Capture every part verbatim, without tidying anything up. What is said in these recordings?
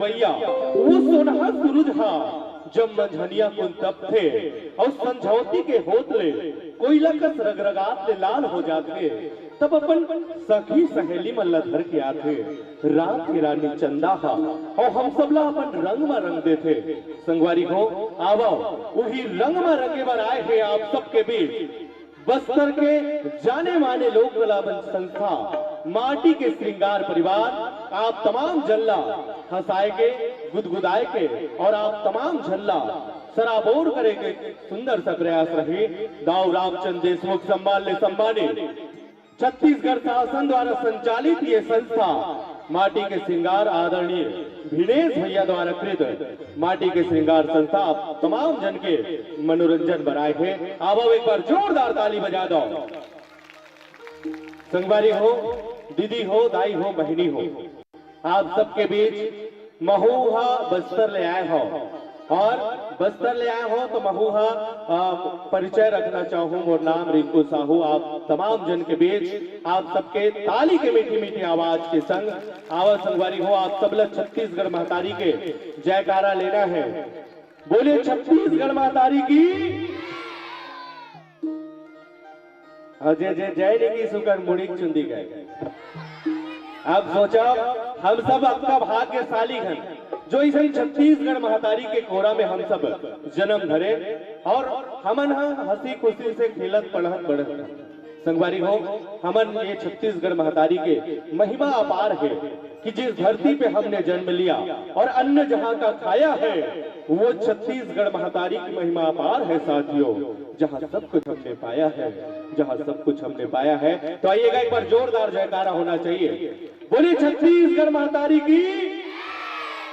भैया, वो सोनहा सूरज हा जब मंझनिया कुन तपथे अउ संझौती के होत ले कोइला कस रगरगात ले लाल हो जाथे, तब अपन सखी सहेली मन ला धर के आथे। रात के रानी चंदा हा अउ हम सब ला अपन रंग म रंग देथे। संगवारी हो, आवव, उही रंग म रंगे बर आए हे आप सबके बीच बस्तर के जाने माने लोक कला मंच संस्था माटी के श्रृंगार परिवार। आप तमाम जन ला हंसाए के, गुदगुदाए के और आप तमाम जन ला सराबोर करे के सुंदर सा प्रयास रहे। दाऊ रामचंद देशमुख सम्मान ले सम्मानित छत्तीसगढ़ शासन द्वारा संचालित ये संस्था माटी के श्रृंगार आदरणीय भिनेश भैया द्वारा कृत माटी के श्रृंगार संस्था आप तमाम जन के मनोरंजन बनाए हे। आवव एक बार जोरदार ताली बजा दो। संगवारी हो, दीदी हो, दाई हो, बहिनी हो, आप सबके बीच महू हा बस्तर ले आए हो और बस्तर ले आए हो तो महू हा, आ, परिचय रखना चाहूँ। मोर नाम रिंकू साहू। आप तमाम जन के बीच आप सबके ताली के मीठी मीठी आवाज के संग आवव संगवारी हो, आप सब ला छत्तीसगढ़ महतारी के जयकारा लेना है। बोलिए छत्तीसगढ़ महतारी की। अउ जे जे जय नहीं कीस उकर मुड़ी के चुंदी गए। अब सोचो, हम सब अतका भाग्यशाली हन जो इसन छत्तीसगढ़ महतारी के कोरा में हम सब जन्म धरे और हमन ह हंसी खुशी से खेलत पढ़त बढ़त हन। संगवारी हो, हमन ये छत्तीसगढ़ महतारी के महिमा अपार है कि जिस धरती पे हमने जन्म लिया और अन्न जहाँ का खाया है, वो छत्तीसगढ़ महतारी की महिमा अपार है साथियों। जहाँ सब कुछ हमने पाया है, जहाँ सब कुछ हमने पाया है। तो आइएगा, एक बार जोरदार जयकारा होना चाहिए। बोलिए छत्तीसगढ़ महतारी की,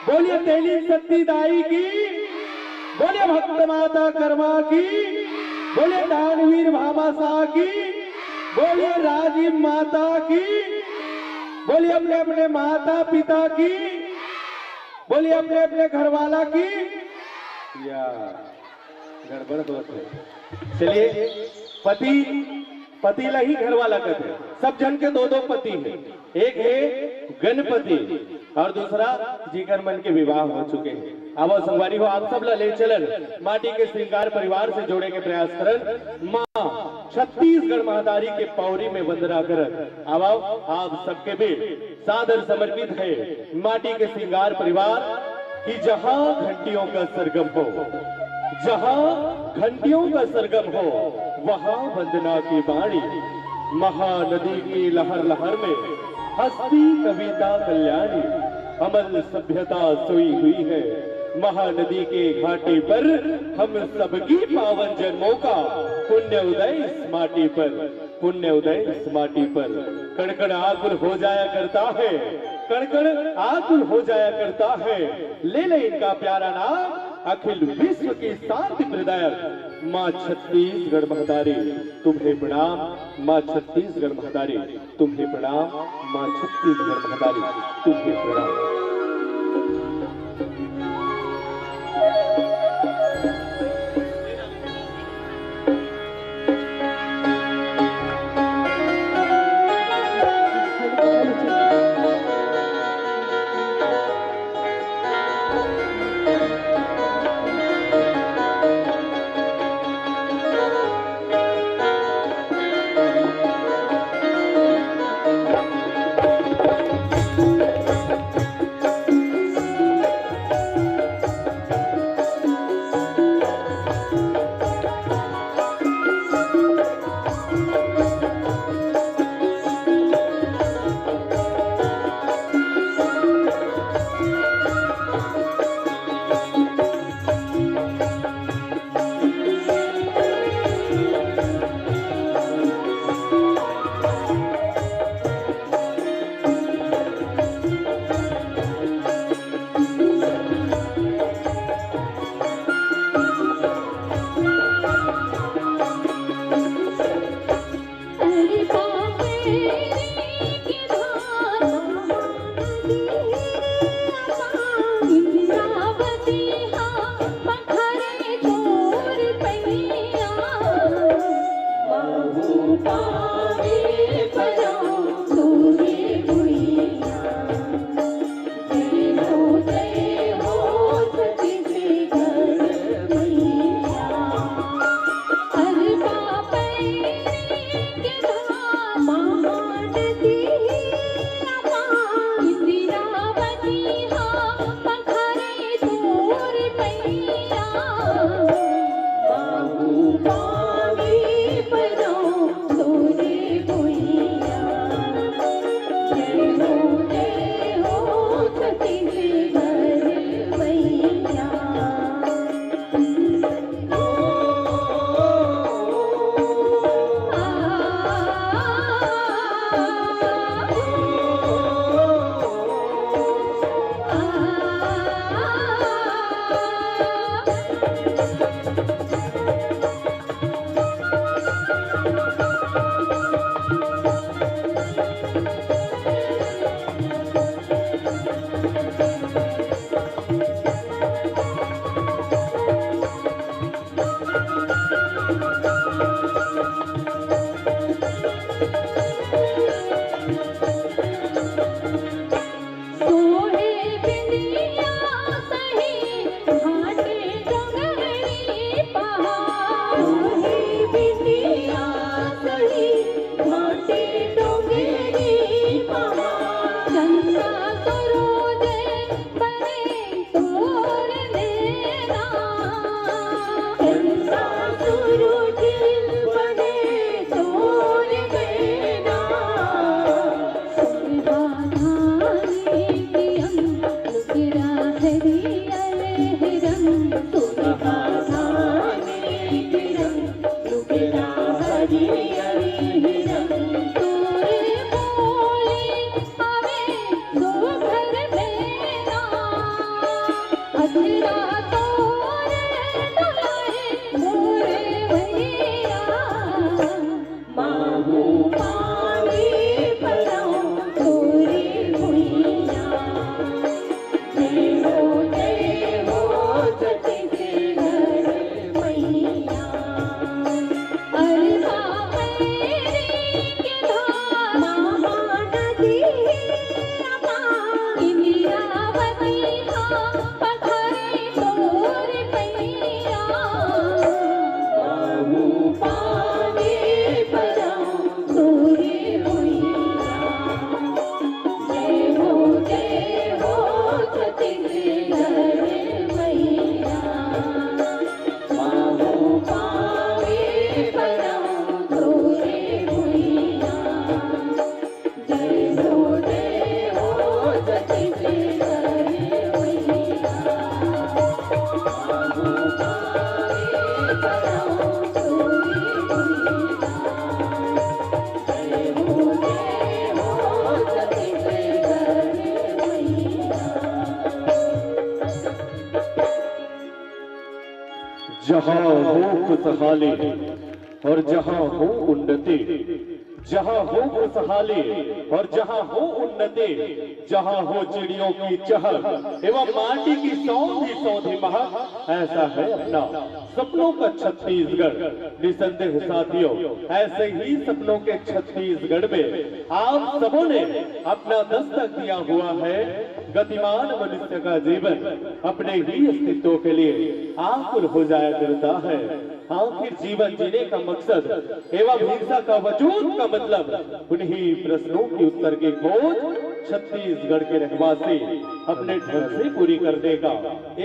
बोलिए तेली सती दाई की, बोलिए भक्त माता कर्मा की, बोलिए दानवीर भामाशाह की, बोलिए राजिम माता की, बोलिए अपने अपने माता पिता की, बोलिए अपने अपने घरवाला की। या गड़बड़ होत हे। चलिए, पति, पति ला ही घरवाला कहते हैं। सब जन के दो दो पति है, एक है गणपति और दूसरा जिकर मन के विवाह हो चुके हैं। अब संगवारी हो, आप सब ला ले चलन माटी के श्रृंगार परिवार से जोड़े के प्रयास करन। माँ छत्तीसगढ़ महतारी के पौरी में वंदना करन। अब आप सबके बीच सादर समर्पित है माटी के श्रृंगार परिवार कि जहाँ घंटियों का सरगम हो, जहाँ घंटियों का सरगम हो, वहाँ वंदना की वाणी। महानदी की लहर लहर में हंसती कविता कल्याणी, अमल सभ्यता सोई हुई है। महानदी के घाटी पर हम सबकी पावन जन्मों का पुण्य उदय इस माटी पर। पुण्य उदय इस माटी पर। कण कण आकुल हो जाया करता है, कण कण आकुल हो जाया करता है। ले ले इनका प्यारा नाम, अखिल विश्व की शांति प्रदायक माँ छत्तीसगढ़ महतारी, तुम्हें प्रणाम। माँ छत्तीसगढ़ महतारी, तुम्हें प्रणाम। माँ छत्तीसगढ़ महतारी, तुम्हें प्रणाम। पखारे तोर पैया, बाहु पावे परौं तोरे भुइयां। जय हो, जय हो छत्तीसगढ़ मैया। सोहे बिंदिया सही घाटे डोंगरी पहाड़। सोहे बिंदिया सही घाटे डोंगरी पहाड़। चंदा सरोज बने तोर नैना। चंदा सरोज बने तोर नैना। सोरहा धानी के अंग लुगरा हरियर रंग। सोरहा धानी के अंग लुगरा हरियर रंग। तोरे बोले आवे सुघर मैना। अधरा तोरे दुलारे मोरे भैया। बाहु पावे परौं तोरे भुइयां। जय हो, जय हो छत्तीसगढ़ मैया। अरसा पैरी के धार महानदी अमा। इंद्रावती हा पखारे तोर पैया। बाहु पावे परौं तोरे भुइयां। जय हो, जय हो छत्तीसगढ़ मैया। बाहु पावे परौं तोरे भुइयां। जय हो, जय हो छत्तीसगढ़ मैया। बाहु पावे परौं तोरे भुइयां। जय हो, जय हो छत्तीसगढ़ मैया। जहाँ हो खुशहाली और जहाँ हो उन्नति, जहाँ हो खुशहाली और जहाँ हो उन्नति, जहाँ हो चिड़ियों की चहक एवं माटी की सौंधी सौंधी महक, ऐसा है अपना सपनों का छत्तीसगढ़। निसंदेह साथियों, ऐसे ही सपनों के छत्तीसगढ़ में आप सबों ने अपना दस्तक दिया हुआ है। गतिमान मनुष्य का जीवन अपने ही अस्तित्व के लिए आकुल हो जाया करता है। आखिर जीवन जीने का मकसद एवं हिंसा का वजूद का मतलब, उन्हीं प्रश्नों की उत्तर की खोज छत्तीसगढ़ के रहवासी अपने ढंग से पूरी करने का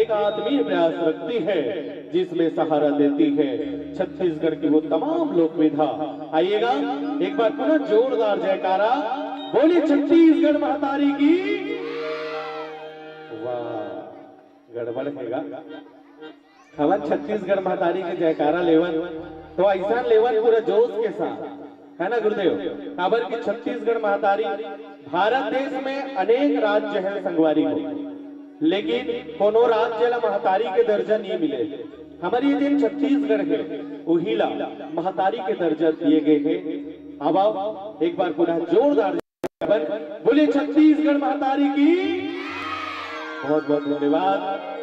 एक आत्मीय प्रयास रखती है, जिसमें सहारा देती है छत्तीसगढ़ की वो तमाम लोक विधा। आइएगा, एक बार पुनः जोरदार जयकारा, बोलिए छत्तीसगढ़ महतारी की। वाह, गड़बड़ हेगा। हमन छत्तीसगढ़ महतारी के जयकारा लेवन, तो ऐसा लेवन पूरा जोश के साथ, है ना गुरुदेव? काबर कि छत्तीसगढ़ महतारी, भारत देश में अनेक राज्य हैं संगवारी हो, लेकिन कोनो राज्य ला महतारी के दर्जा नहीं मिले। हमर ये जेन छत्तीसगढ़ है, उही ला महतारी के दर्जा दिए गए हैं। अब आओ, एक बार पुनः जोरदार बोले छत्तीसगढ़ महतारी की। बहुत बहुत धन्यवाद।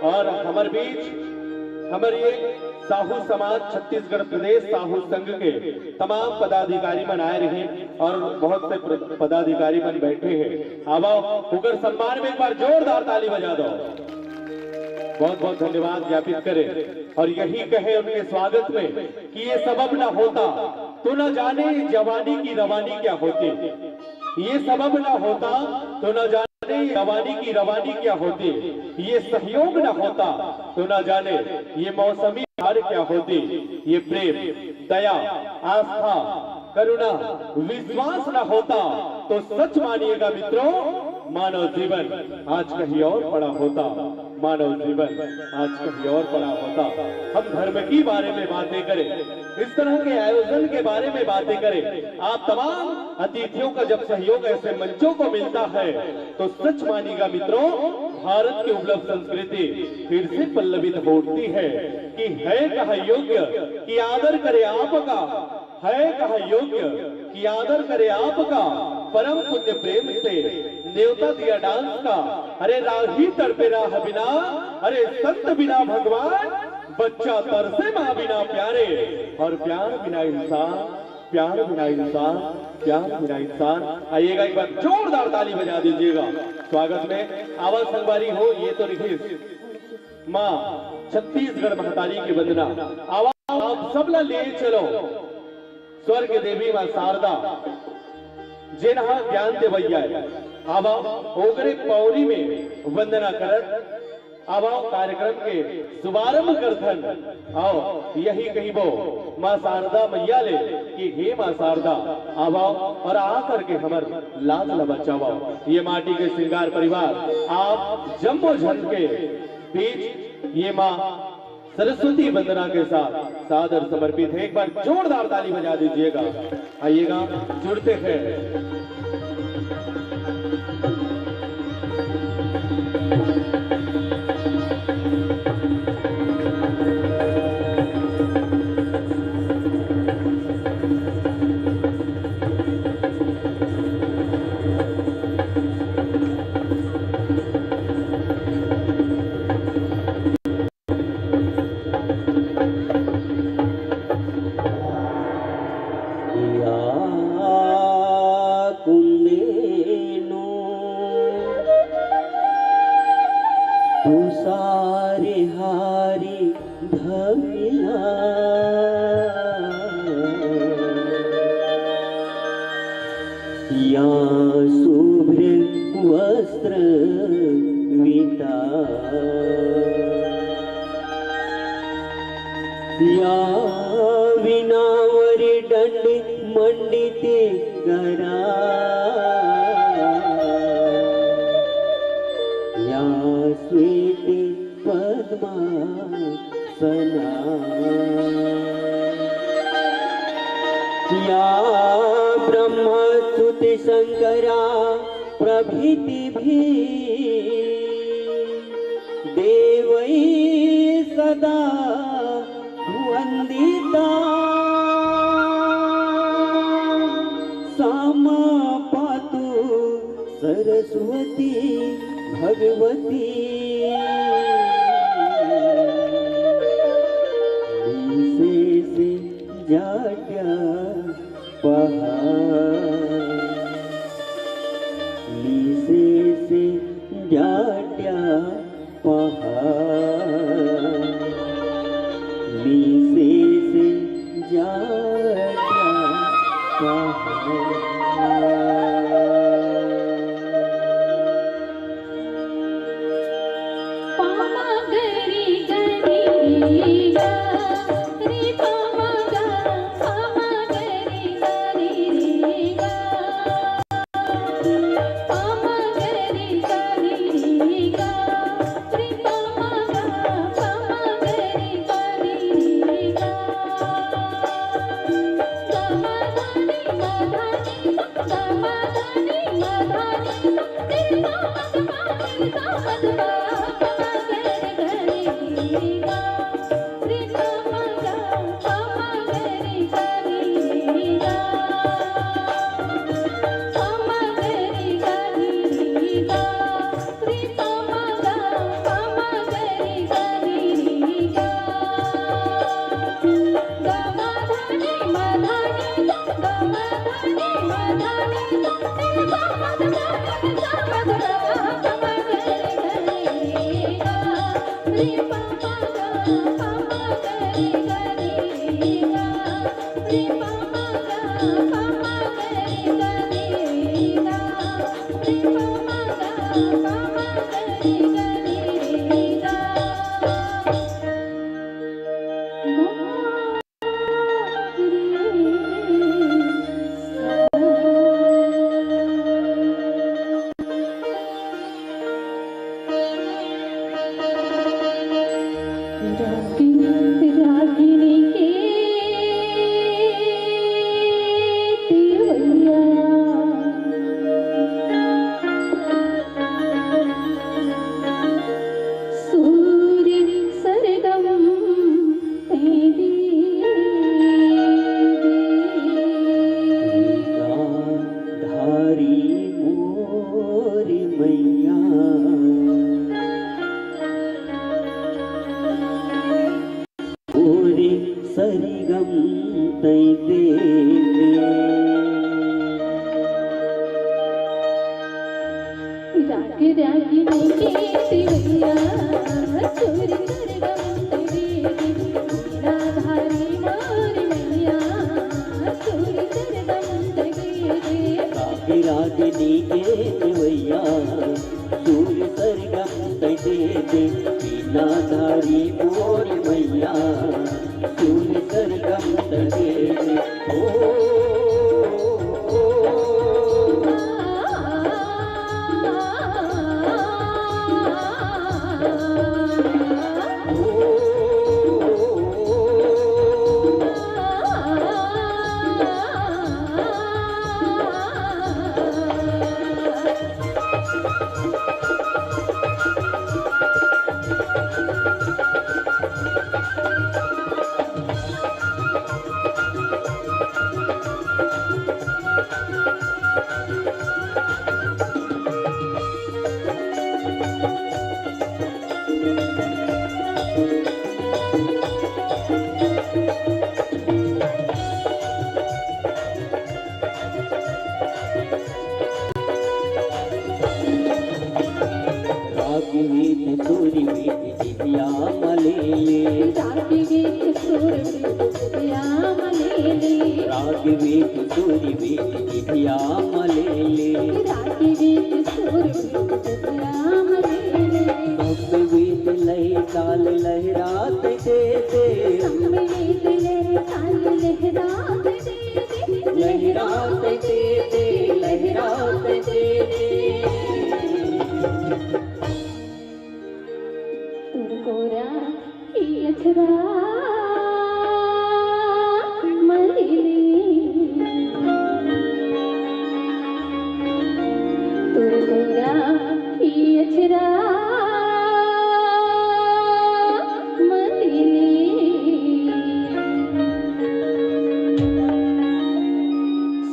और हमर बीच हमर ये साहू समाज छत्तीसगढ़ प्रदेश साहू संघ के तमाम पदाधिकारी मन आए रहे और बहुत से प्र-, पदाधिकारी मन बैठे हैं। अब आओ, ओकर सम्मान में एक बार जोरदार ताली बजा दो। बहुत बहुत धन्यवाद ज्ञापित करें और यही कहे उनके स्वागत में कि ये सबब ना होता तो ना जाने जवानी की रवानी क्या होती। ये सबब ना होता तो ना जाने रवानी की रवानी क्या होती, ये सहयोग न होता तो ना जाने ये मौसमी हार क्या होती। ये प्रेम, दया, आस्था, करुणा, विश्वास न होता तो सच मानिएगा मित्रों, मानव जीवन आज कहीं और पड़ा होता। मानव जीवन आज कहीं और पड़ा होता। हम धर्म की बारे में बातें करें, इस तरह के आयोजन के बारे में बातें करें, आप तमाम अतिथियों का जब सहयोग ऐसे मंचों को मिलता है तो सच मानिएगा मित्रों, भारत की उपलब्ध संस्कृति फिर से पल्लवित हो उठती है कि है कहा योग्य कि आदर करे आपका, है कहा योग्य कि आदर करे आपका, परम पुण्य प्रेम से न्योता दिया डांस का। अरे राही तड़पे राह बिना, अरे संत बिना भगवान, बच्चा तरसे माँ बिना प्यारे, और प्यार बिना इंसान, प्यार बिना इंसान, प्यार बिना इंसान। आइएगा, एक बार जोरदार ताली बजा दीजिएगा स्वागत में। आवा संगवारी हो, ये तो रिहिस माँ छत्तीसगढ़ महतारी के वंदना। आवा, आप सबला ले चलो स्वर्ग देवी माँ शारदा, जेन ह ज्ञान देवैया हे। आवा, ओकरे पौरी में वंदना करत आवा, कार्यक्रम के शुभारंभ करथन। आओ, यही कहिबो माँ शारदा मैया ले कि हे माँ शारदा, आवा और आ करके हमर लाज ल बचावा। ये माटी के श्रृंगार परिवार, आप जम्मो झन के बीच ये माँ सरस्वती वंदना के साथ सादर समर्पित है। एक बार जोरदार ताली बजा दीजिएगा। आइएगा, जुड़ते हैं। या कुंदेनु तुषारे हारी धविला, या शुभ्र वस्त्र विता, या विनावर दंड मंडित करा, या श्वेत पद्मासना, या ब्रह्मच्युत शंकरा प्रभृति भी देवै सदा वंदिता। सामा पातु सरस्वती भगवती। विशेष जाड्या पहा, विशेष जाड्या पहा, विशेष जाड्या पहा। रागिनी के तिवैया, सुर सरगम तैं दे दे। धारी मोर मैया, ओरे सरगम तैं दे दे। राग रागिनी के तिवैया, सुर सरगम तैं दे दे। वीणा धारी मोर मैया, सुर सरगम तैं दे दे। राग रागिनी के तिवैया, सुर सरगम तैं दे दे, वीणा धारी मोर मैया, सुर सरगम तैं दे दे। ओ, ओ, ओ, राग वीत सुर वीत जिभिया म ले ले। राग वीत सुर वीत जिभिया म ले ले। राग वीत सुर वीत जिभिया म ले ले। राग वीत सुर वीत जिभिया म ले ले। समवेत लय ताल लहरात दे दे। समवेत लय ताल लहरात दे दे। लहरात दे दे, लहरात दे दे। तोर गोरा के अचरा म ले ले। तोर गोरा के अचरा म ले ले।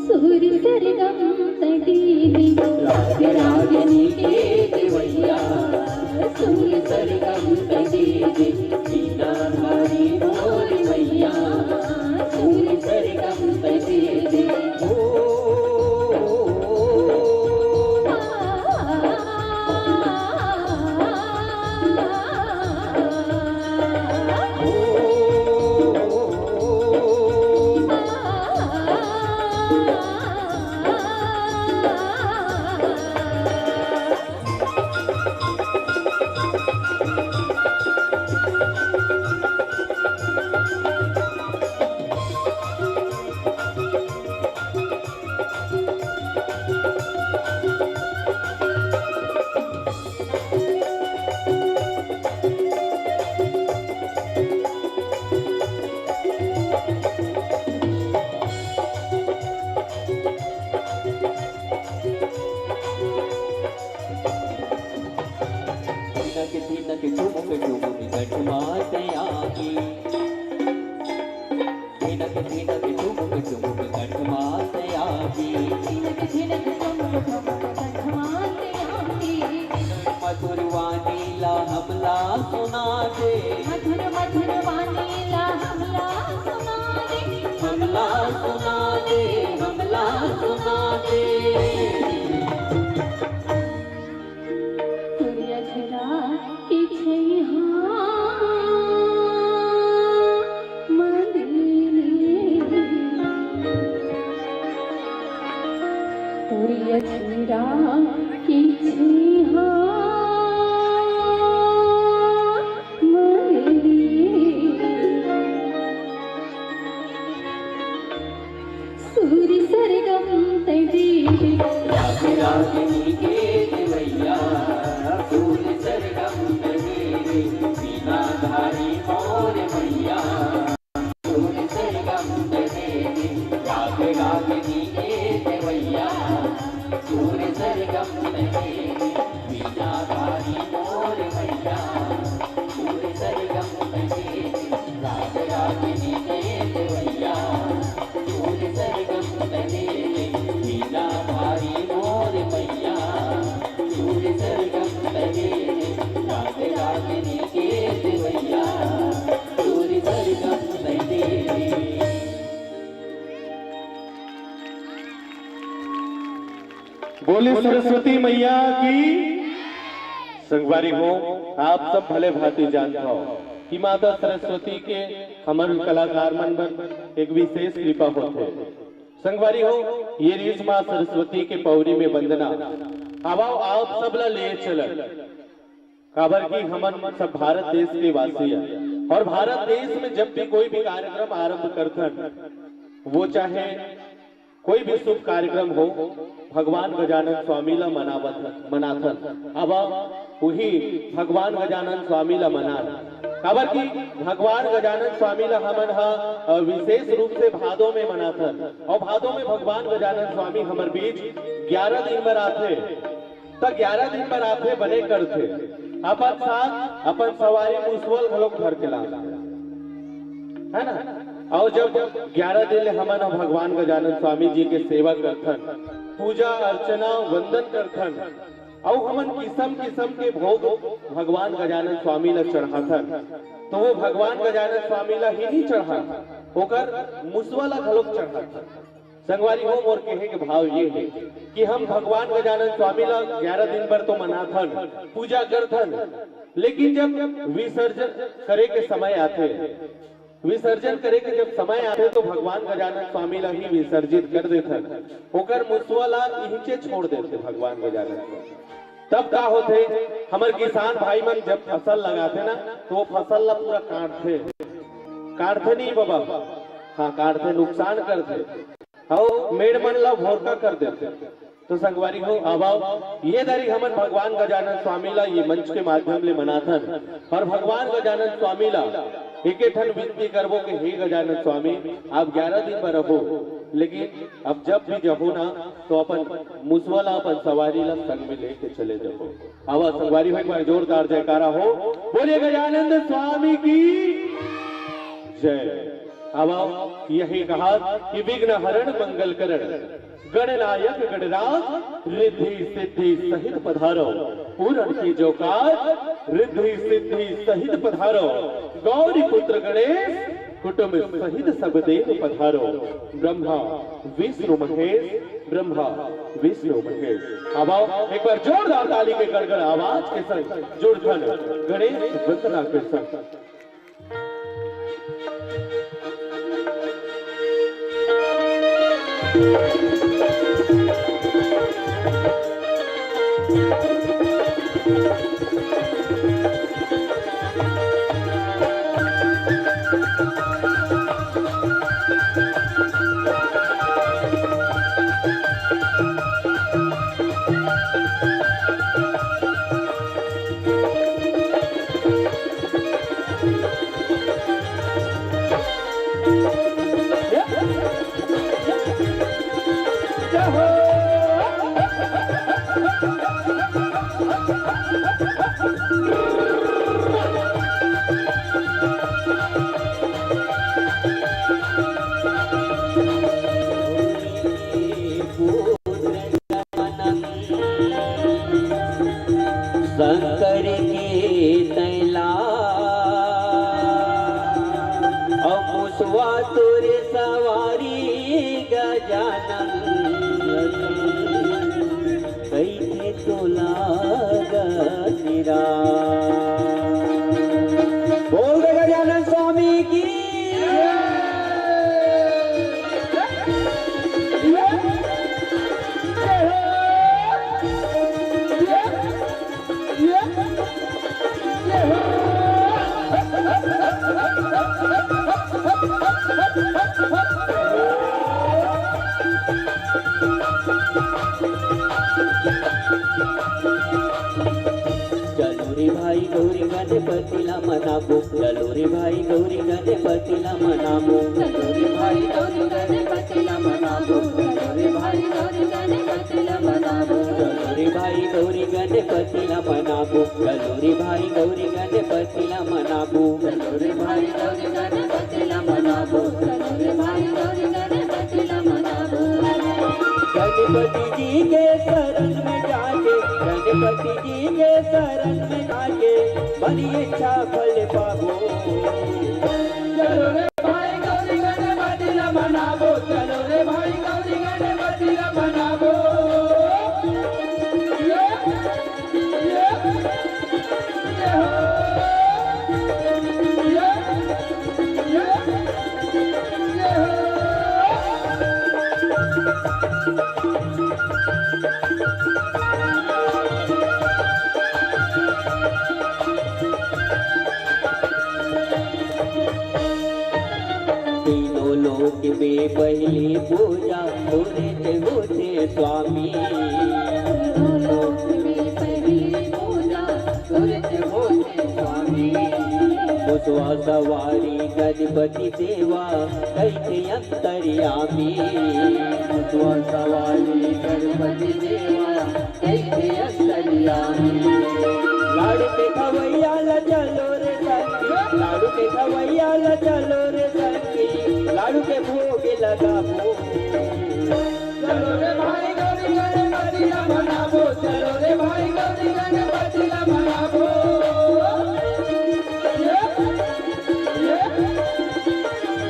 सुर सरगम तैं दे दे। राग रागिनी के तिवैया, सुर सरगम तैं दे दे। वीणा धारी मोर मैया, सुर सरगम तैं दे दे। ओ, ओ, ओ, ओ। धिनक धिनक ठुमक ठुमक गठमा तैं आगे। धिनक धिनक ठुमक ठुमक गठमा तैं आगे। धिनक धिनक ठुमक ठुमक गठमा तैं आगे। मधुर वाणी ला हमला सुना दे। मधुर मधुर वाणी ला हमला सुना दे। हमला सुना दे, हमला सुना दे। तोर अचरा के छइहां म ले ले। तोर अचरा के छइहां म ले ले। सुर सरगम तैं दे दे। बोले सरस्वती मैया की। संगवारी हो, आप सब भले भांति जानत हव कि माता सरस्वती के हमर कलाकार मन बर एक विशेष कृपा होथे। संगवारी हो, ये रीस माँ सरस्वती के पौरी में वंदना। आवव, आप सब ला ले चलन, काबर कि हमन सब भारत देश के वासी हन और भारत देश में जब भी कोई भी कार्यक्रम आरंभ करथन, वो चाहे कोई भी शुभ कार्यक्रम हो, भगवान गजानन स्वामी ला मनावत, मनाथन। अब वही भगवान गजानन स्वामी ला मनान, काबर कि भगवान गजानन स्वामी ला हमन ह, अ, विशेष रूप से भादो में मनाथन। और भादो में भगवान गजानन स्वामी हमर बीच ग्यारह दिन बर आथे। त ग्यारह दिन बर आथे, बने करथे, अपन साथ अपन सवारी मुसवा ल घलोक धर के लाथे, है ना? और जब ग्यारह दिन ले हमन ह भगवान गजानन स्वामी जी के सेवा करथन, पूजा अर्चना वंदन करथन, अउ हमन किसम किसम के भोग भगवान गजानन स्वामी ल चढ़ाथन, तो वो भगवान गजानन स्वामी ल ही नहीं चढ़ान, ओकर मुसवा ल घलोक चढ़ाथन। संगवारी हो, मोर कहे के भाव ये हे कि हम भगवान गजानन स्वामी ला ग्यारह दिन बर तो मनाथन, पूजा करथन, लेकिन जब विसर्जन करे के समय आथे, विसर्जन करे के जब समय आथे, तो भगवान गजानन स्वामी ला ही विसर्जित कर देथन, ओकर मुसवा ला इहिंचे छोड़ देथे भगवान गजानन स्वामी। तब का होथे, हमर किसान भाई मन जब फसल लगाथे ना, तो वो फसल ला पूरा काटथे, काटथे नहीं बाबा, हाँ काटथे, नुकसान करथे। अउ मेड़ मन ला भोरका कर देथे। तो संगवारी हो, आवव, ये दरी हमन भगवान गजानन स्वामी ला ये मंच के माध्यम ले मनाथन, और भगवान गजानन स्वामी ला एके ठन विनती करबो कि हे गजानन स्वामी, आप ग्यारह दिन बर रहो, लेकिन अब जब भी जहो ना, तो अपन मुसवा ला, अपन सवारी ला संग में लेके चले जाओ। आवव संगवारी हो, एक बार जोरदार जयकारा हो, बोलिए गजानंद स्वामी की जय। आवव, यही कहा कि विघ्न हरण मंगल करण, गणनायक गणराज, रिद्धि सिद्धि सहित पधारो। पूरण कीजो काज, रिद्धि सिद्धि सहित पधारो। गौरी पुत्र गणेश, कुटुंब सहित सब देव पधारो। ब्रह्मा विष्णु महेश, ब्रह्मा विष्णु महेश। आवव, एक बार जोरदार ताली के गड़गड़ आवाज के संग जुड़थन गणेश वंदना के संग। शंकर के तैला, अउ मुसवा तोरे सवारी गजानन, कहिथे तोला गजरा। बोल दे गजानन स्वामी की। चलो रे भाई गौरी गणपति ला मनाबो, चलो रे भाई गौरी गणपति ला मनाबो। चलो रे भाई गौरी गणपति ला मनाबो, चलो रे भाई गौरी गणपति ला मनाबो। चलो रे भाई गौरी गणपति ला मनाबो, चलो रे भाई गौरी गणपति ला मनाबो। चलो रे भाई गौरी गणपति ला मनाबो, चलो रे भाई गौरी गणपति ला मनाबो। गणपति जी के शरण में जाके, गणपति जी के शरण में जाके, बड़ी इच्छा फल पाबो। चलो रे भाई गौरी गणपति ला मनाबो, चलो रे भाई गौरी गणपति ला मनाबो। पहली पूजा तुरते होते स्वामी। दोनों लोक में पहली पूजा तुरते होते स्वामी। मुसवा सवारी गणपति देवा कहिके अंतर्यामी। मुसवा सवारी गणपति देवा कहिके अंतर्यामी। लाडू के खवैया ला चलो रे संगी, लाडू के खवैया ला चलो रे संगी, लाडू के भोग लगाबो। चलो रे भाई गौरी गणपति ला मनाबो, चलो रे भाई गौरी गणपति ला मनाबो। ये, ये,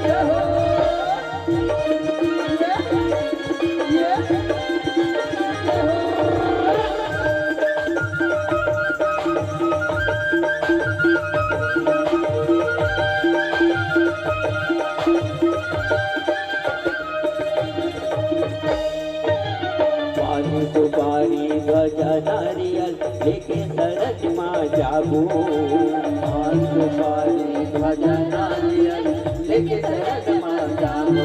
ये हो। पान सुपारी ध्वजा नारियल लेके शरण मा जाबो। पान सुपारी ध्वजा नारियल लेके शरण मा जाबो।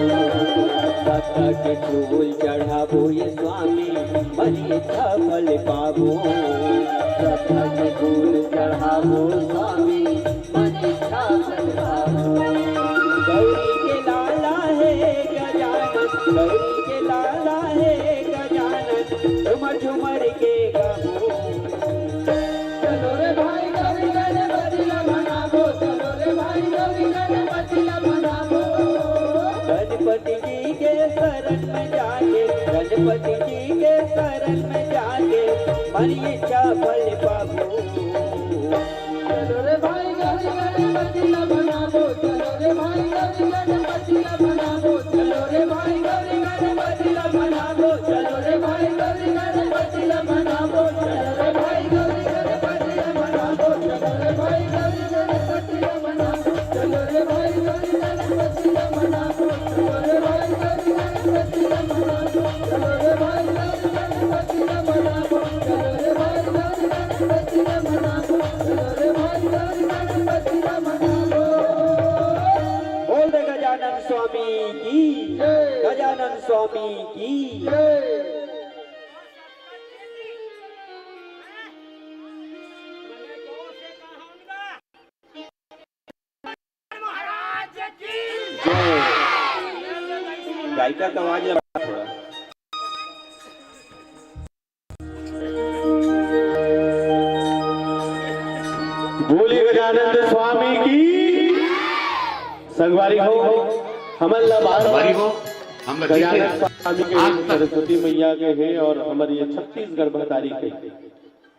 श्रद्धा के फूल चढ़ाबो ये स्वामी, मन इच्छा फल पाबो। श्रद्धा के फूल चढ़ाबो स्वामी, मन इच्छा फल पाबो। गौरी के लाला हे गजानन, गौरी के लाला हे गजानन, झुमर झुमर के गाबो। चलो रे भाई गौरी गणपति ला मनाबो, चलो रे भाई गौरी गणपति ला मनाबो। गणपति जी के शरण में जाके, गणपति जी के शरण में जाके, मन इच्छा फल पाबो। चलो रे भाई गौरी गणपति ला मनाबो, चलो रे भाई गौरी गणपति ला मनाबो, चलो रे भाई गौरी गणपति ला मनाबो, चलो रे भाई गौरी गणपति ला मनाबो, चलो रे भाई गौरी गणपति ला मनाबो, चलो रे भाई गौरी गणपति ला मनाबो, चलो रे भाई गौरी गणपति ला मनाबो, चलो रे भाई गौरी गणपति ला मनाबो, चलो रे भाई गौरी गणपति ला मनाबो, चलो रे भाई गौरी गणपति ला मनाबो, चलो रे भाई गौरी गणपति ला मनाबो। बोल दे गजानन स्वामी की, जय। गजानन स्वामी की। जय। गायिका का आवाज है थोड़ा। बोलिए गजानंद स्वामी की। संगवारी हो, हमन ला बार-बार संगवारी हो, हम लोग गजानंद स्वामी के, सरस्वती मैया के हे और हमर ये छत्तीसगढ़ महतारी के।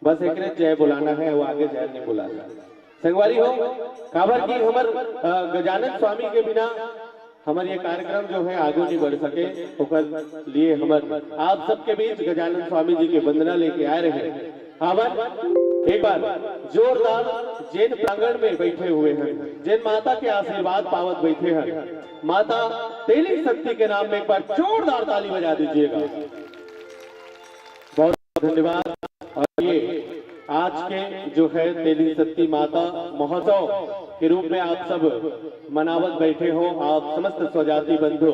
बस एकरे जय बुलाना है, वो आगे जय नहीं बुलाना। संगवारी हो, काबर कि हमर, अ, गजानन स्वामी के बिना हमर ये कार्यक्रम जो है आगू नहीं बढ़ सके, ओकर लिए हमर आप सबके बीच गजानन स्वामी जी के वंदना लेके आए रहे। हमन एक बार जोरदार जेन प्रांगण में बैठे हुए हैं, जेन माता के आशीर्वाद पावत बैठे हैं, माता तेली शक्ति के नाम में एक बार जोरदार ताली बजा दीजिएगा। बहुत धन्यवाद। और ये आज के जो है तेली शक्ति माता महोत्सव के रूप में आप सब मनावत बैठे हो, आप समस्त स्वजाति बंधु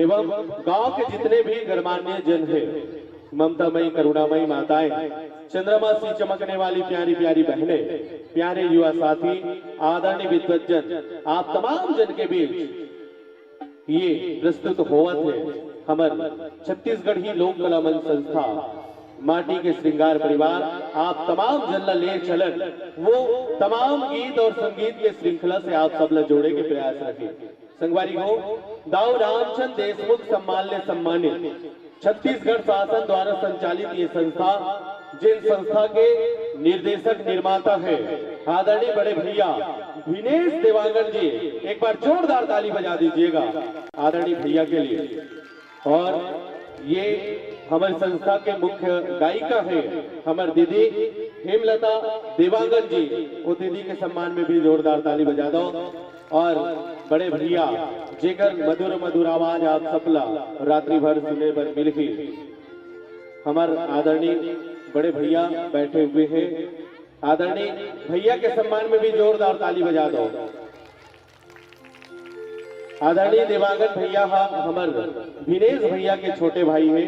एवं गांव के जितने भी गणमान्य जन हैं, ममतामयी करुणामयी माताएं, चंद्रमा सी चमकने वाली प्यारी प्यारी बहनें, प्यारे युवा साथी, आदरणीय विद्वत जन, आप तमाम जन के बीच ये प्रस्तुत होवत हे हमर छत्तीसगढ़ी लोक कला मंच संस्था माटी के श्रृंगार परिवार। आप तमाम जन ला ले चलन वो तमाम गीत और संगीत के श्रृंखला से आप सब ला जोड़े के प्रयास रखे। संगवारी हो, दाऊ रामचंद देशमुख सम्मान ले सम्मानित छत्तीसगढ़ शासन द्वारा संचालित ये संस्था, जिन संस्था के निर्देशक निर्माता है आदरणीय बड़े भैया विनेश देवांगन जी, एक बार जोरदार ताली बजा दीजिएगा आदरणीय भैया के लिए। और ये हमारी संस्था के मुख्य गायिका है हमारी दीदी हेमलता देवांगन जी, वो दीदी के सम्मान में भी जोरदार ताली बजा दो। और बड़े भैया जेकर मधुर मधुर आवाज आप सबला रात्रि भर सुने बर मिलही, हमर आदरणीय बड़े भैया बैठे हुए हैं। आदरणीय भैया के सम्मान में भी जोरदार ताली बजा दो। आदरणीय देवांगन भैया हा हमर भिनेश भैया के छोटे भाई हे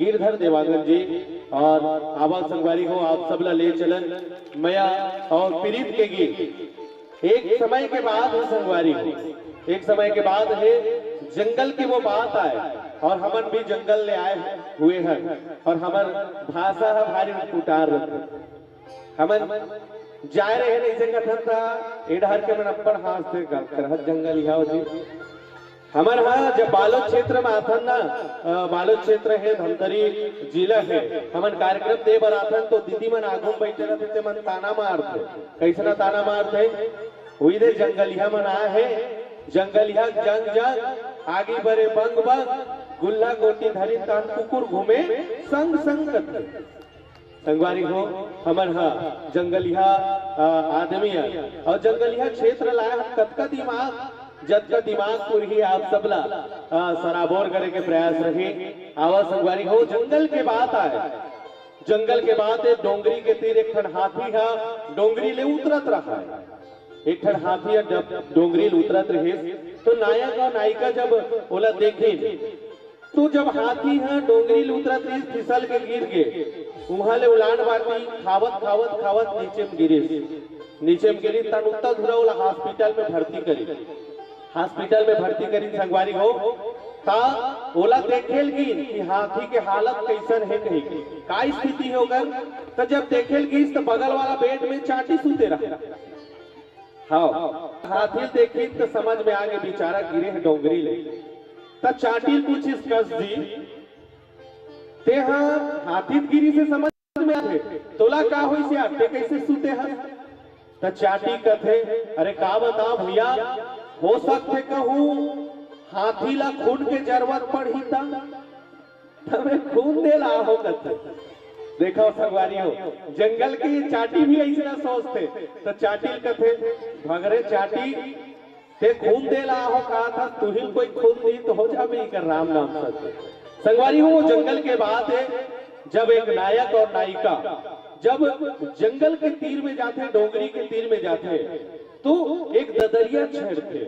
गिरधर देवांगन जी। और आवा संगवारी हो, आप सब ला ले चलन मया और पीरित के गीत। एक समय के बात हे संगवारी हो, एक समय के बात हे, जंगल के वो बात आय और हमन भी जंगल ले आए हुए हन और हमर भाषा ह भारी उटपुटार रथे। हमन जाए रहे नहीं से कथन था, ए डहर के मन अब्बड़ हाँसथे, "का करहत जंगलिहा हो जी।" हमन हा जब बालोद क्षेत्र में आथन ना, अ, बालोद क्षेत्र हे, धमतरी जिला हे, हमन कार्यक्रम दे बर आथन तो दीदी मन आगू में बैठे रहथे, ते मन ताना मारथे। कैसना ताना मारथे? "उई दे जंगलिहा मन आए हे, जंगलिहा जंग जंग, आगी बरे बंग बंग, गुल्हा गोटी धरिन तान कुकुर घूमे संग संग" कथे। संगवारी हो, हमन ह जंगलिहा, अ, आदमी अन, अउ जंगलिहा क्षेत्र लाए हम कतका दिमाग, जतका दिमाग पुरही आप सबला, अ, सराबोर करे के प्रयास रही। आवा संगवारी हो, जंगल के बात आय, जंगल के बात ए, डोंगरी के तीर एक ठन हाथी ह डोंगरी ले उतरत रहा। एक ठन हाथी ह डब-, डोंगरी ले उतरत रहिस, तो नायक अउ नायिका जब ओला देखिन, तो जब हाथी ह डोंगरी ले उतरत रहिस, फिसल के गिर गे, उहाँ ले उलान बाटी खावत, खावत, खावत नीचे में गिरिस। नीचे में गिरिस, तन उत्ता धुरा ओला हॉस्पिटल में भर्ती करिस। हॉस्पिटल में भर्ती करिस संगवारी हो, ता ओला देखे ल गिन कि हाथी के हालत कैसन हे कही के, का स्थिति हे ओकर। त जब देखे ल गिस, त बगल वाला बेड में चांटी सूते रहा। हाँ, हाथी ल देखिन त समझ में आगे, बेचारा गिरे हे डोंगरी ले। त चांटी ल पूछिस, "कस जी, तेहा हाथी ल गिरिस हे समझ में आथे, तोला का होइस यार, ते कैसे सूते हस?" त चांटी कथे, "अरे का बताओ भैया, हो सकथे कहूँ हाथी ला खून के जरूरत पड़ही त?" तमे खून दे ला हो कथे। देखो संगवारी हो, जंगल के ये चांटी भी ऐसना सोचथे। त चांटी कथे, "भगरे चांटी, ते खून दे ला हो कहा था, तुही कोई खून नहीं तो हो जाबे इकर राम नाम सत्य।" संगवारी हो, वो जंगल के बात हे, जब एक नायक और नायिका जब जंगल के तीर में जाथे, डोंगरी के तीर में जाथे, तो एक ददरिया छेड़थे।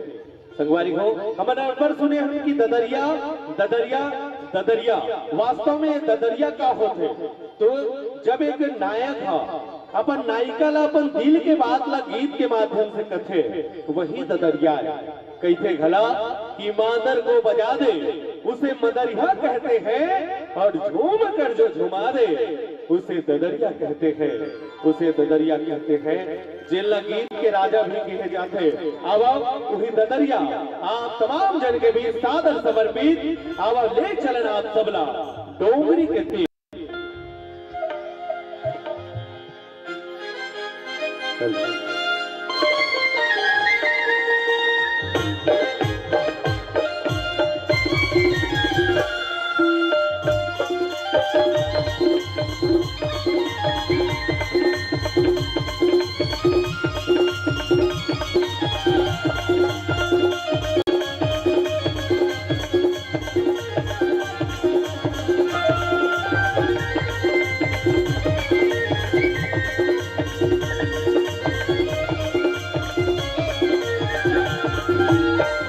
संगवारी हो, हमन अब्बड़ सुने हन कि ददरिया, ददरिया, ददरिया। वास्तव में ये ददरिया का होथे? तो जब एक नायक ह अपन नायिका ला अपन दिल के बात ला गीत के माध्यम से कथे, वही ददरिया हे। कहिथे घला कि मांदर को बजा दे, उसे मदरिया कहते हैं, और झूम कर जो झुमा दे, उसे ददरिया कहते हैं, उसे ददरिया कहते हैं। जेला गीत के राजा भी कहे जाथे। अब, अब वही ददरिया आप तमाम जन के बीच सादर समर्पित। अब ले चलन आप सबला डोंगरी के तीर।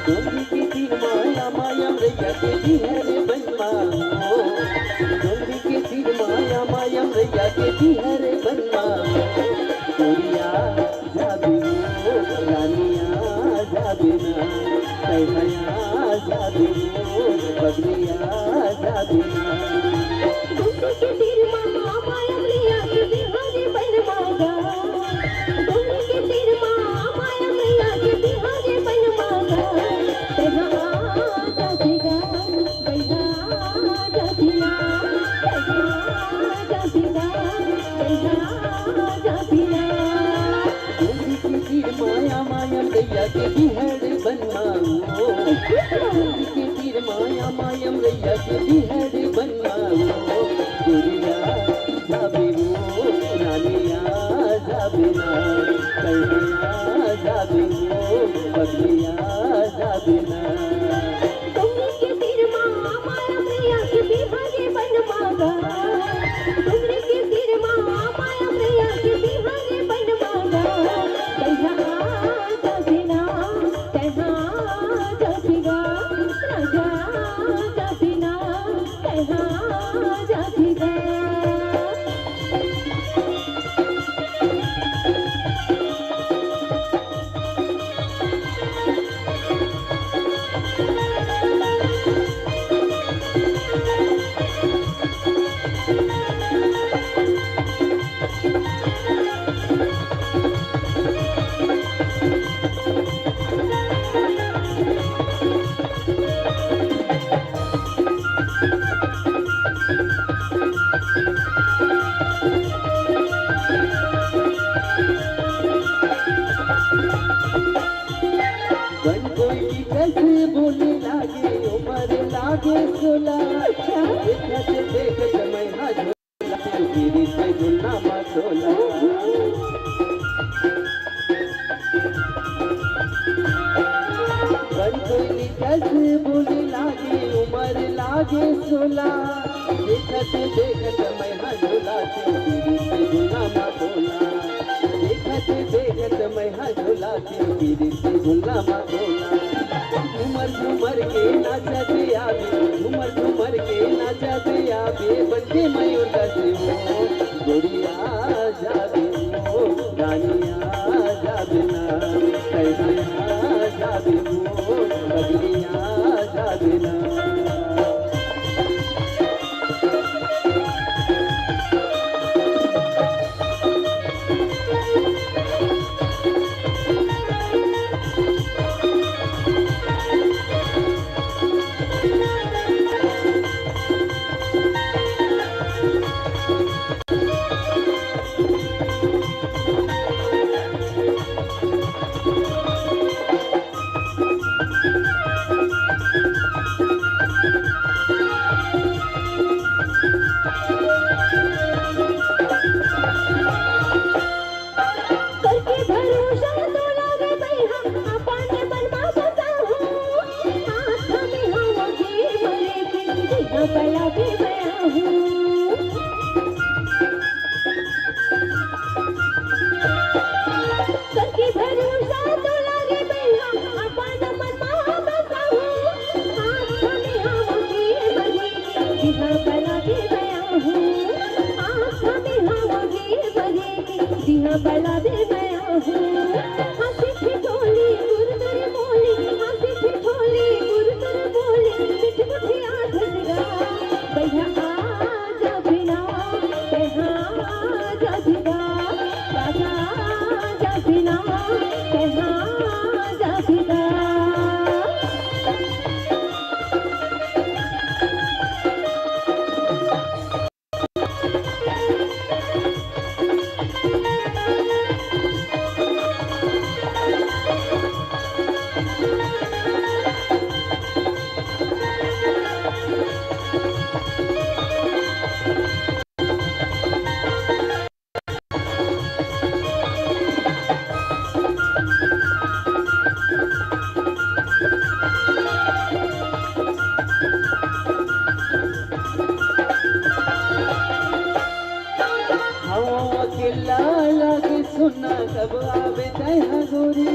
डोंगरी के तीर माया माया रैया के बिहरे बनमा हो। डोंगरी के तीर माया माया रैया के बिहरे बनमा हो। गोरिया जाबे हो, रानिया जाबे ना, कैहया जाबे हो, बगलिया जाबे ना। डोंगरी के तीर माया माया रैया के बिहरे बनमा गा। डोंगरी के तीर माया माया रैया के बिहरे बनमा गा। तेहा आ जाबे गा। डोंगरी के तीर माया माया गैया के बिहड़ बनवाओ। डोंगरी के तीर माया माया गैया के बिहड़ बनवाओ। गोरिया जाबे वो, रानिया जाबे ना, कैहया जाबे वो, बगलिया जाबे ना। डोंगरी के तीर मा माया रैया के बिहरे बनमा गा। डोंगरी के तीर मा माया रैया के बिहरे बनमा गा। कैहा आ जाबे ना, कैहा आ जाबे गा। कैसे बोले लागे उमर लागे सोला। अच्छा। देखत देखत मैं हा झोला, तेरे पीरी से झुलना मा तोला। बन कोई कैसे बोले लागे उमर लागे सोला। देखत देखत मैं हा झोला, तेरे पीरी से झुलना मा तोला। देखत देखत मैं हा झोला, तेरे पीरी से झुलना मा तोला। झूमर झूमर के नाचत आवे, झूमर झूमर के नाचत आवे, बन के मयूर दस हो। गोरिया जाबे हो, रानिया जाबे ना, कैसे जाबे हो, बगलिया जाबे ना। करके भरोसा तोला रे बइहा, अपन मन मा बसा हो। आँख में हम के मरे के, जिया पला के मैं आहूँ। करके भरोसा तोला रे बइहा, अपन मन मा बसा हो। आँख में हम के मरे के, जिया पला के मैं आहूँ। आँख में हम के मरे के, जिया पला के मैं आहूँ। हँसी ठिठोली गुर गुर बोली, हँसी ठिठोली गुर गुर बोली, मिठ मिठ आँख सिरा। बइहा आ जा बिना, तेहा आ जा बिना, राजा आ जा बिना, तेहा आ जा बिना। हवा अकेला लागे सुना, कब आबे तैहा गोरी।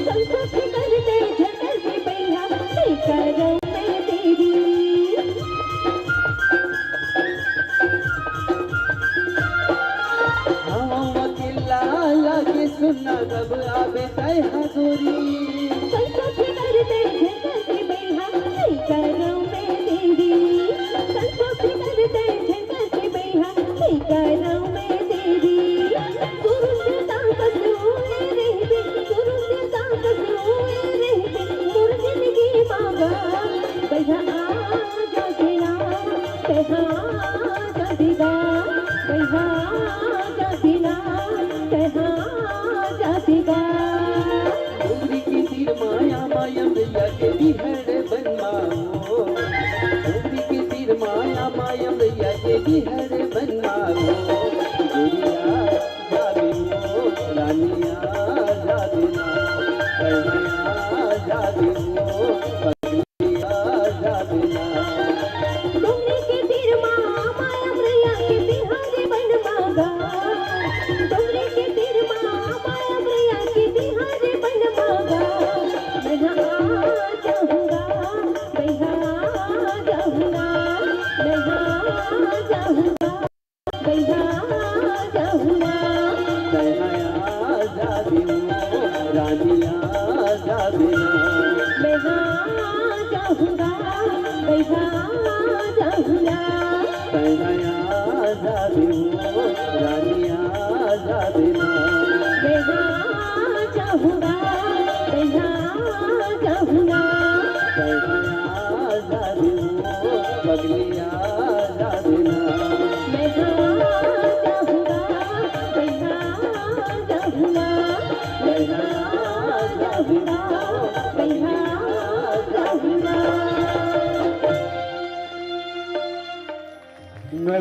संकोच करते झकर के बइहा, नहीं करम में तेरी। हवा अकेला लागे सुना, कब आबे तैहा गोरी। संकोच करते झकर के बइहा, नहीं करम में तेरी। संकोच करते झकर के बइहा, नहीं करम में तेरी। सुरुज ताकस उड़े रहिबे, सुरुज ताकस उड़े रहिबे, मोर जिनगी मा गा। बइहा आ जा बिना, तेहा आ जा बिना, बइहा आ जा बिना, तेहा आ जा बिना। डोंगरी के तीर माया माया भैया के बिहड़ बन मा हो। डोंगरी के तीर माया माया भैया के बिहड़ बन मा हो। गोरिया जाबे हो, रानिया जाबे ना, कन्हैया जाबे हो, पगलिया जाबे ना। डोंगरी के तीर मा माया भैया के बिहड़ बन मा गा। डोंगरी के तीर मा माया भैया के बिहड़ बन मा गा। मैं हाँ आ जाऊंगा, मैं हाँ आ जाऊंगा, मैं हाँ आ जाऊंगा। बइहा आ जाहूँ ना। बइहा आ जाबे हो, रानी आ जाबे ना। बइहा आ जाहूँ ना, बइहा आ जाहूँ ना। बइहा आ जाबे हो, रानी आ जाबे ना। बइहा आ जाहूँ ना, बइहा आ जाहूँ ना। बइहा आ जाबे हो, पगली आ जाबे ना। बइहा आ जाहूँ ना, बइहा आ जाहूँ ना। बइहा आ जाबे हो, पगली आ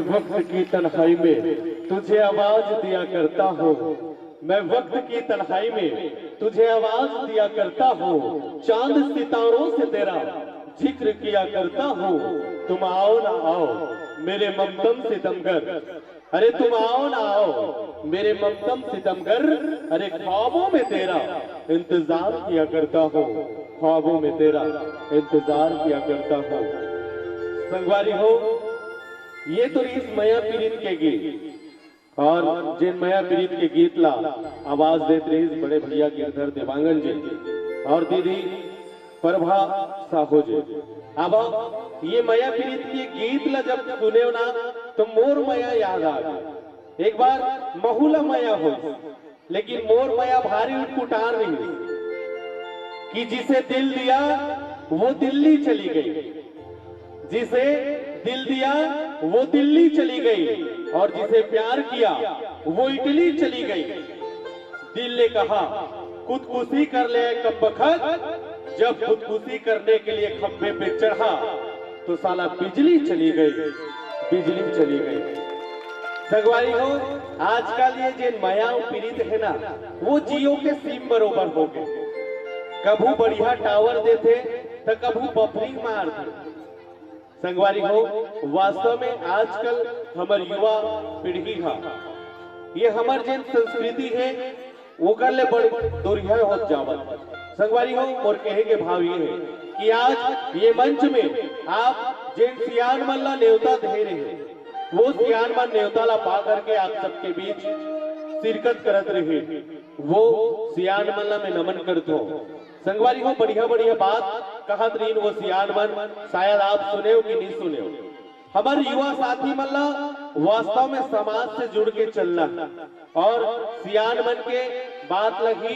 वक्त की तन्हाई में तुझे आवाज दिया करता हूँ, मैं वक्त की तन्हाई में तुझे आवाज दिया करता हूँ। चांद सितारों से तेरा जिक्र किया करता हूँ। तुम आओ ना आओ मेरे ममतम सितमगर, अरे तुम आओ ना आओ मेरे ममतम सितमगर। अरे ख्वाबों में तेरा इंतजार किया करता हूँ, ख्वाबों में तेरा इंतजार किया करता हूँ। संगवारी हो, ये तो रहिस मया पीरित के गीत। और जेन मया पीरित के गीत ला आवाज देत रहिस बड़े भैया गिरधर देवांगन जी और दीदी प्रभा साहू जी। अब ये मया पीरित के गीत ला जब सुनेव ना, तो मोर मया याद आ गे। एक बार महू ला मया हो, लेकिन मोर मया भारी उटपुटार रहिस कि जिसे दिल दिया वो दिल्ली चली गई, जिसे दिल दिया वो दिल्ली चली गई, और जिसे प्यार किया वो इटली चली गई। दिल ने कहा खुदकुशी कर ले कमबख्त, जब खुदकुशी करने के लिए खंभे पे चढ़ा तो साला बिजली चली गई, बिजली चली गई। संगवारी हो, आजकल ये जेन मया अउ पीरित हे ना, वो जियो के सिम बरोबर हो गे। कभू बढ़िया टावर देथे, त कभू बफरिंग मारथे। संगवारी हो, वास्तव में आजकल हमर युवा पीढ़ी हा, ये हमर जेन संस्कृति हे, ओकर ले बड़ दुरिहा होत जावत। संगवारी हो, मोर कहे के भाव ये हे कि आज ये मंच में आप जेन सियान मन ला नेवता दे रहे, वो सियान मन नेवता ला पा करके आप सबके बीच शिरकत करत रहे, वो सियान मन ला मैं नमन करत हूँ। संगवारी हो, बढ़िया बढ़िया बात कहत रहिन वो सियान मन, शायद आप सुनेव कि नहीं सुनेव। हमर युवा साथी मन ला वास्तव में समाज से जुड़ के चलना है और सियान मन के बात ला ही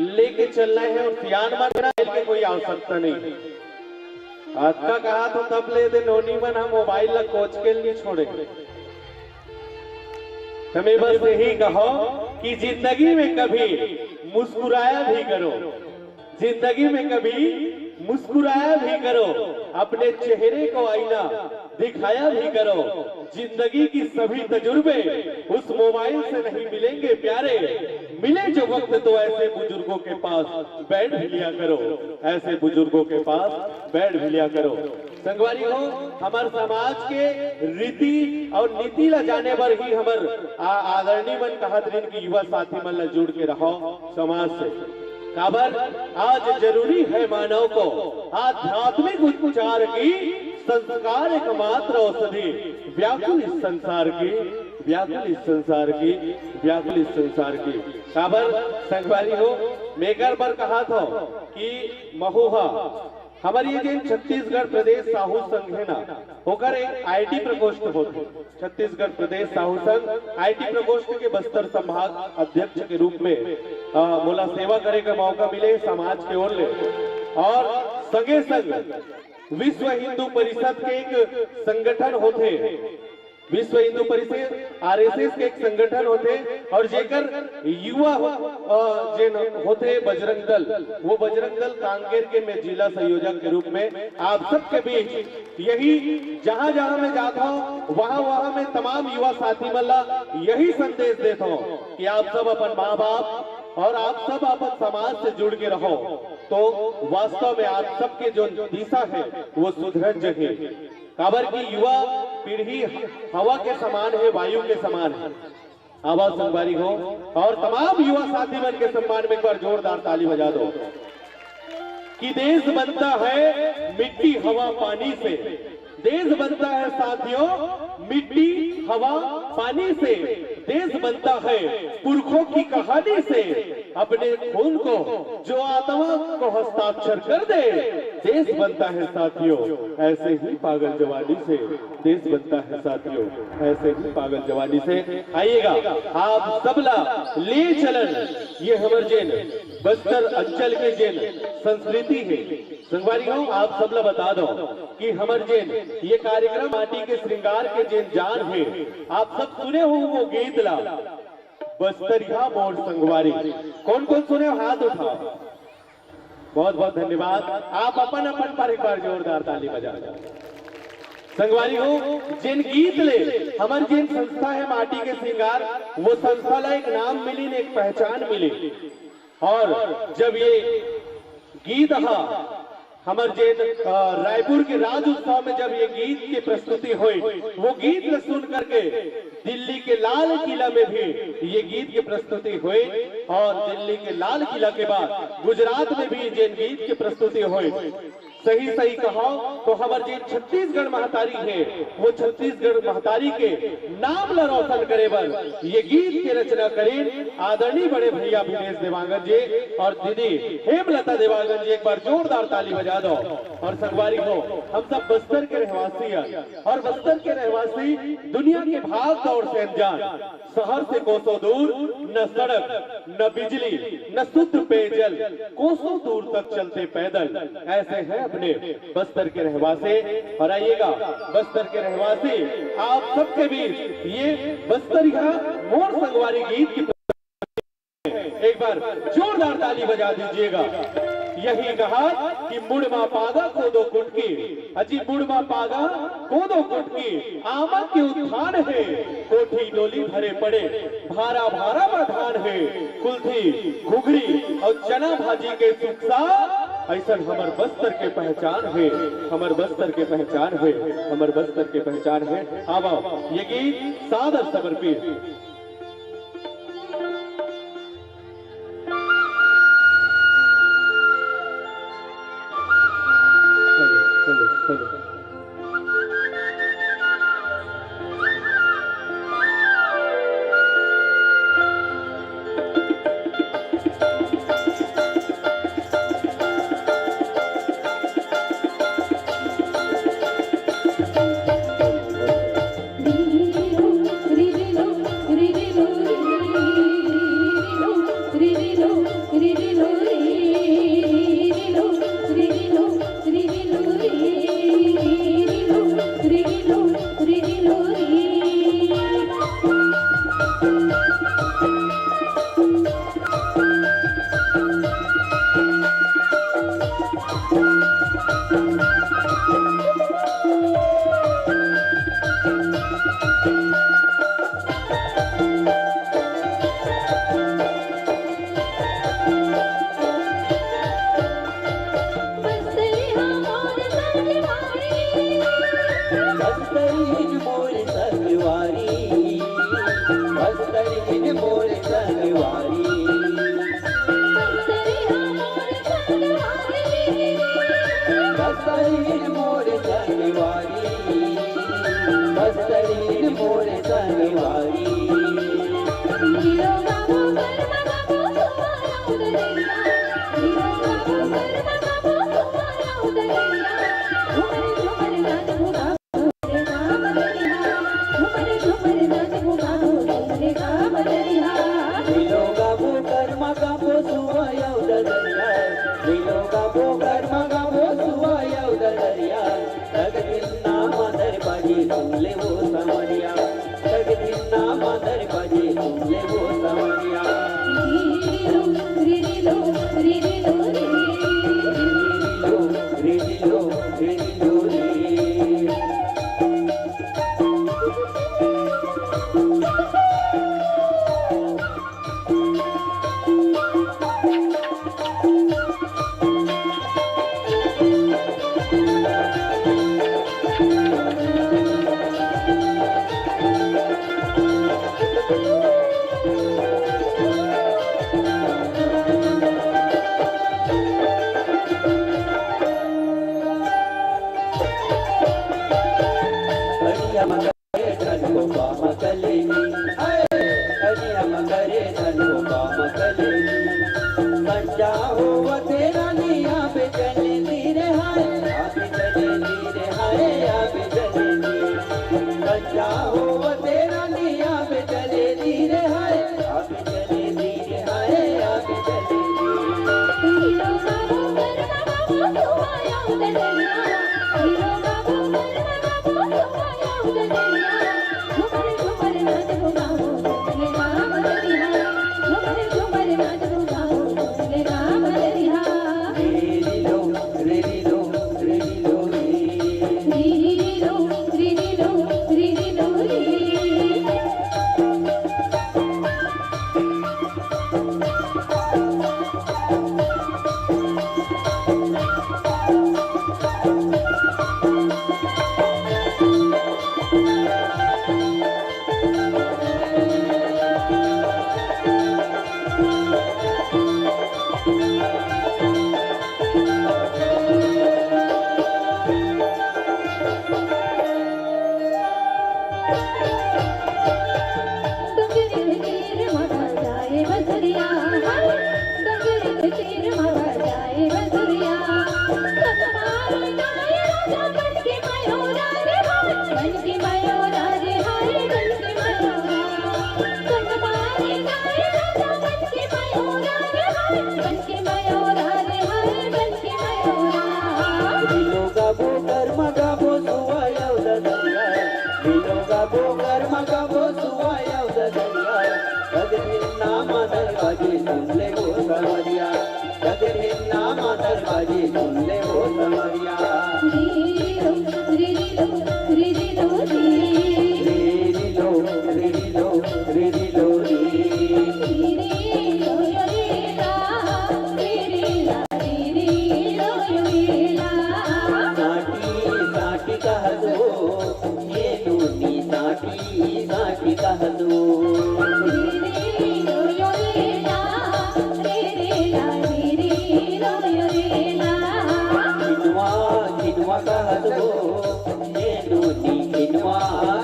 लेके चलना है और सियान मन के कोई आवश्यकता नहीं है। अतका कहा तो तब ले दे नोनी मन हम मोबाइल ला कोच के नहीं छोड़े। तो मैं बस यही कहो कि जिंदगी में कभी मुस्कुराया भी करो, जिंदगी में कभी मुस्कुराया भी करो, अपने चेहरे को आईना दिखाया भी करो। जिंदगी की सभी तजुर्बे उस मोबाइल से नहीं मिलेंगे प्यारे, मिले जो वक्त तो ऐसे बुजुर्गों के पास बैठ भी लिया करो, ऐसे बुजुर्गों के पास बैठ भी लिया करो। संगवारी हो, हमर समाज के रीति और नीति ला जाने बर ही हमर आ-, आदरणीय मन कहत रहिन कि युवा साथी मन ला जुड़ के रहो समाज से। काबर आज जरूरी है मानव को आध्यात्मिक उपचार की, संस्कार एकमात्र औषधि व्याकुल इस संसार की, व्याकुल इस संसार की, व्याकुल इस संसार की। काबर संगवारी हो, मैं एकर बर कहत हूँ कि महू हा हमर ये जेन छत्तीसगढ़ प्रदेश साहू संघ है ना, ओकर एक आईटी प्रकोष्ठ होथे। छत्तीसगढ़ प्रदेश साहू संघ आईटी प्रकोष्ठ के बस्तर संभाग अध्यक्ष के रूप में, अ, मोला सेवा करे का मौका मिले समाज के ओर ले। और संगे संग विश्व हिंदू परिषद के एक संगठन होथे, विश्व हिंदू परिषद, आरएसएस के एक संगठन होथे और जेकर युवा, अ, जेन होथे बजरंग दल, वो बजरंग दल कांकेर के मैं जिला संयोजक के रूप में आप सबके बीच यही जहां जहां मैं जाता हूं, वहां वहां मैं तमाम युवा साथी मन ला यही संदेश देता हूं कि आप सब अपन माँ बाप और आप सब अपन समाज से जुड़ के रहो, तो वास्तव में आप सबके जो दिशा है वो सुधर जही। काबर की युवा पीढ़ी हवा के समान है, वायु के समान है। आवाज संगवारी हो और तमाम युवा साथी मन के सम्मान में एक बार जोरदार ताली बजा दो कि देश बनता है मिट्टी, हवा, पानी से। देश बनता है साथियों, मिट्टी, हवा, पानी से। देश बनता है पुरखों की कहानी से। अपने खून को जो आत्मा को हस्ताक्षर कर दे, देश बनता है साथियों, ऐसे ही पागल जवानी से। देश बनता है साथियों, ऐसे ही पागल जवानी से। आइएगा, आप सबला ले चलन, ये हमर जेन बस्तर अंचल के जेन संस्कृति है। संगवारी हो, आप सबला बता दो कि हमर जेन ये कार्यक्रम माटी के श्रृंगार के जेन जान है, आप सब सुने हो वो गीत ला, बस्तरिया मोर संगवारी। कौन कौन सुने हो, हाथ उठाओ। बहुत बहुत धन्यवाद। आप अपन अपन पर एक बार जोरदार ताली बजा दो। संगवारी हो, जेन गीत ले हमर जेन संस्था हे माटी के सिंगार, वो संस्था ला एक नाम मिलिन, एक पहचान मिलिन। और जब ये गीत हा हमर जेन, अ, रायपुर के राज उत्सव में जब ये गीत के प्रस्तुति होय, वो गीत ला सुन करके दिल्ली के लाल किला में भी ये गीत के प्रस्तुति होय और दिल्ली के लाल किला के बाद गुजरात में भी जेन गीत के प्रस्तुति होय, सही सही कहो तो हमर जेन छत्तीसगढ़ महतारी हे, वो छत्तीसगढ़ महतारी के नाम ला रोशन करे बर ये गीत के रचना करेन आदरणीय बड़े भैया अभिनेश देवांगन जी और दीदी हेमलता देवांगन जी। एक बार जोरदार ताली बजा दो। और संगवारी हो, हम सब बस्तर के रहवासी हैं और बस्तर के रहवासी दुनिया के भाग दौड़ से अनजान। शहर से कोसों दूर, न सड़क, न बिजली, न शुद्ध पेयजल, कोसों दूर तक चलते पैदल, ऐसे हैं अपने बस्तर के रहवासी। और आइएगा बस्तर के रहवासी, आप सबके बीच ये बस्तरिया मोर संगवारी गीत की एक बार जोरदार ताली बजा दीजिएगा। यही कहा कि मुड़मा पागा कोदो कुटकी, अजी मुड़मा पागा कोदो कुटकी, आमन के उत्थान हे, कोठी डोली भरे पड़े, भारा भारा म धान हे, कुल्थी, घुघरी और चना भाजी के सुखसा, ऐसन हमर बस्तर के पहचान हे, हमर बस्तर के पहचान हे, हमर बस्तर के पहचान हे। आवा, ये गीत सादर समर्पित। बस्तरिन मोर संगवारी, बस्तरिन मोर संगवारी, बस्तरिन मोर संगवारी, बस्तरिन मोर संगवारी। बाजे सुन ले वो सवरिया। रे री लो, रे री लो, रे री लो रे। रे री लो, रे री लो, रे री लो रे। रे री लो यो रे ला, रे री ला, रे री लो यो रे ला। साटी, साटी कहत हो, ये नोनी साटी, साटी कहत हो। रे री लो यो रे ला, रे री ला, रे री लो यो रे ला। खिनवा, खिनवा कहत हो, ए नोनी खिनवा,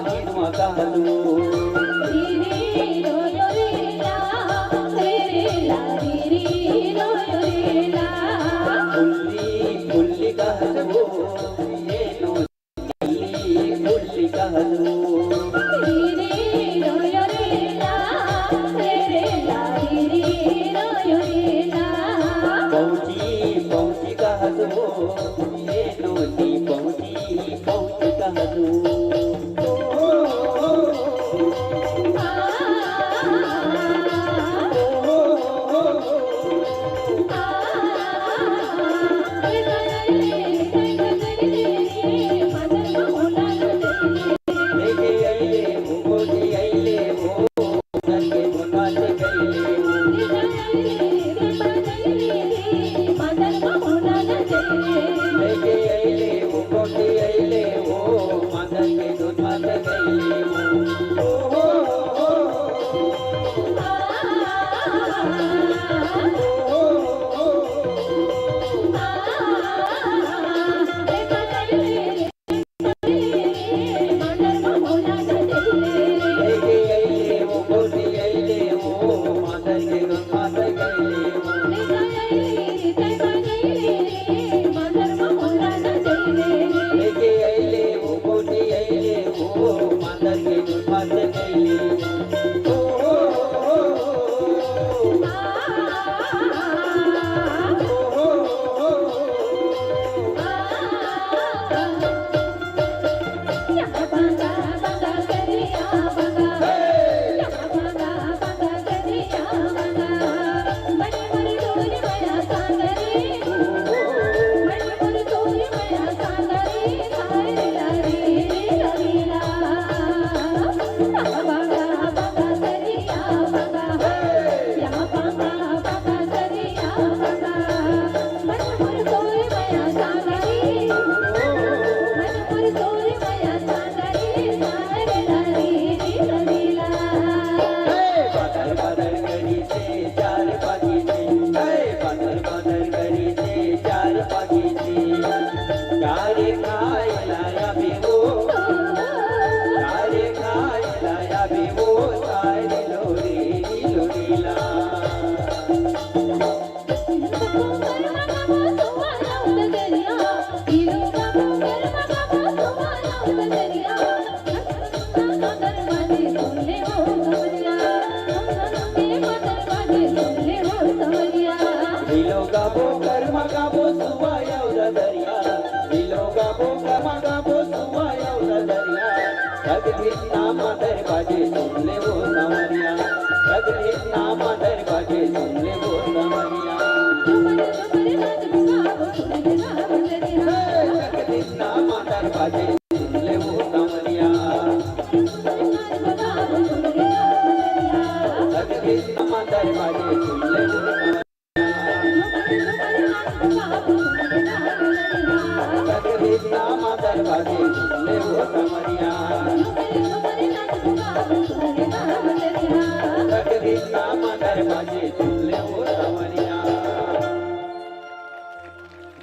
खिनवा कहत हो। रे री लो यो रे ला, रे री ला, रे री लो यो रे ला। फुल्ली, फुल्ली कहत हो, ए नोनी फुल्ली, फुल्ली कहत हो। रे री लो यो रे ला, रे री ला, रे री लो यो रे ला। पहुँची, पहुँची कहत हो, ए नोनी पहुँची, पहुँची कहत हो।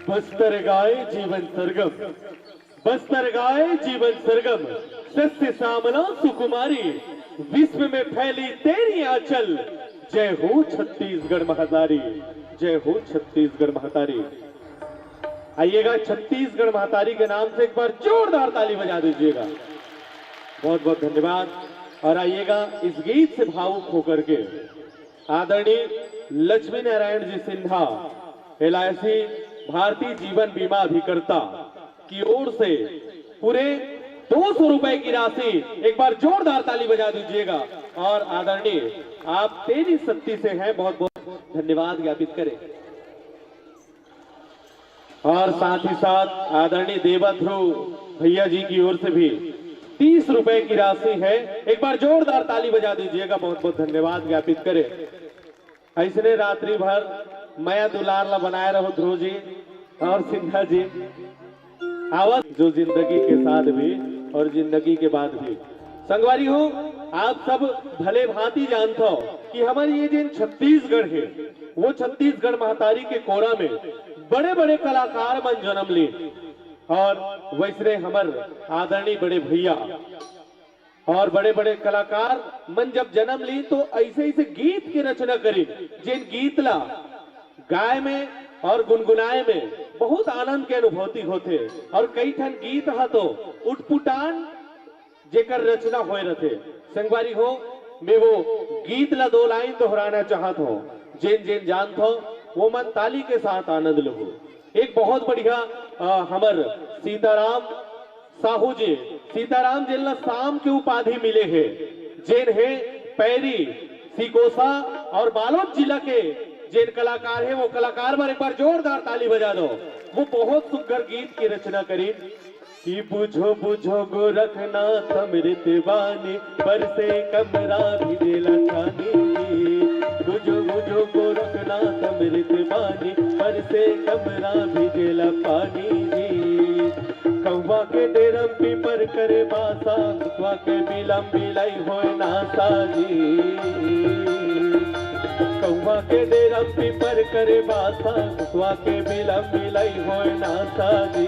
बस्तर गाय जीवन सरगम, बस्तर गाय जीवन सरगम, सस्य सामला सुकुमारी, विश्व में फैली तेरी आंचल। जय हो छत्तीसगढ़ महतारी, जय हो छत्तीसगढ़ महतारी। आइएगा, छत्तीसगढ़ महतारी के नाम से एक बार जोरदार ताली बजा दीजिएगा। बहुत बहुत धन्यवाद। और आइएगा, इस गीत से भावुक होकर के आदरणीय लक्ष्मी नारायण जी सिन्हा, एलआईसी भारतीय जीवन बीमा अभिकर्ता की ओर से पूरे दो सौ रुपए की राशि, एक बार जोरदार ताली बजा दीजिएगा। और आदरणीय, आप तेरी शक्ति से हैं, बहुत बहुत धन्यवाद ज्ञापित करें। और साथ ही साथ आदरणीय देवा ध्रुव भैया जी की ओर से भी तीस रुपए की राशि है। एक बार जोरदार ताली बजा दीजिएगा, बहुत बहुत धन्यवाद ज्ञापित करें। ऐसने रात्रि भर मया दुलार ला बनाए रहो ध्रुव जी और सिन्हा जी। आवत जो जिंदगी के साथ भी और जिंदगी के बाद भी। संगवारी हो, आप सब भले भांति जानत हो कि हमर ये जिन छत्तीसगढ़ है, वो छत्तीसगढ़ महतारी के कोरा में बड़े बड़े कलाकार मन जन्म लीन। और वैसने हमर आदरणीय बड़े भैया और बड़े बड़े कलाकार मन जब जन्म लीन तो ऐसे ऐसे गीत के रचना करीन, जिन गीत ला गाय में और गुनगुनाए में बहुत आनंद के अनुभूति होथे। और कई ठन गीत ह तो उटपुटान जेकर रचना होए रथे। संगवारी हो, मैं वो गीत ला दो लाइन दोहराना चाहत हूँ। जेन जेन जानत हो, वो मन ताली के साथ आनंद लहू। एक बहुत बढ़िया, अ, हमर सीताराम साहू जी, सीताराम जेन ला साम के उपाधि मिले हे, जेन हे पैरी, सिकोसा और बालोद जिला के जेन कलाकार हे, वो कलाकार बर एक बार जोरदार ताली बजा दो। वो बहुत सुघर गीत की रचना करीन कि बुझो बुझो गोरखनाथ अमृत बानी, बरसे कमरा भिजेला छानी। बुझो बुझो गोरखनाथ अमृत बानी, बरसे कमरा भिजेला पानी जी। कौवा के डेरम पीपर करे बासा, कुकुआ के बिलम बिलाई होए नासा जी। कौवा के डेरम पीपर करे बासा, कुकुआ के बिलम बिलाई होए नासा जी।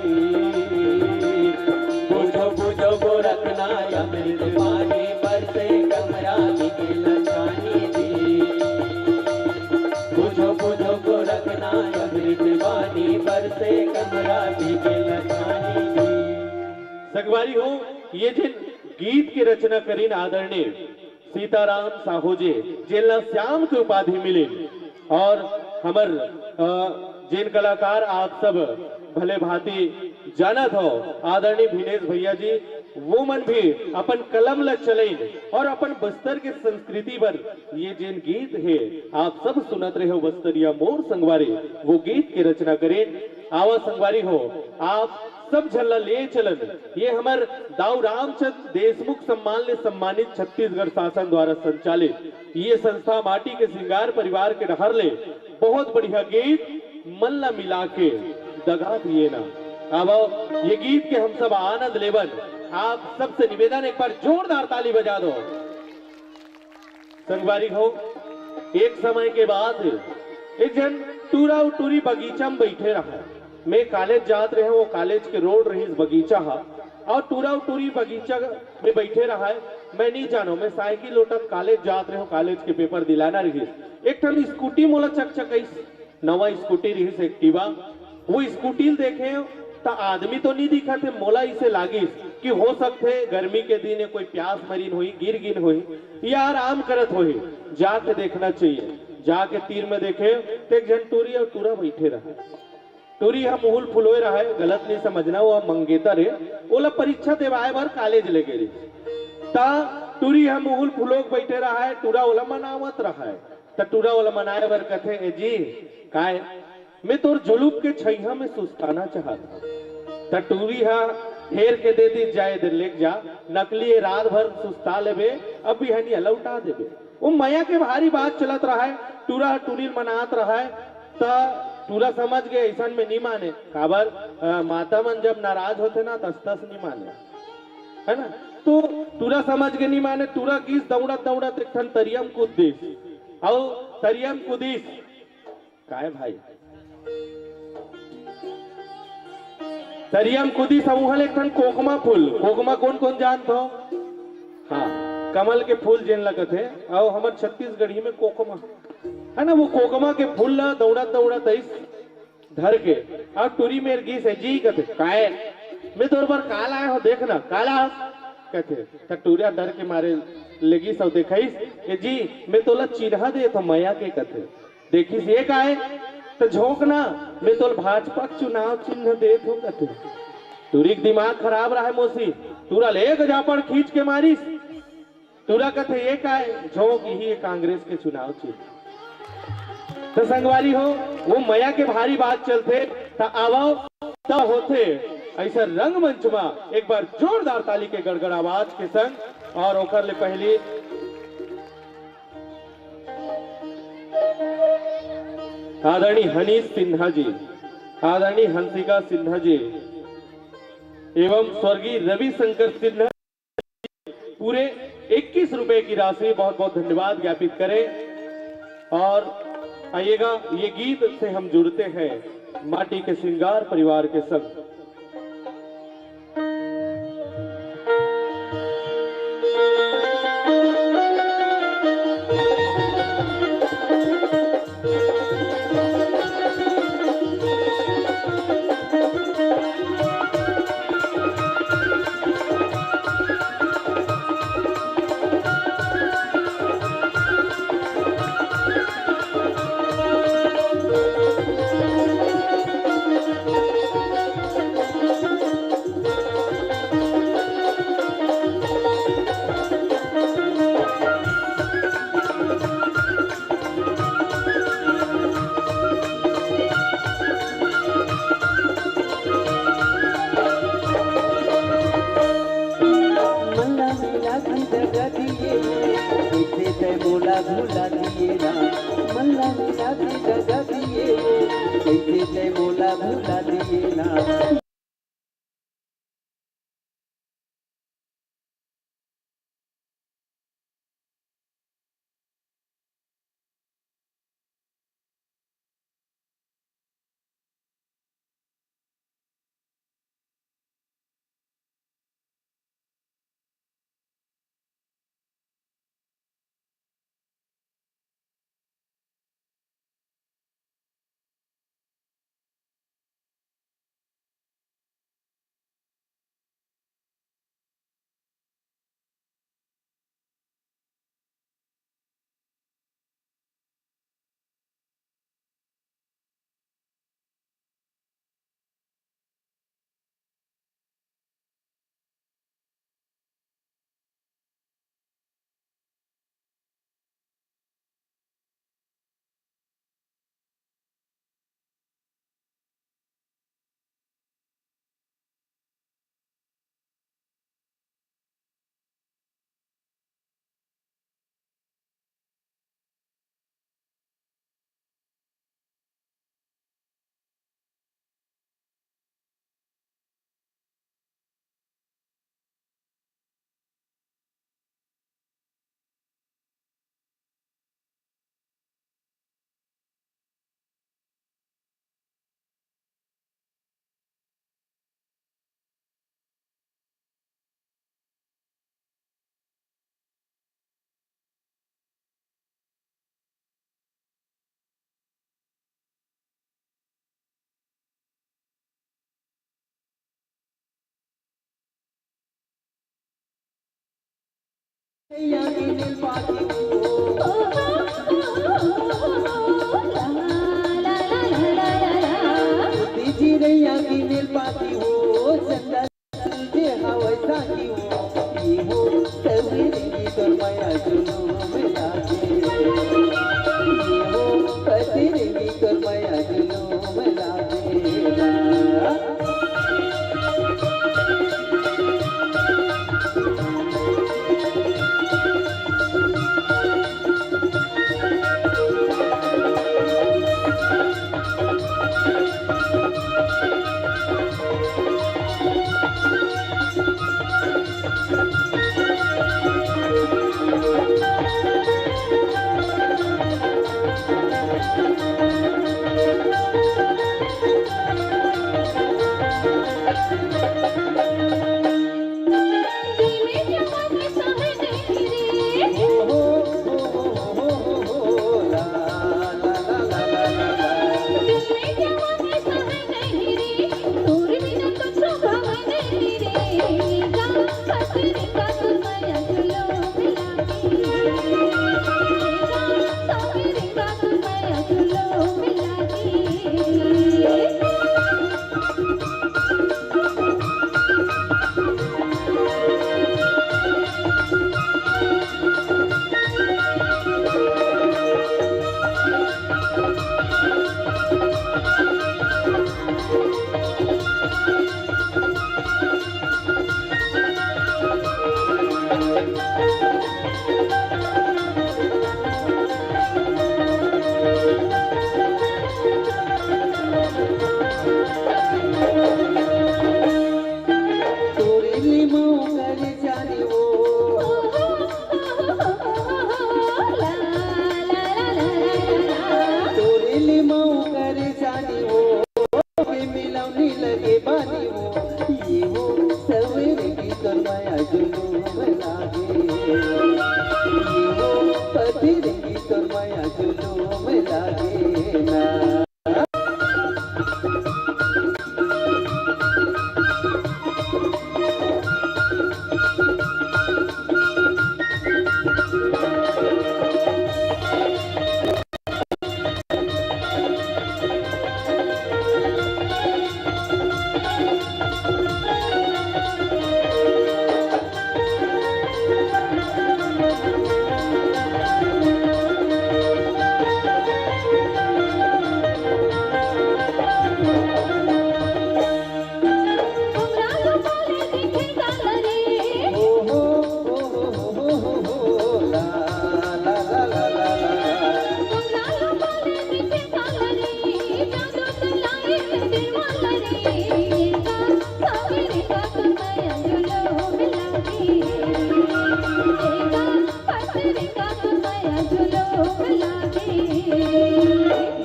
बुझो बुझो गोरखनाथ अमृत बानी, बरसे कमरा भिजेला छानी जी। बुझो बुझो गोरखनाथ अमृत बानी, बरसे कमरा भिजेला छानी जी। संगवारी हो, ये जिन गीत के रचना करीन आदरणीय सीताराम साहू जी, जेन ला श्याम के उपाधि मिलिन। और हमर, अ, जेन कलाकार आप सब भले भांति जानत हो, आदरणीय भिनेश भैया जी, वो मन भी अपन कलम ला चलाइन और अपन बस्तर के संस्कृति बर ये जेन गीत हे, आप सब सुनत रहे हो बस्तरिया मोर संगवारी, वो गीत के रचना करेन। आवा संगवारी हो, आप सब झन ला ले चलन ये हमर दाऊ रामचंद देशमुख सम्मान ले सम्मानित छत्तीसगढ़ शासन द्वारा संचालित ये संस्था माटी के सिंगार परिवार के डहर ले बहुत बढ़िया गीत मन ला मिला के दगा दिए ना। अब ये गीत के हम सब आनंद लेवन। आप सबसे निवेदन, एक बार जोरदार ताली बजा दो। संगवारी हो, एक समय के बाद एक झन टूरा अउ टूरी बगीचा में बैठे रहा। मैं कॉलेज जात रहे, वो कॉलेज के रोड रहिस बगीचा हा, और टूरा अउ टूरी बगीचा में बैठे रहा है। मैं नहीं जानो, मैं साइकिल लोटत कॉलेज जात रहे हूँ, कॉलेज के पेपर दिलाना रहिस। एक ठन स्कूटी मोला चकचकाइस, नवा स्कूटी रहिस एक्टिवा। वो स्कूटी ल देखे त आदमी तो नहीं दिखत हे, मोला इसे लागिस कि हो सकथे गर्मी के दिन हे, कोई प्यास मरीन होही, गिर गिन होही या आराम करत होही, जाके देखना चाहिए। जाके तीर में देखे त एक झन टूरी अउ टूरा बैठे रहा। टूरी ह मुहुल फुलोय रहा है, गलत नहीं समझना, वो मंगेतर हे, ओला परीक्षा देवाए बर कॉलेज ले गे रहिस। त टूरी ह मुहुल फुलोक बैठे रहा है, टूरा ओला मनावत रहा है। त टूरा ओला मनाए बर कथे, "ए जी, काय मैं तोर जुलूप के छैया में सुस्ताना चाहत हूँ।" त टूरी ह हेर के दे दी, "जाए दे, लेग जा, नकली ए रात भर सुस्ता लेबे, अब बिहनिया लौटा देबे।" वो मया के भारी बात चलत रहा है, टूरा ह टूरी ल मनात रहा है। त टूरा समझ गए, ऐसन में नहीं माने, काबर, अ, माता मन जब नाराज होथे ना, तस तस नहीं माने, है ना? तो टूरा समझ के नहीं माने, टूरा गिस दौड़त दौड़त एक ठन तरिया में कूद दिस, अउ तरिया में कूदिस, काय भाई? तरिया में कूदिस, अउ उहाँ ले एक ठन कोकमा फूल, कोकमा कोन कोन जानत हो? हाँ, कमल के फूल जेन लगत हे, अउ हमर छत्तीसगढ़ी में कोकमा, है ना? वो कोकमा के फूल ला दौड़त दौड़त आइस धर के, अउ टूरी मेर गिस, "ए जी," कथे, "काय?" "मैं तोर बर का लाए हो, देख ना।" "का लाए?" कथे, त टूरा डर के मारे लेगिस अउ देखाइस, "ए जी, मैं तोला चिन्हा देत हो मया के," कथे। देखिस, "ये काय?" "त झोंक ना, मैं तोला भाजपा के चुनाव चिन्ह देत हो," कथे। टूरी के दिमाग खराब रहा है मौसी, टूरा ले एक झापड़ खींच के मारिस। टूरा कथे, "ये काय?" "झोंक, इही हे कांग्रेस के चुनाव चिन्ह।" त संगवारी हो, वो मया के भारी बात चलथे, त आवा, त होथे ऐसा रंगमंच मा एक बार जोरदार ताली के गड़गड़ आवाज के संग। और ओकर ले पहली आदरणीय हनीश सिन्हा जी, आदरणीय हंसिका सिन्हा जी एवं स्वर्गीय रविशंकर सिन्हा पूरे इक्कीस रुपए की राशि, बहुत बहुत धन्यवाद ज्ञापित करें। और आइएगा, ये गीत से हम जुड़ते हैं माटी के श्रृंगार परिवार के संग। मन ला मिला के दगा दिए वो, कइसे तैं मोला भुला दिए ना। मन ला मिला के दगा दिए वो, कइसे तैं मोला भुला दिए ना।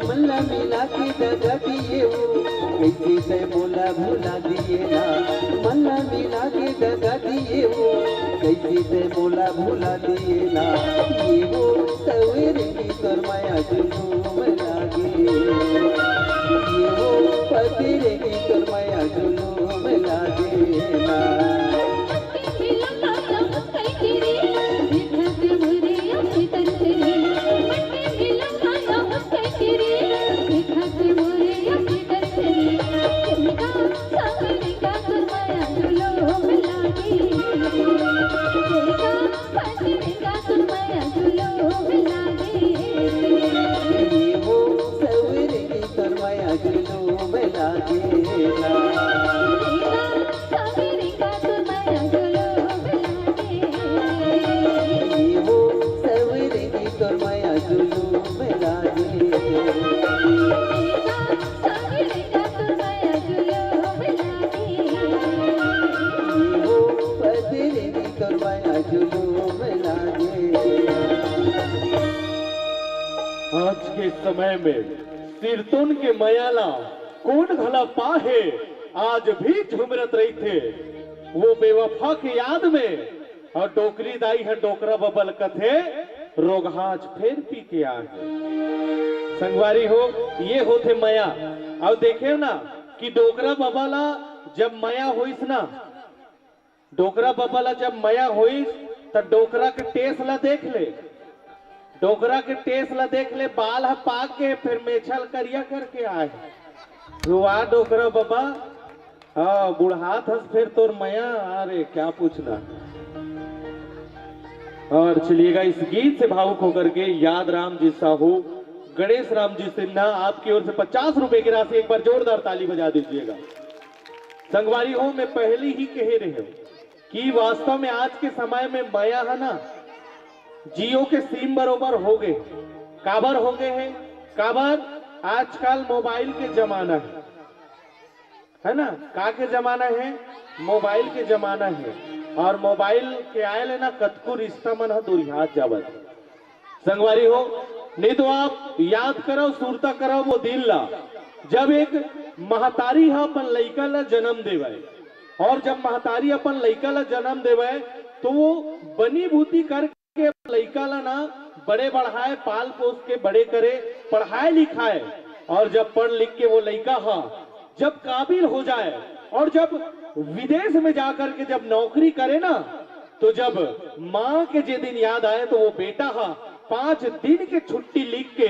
मन ला मिला के दगा दिए वो, कैसे तै मोला भुला दिए ना। मन ला मिला के दगा दिए वो, कैसे तै मोला भुला दिए ना। ये वो सवेरे की तोर माया जुलूम लागे, ये वो पतिरे की तोर माया जुलूम लागे ना। ये वो सवेरे की तोर माया जुलूम लागे ना। ये वो सवेरे की तोर माया जुलूम लागे। ये वो पतिरे की तोर माया जुलूम लागे। आज के समय में सिरतोन के मया ला कोन घला पाहे, आज भी झुमरत रहिथे। वो बेवफा के याद में, और डोकरी दाई ह डोकरा बबा ल कथे, रोगहा आज फेर पी के आए। संगवारी हो, ये होथे मया। अउ देखे ना कि डोकरा बबा ला जब मया होइस ना, डोकरा बबा ला जब मया होइस, त डोकरा के टेस ला देख ले, डोकरा के टेस ला देख ले, बाल ह पाक के, फिर मेछल करिया करके आए। वाह डोकरा बबा, हाँ, बुढ़ात हस फिर तोर मया, अरे क्या पूछना। और चलिएगा, इस गीत से भावुक होकर के याद राम जी साहू, गणेश राम जी सिन्हा, आपकी ओर से पचास रुपए की राशि, एक बार जोरदार ताली बजा दीजिएगा। संगवारी हो, मैं पहले ही कहे रहे हूं कि वास्तव में आज के समय में मया है ना, जियो के सिम बरोबर हो गए। काबर हो गए है? काबर आजकल मोबाइल के जमाना है, है ना? का के जमाना है? मोबाइल के जमाना है। और मोबाइल के आए ले ना कतको रिश्ता मन ह दुरिहात जावत। संगवारी हो, नहीं तो आप याद करो, सुरता करो वो दिन ला, जब एक महतारी ह अपन लइका ला जन्म देवय, और जब महतारी अपन लइका ला जन्म देवय, तो वो बनी भूती करके लइका ला ना बड़े बढ़ाए, पाल पोस के बड़े करे, पढ़ाए लिखाए, और जब पढ़ लिख के वो लइका ह जब काबिल हो जाए और जब विदेश में जाकर के जब नौकरी करे ना, तो जब माँ के जे दिन याद आए, तो वो बेटा ह पाँच दिन के छुट्टी लिख के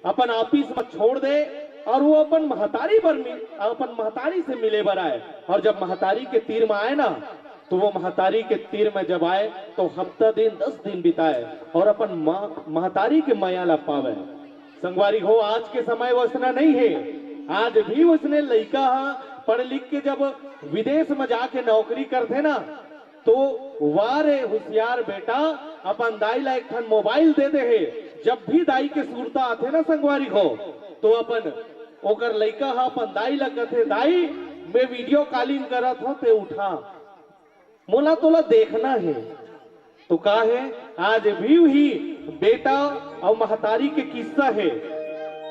अपन ऑफिस में छोड़ दे और वो अपन महतारी पर मि-, अपन महतारी से मिले बर आए। और जब महतारी के तीर में आए ना, तो वो महतारी के तीर में जब आए, तो हफ्ता दिन, दस दिन बिताए और अपन माँ, महतारी के मया ला पावे। संगवारी हो, आज के समय वैसना नहीं है। आज भी वैसने लइका ह पढ़ लिख के जब विदेश में जाके नौकरी करथे ना, तो वाह रे होशियार बेटा, अपन दाई ला एक ठन मोबाइल दे दे हे। जब भी दाई के सुरता आथे ना संगवारी हो, तो अपन ओकर लइका ह अपन दाई ला कथे, "दाई, मैं वीडियो कॉलिंग करत हूँ, ते उठा।" मोला तोला देखना है। तो का है, आज भी वही बेटा और महतारी के किस्सा है,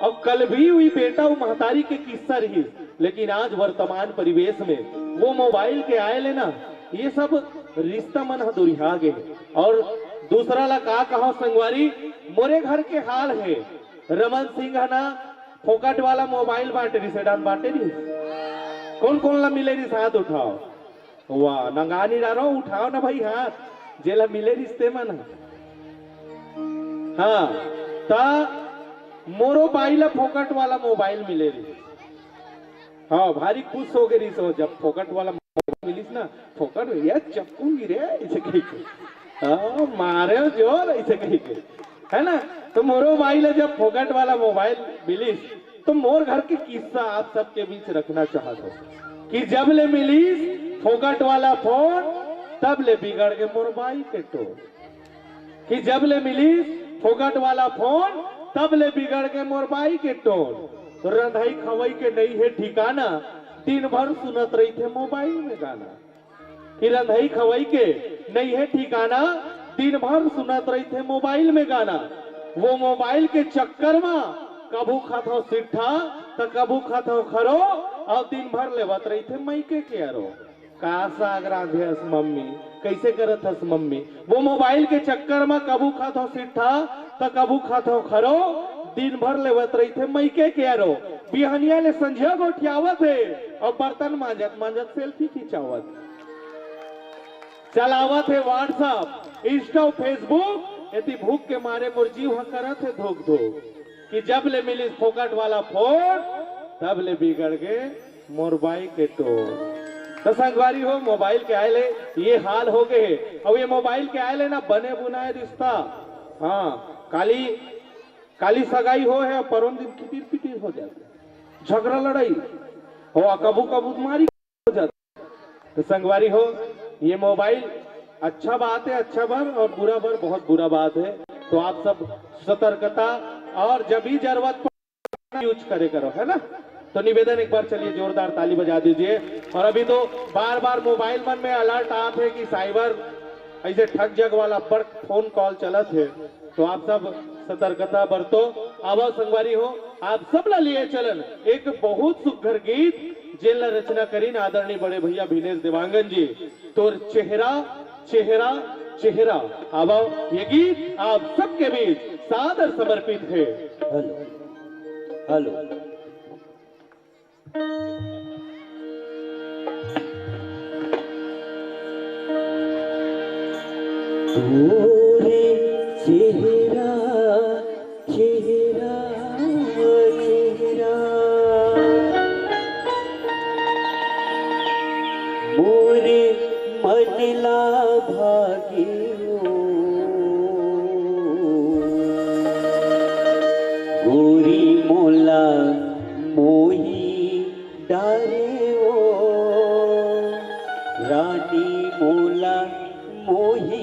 और कल भी वही बेटा और महतारी के किस्सा रही। लेकिन आज वर्तमान परिवेश में वो मोबाइल के आए ले ना, ये सब रिश्ता मन ह दुरिहा गे। और दूसरा ला का कहा संगवारी, मोरे घर के हाल है, रमन सिंह ह ना फोकट वाला मोबाइल बांटे रिहिस, एडा बांटे रिहिस। कौन कौन ला मिले रिहिस, हाथ उठाओ। वाह, नंगा नी डारो, उठाओ ना भाई हाथ, जेला मिले रिहिस ते मन। हाँ, ता मोरो बाई ला फोकट वाला मोबाइल मिले रिहिस। हाँ, भारी खुश हो गे रिहिस हो, जब फोकट वाला मोबाइल मिलिस ना, फोकट में, "ये चपकूंगी रे," ऐसे कही के। हाँ, मारे जोर ऐसे कही के, है ना? तो मोरो बाई ला जब फोकट वाला मोबाइल मिलिस, तो मोर घर के किस्सा आप सबके बीच रखना चाहत हो कि जब ले मिलिस फोकट वाला फोन, तब ले बिगड़ गे मोर बाई के टोन। कि जब ले मिलिस फोकट वाला फोन, तब ले बिगड़ गे मोर बाई के टोन। रंधई खवई के नइ हे ठिकाना, दिन भर सुनत रहिथे मोबाइल में गाना। कि रंधई खवई के नइ हे ठिकाना, दिन भर सुनत रहिथे मोबाइल में गाना। वो मोबाइल के चक्कर म कभू खाथव सिट्ठा, त कभू खाथव खरो, अउ दिन भर लेवत रहिथे मइके के अरो। का साग रांधे हस मम्मी, कइसे करत हस मम्मी? वो मोबाइल के चक्कर म कभू खाथव सिट्ठा, त कभू खाथव खरो, दिन भर लेवत रहिथे मइके के अरो। बिहनिया ले संझिया गोठियावत हे अउ बर्तन मांजत मांजत सेल्फी खिंचावत, चलावत हे WhatsApp, Insta, Facebook। एती भूख के मारे मोर जीव ह करत हे धोक धोक, कि जब ले मिलिस फोकट वाला फोन, तब ले बिगड़ गे मोर बाई के टोर। त संगवारी हो, मोबाइल के आए ले ये हाल हो गे हे। अउ ये मोबाइल के आए ले ना बने बुनाए रिश्ता, हाँ, काली काली सगाई हो हे, परोन दिन किटिर पिटिर हो जाथे, झगड़ा लड़ाई हो, कभू कभू मारी हो जाथे। त संगवारी हो, ये मोबाइल अच्छा बात हे, अच्छा बर, अउ बुरा बर बहुत बुरा बात हे। तो आप सब सतर्कता अउ जब भी जरूरत पड़े use करे करो, है ना? तो निवेदन, एक बार चलिए जोरदार ताली बजा दीजिए। अउ अभी तो बार बार मोबाइल मन में alert आत हे कि cyber अइसे ठग जग वाला अब्बड़ फोन कॉल चलत हे, तो आप सब सतर्कता बरतो। आवव संगवारी हो, आप सब ला लिए चलन एक बहुत सुघर गीत, जेन ला रचना करिन आदरणीय बड़े भैया भिनेश देवांगन जी, तोर चेहरा, चेहरा, चेहरा। आवव ये गीत आप सबके बीच सादर समर्पित हे। Hello, hello. तोरे चेहरा, चेहरा, चेहरा मोरे मन ला भागे ओ। गोरी मोला मोही डारे ओ, रानी मोला मोही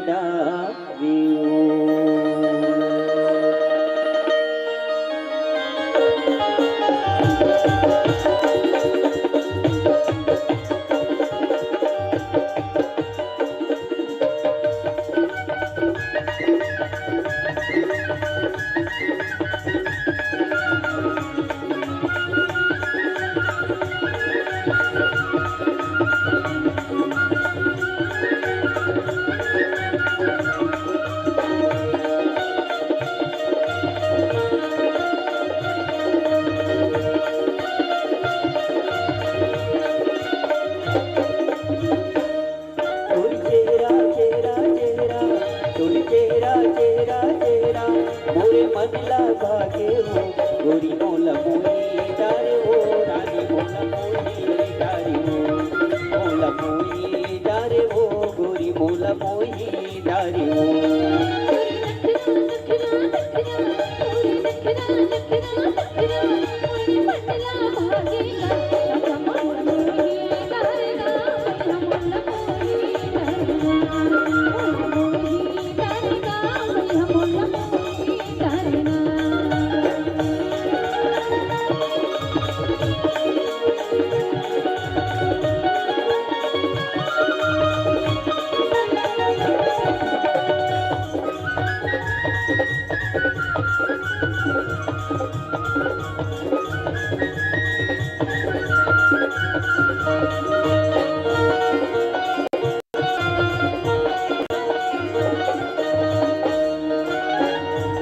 डारे ओ। तोर चेहरा, चेहरा, चेहरा, तोर चेहरा, चेहरा, चेहरा, मोरे मन ला भागे ओ। गोरी मोला मोही डारे ओ, रानी मोला मोही डारे ओ, मोला मोही डारे ओ, गोरी मोला मोही डारे ओ।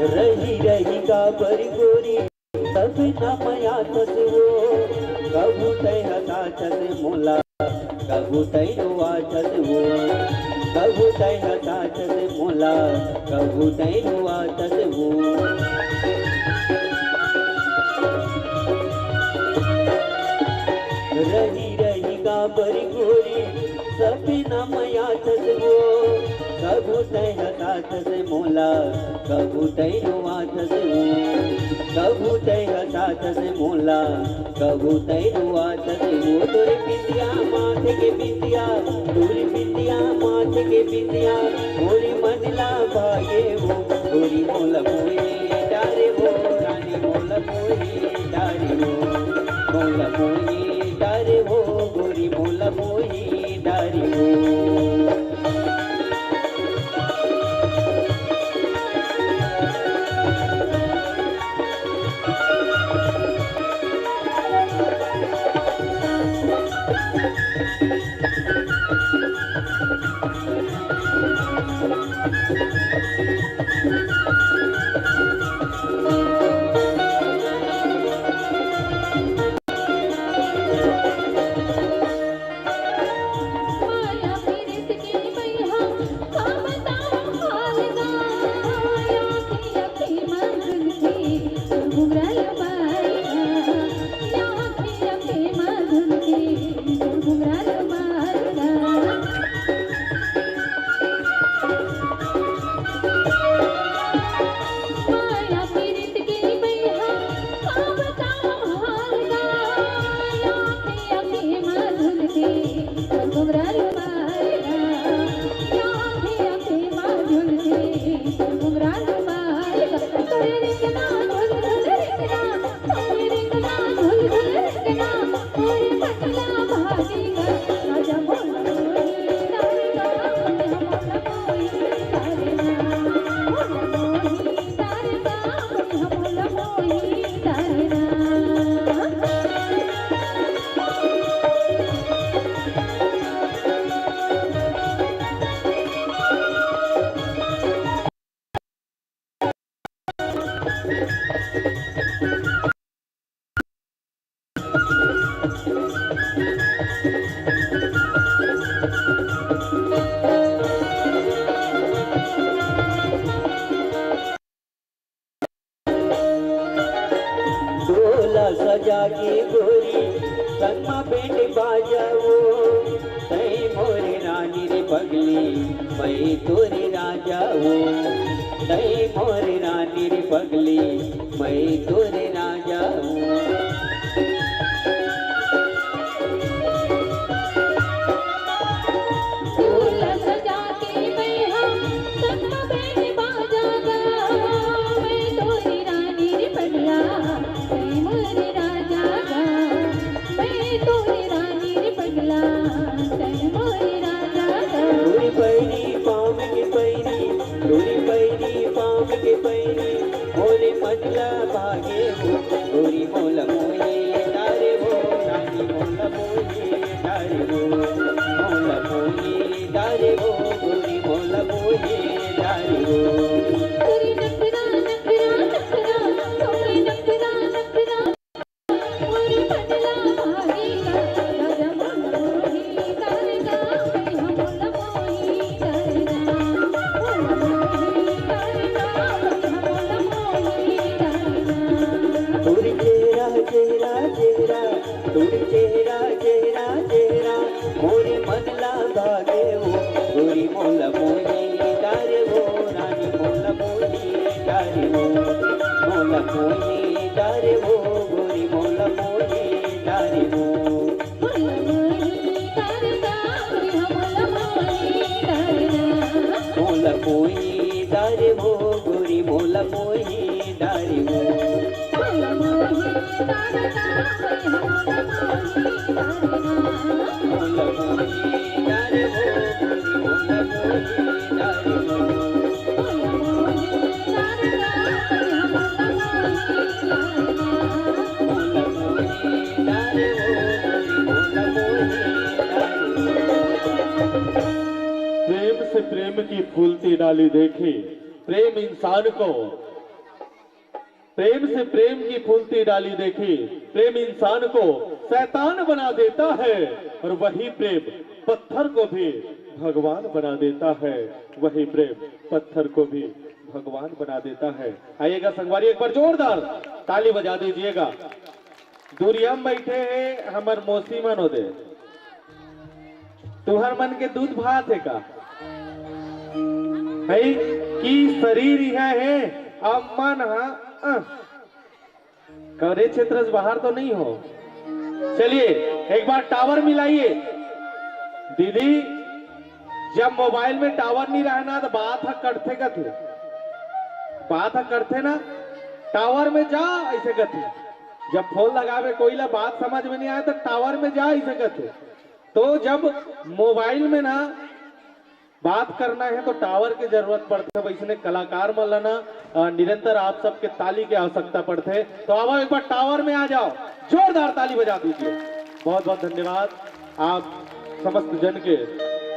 रही रही काबर गोरी सपना म आथस वो, कभू तैं हँसाथस मोला, कभू तैं रोवाथस वो, कभू तैं हँसाथस मोला, कभू तैं रोवाथस वो। रही रही काबर गोरी सपना म आथस वो, कभू तैं हँसाथस मोला, कभू तैं रोवाथस वो, कभू तैं हँसाथस मोला, कभू तैं रोवाथस वो। तोरे बिंदिया माथे के बिंदिया, तोरे बिंदिया माथे के बिंदिया, मोरे मन ला भागे वो, गोरी मोला मोही डारे वो, रानी मोला मोही डारे। मोला मोही डारे वो गोरी, मोला मोही डारे वो। डोला सजा के गोरी, संग म बैंड बाजा वो। तैं मोरे रानी रे पगली, मैं तोरे राजा वो। तैं मोरे रानी रे पगली, मैं तोरे राजा वो। डोला सजा के मैं हम संग म बैंड बाजा गा, मैं तोरी रानी रे पगला, तैं मोरे राजा गा, मैं तोरी रानी रे पगला, तैं मोरे राजा गा। तोरी पैरी पाँव के पैरी, तोरी पैरी पाँव के पैरी, मोरे मन ला भागे वो, गोरी मोला मोही डारे वो, रानी मोला मोही डारे वो, मोला मोही डारे वो, गोरी मोला मोही डारे वो। तोरी नखरा, नखरा, नखरा, तोरी नखरा, नखरा। तोर चेहरा, चेहरा, चेहरा, तोर चेहरा, चेहरा, चेहरा, मोरे मन ला भागे वो, गोरी मोला मोही डारे वो, रानी मोला मोही डारे वो, मोला मोही डारे वो, गोरी मोला मोही डारे वो। मोला मोही डारे वो, गोरी मोला मोही डारे वो। प्रेम से प्रेम की फूलती डाली देखी, प्रेम इंसान को प्रेम से प्रेम की फूलती डाली देखी, प्रेम इंसान को शैतान बना देता है और वही प्रेम पत्थर को भी भगवान बना देता है, वही प्रेम पत्थर को भी भगवान बना देता है। आइएगा संगवारी, एक बार जोरदार ताली बजा दीजिएगा। दुरिया में बैठे हैं हमर मौसी मन ओदे। तुहर मन के दूध भात हे का? है कि शरीर इहाँ हे, अब मन ह, अ, कवरेज क्षेत्र से बाहर तो नहीं हो? चलिए, एक बार टावर मिलाइए। दीदी, जब मोबाइल में टावर नहीं रहना तो बात ह कटथे कथे, बात ह कटथे ना, टावर में जा ऐसे कथे। जब फोन लगावे कोई ला बात समझ में नहीं आए तो टावर में जा ही सकत है। तो जब मोबाइल में ना बात करना है तो टावर की जरूरत पड़थे, वैसने कलाकार मन ला ना, अ, निरंतर आप सबके ताली की आवश्यकता पड़थे। तो आओ एक बार टावर में आ जाओ, जोरदार ताली बजा दीजिए। बहुत बहुत धन्यवाद आप समस्त जन के।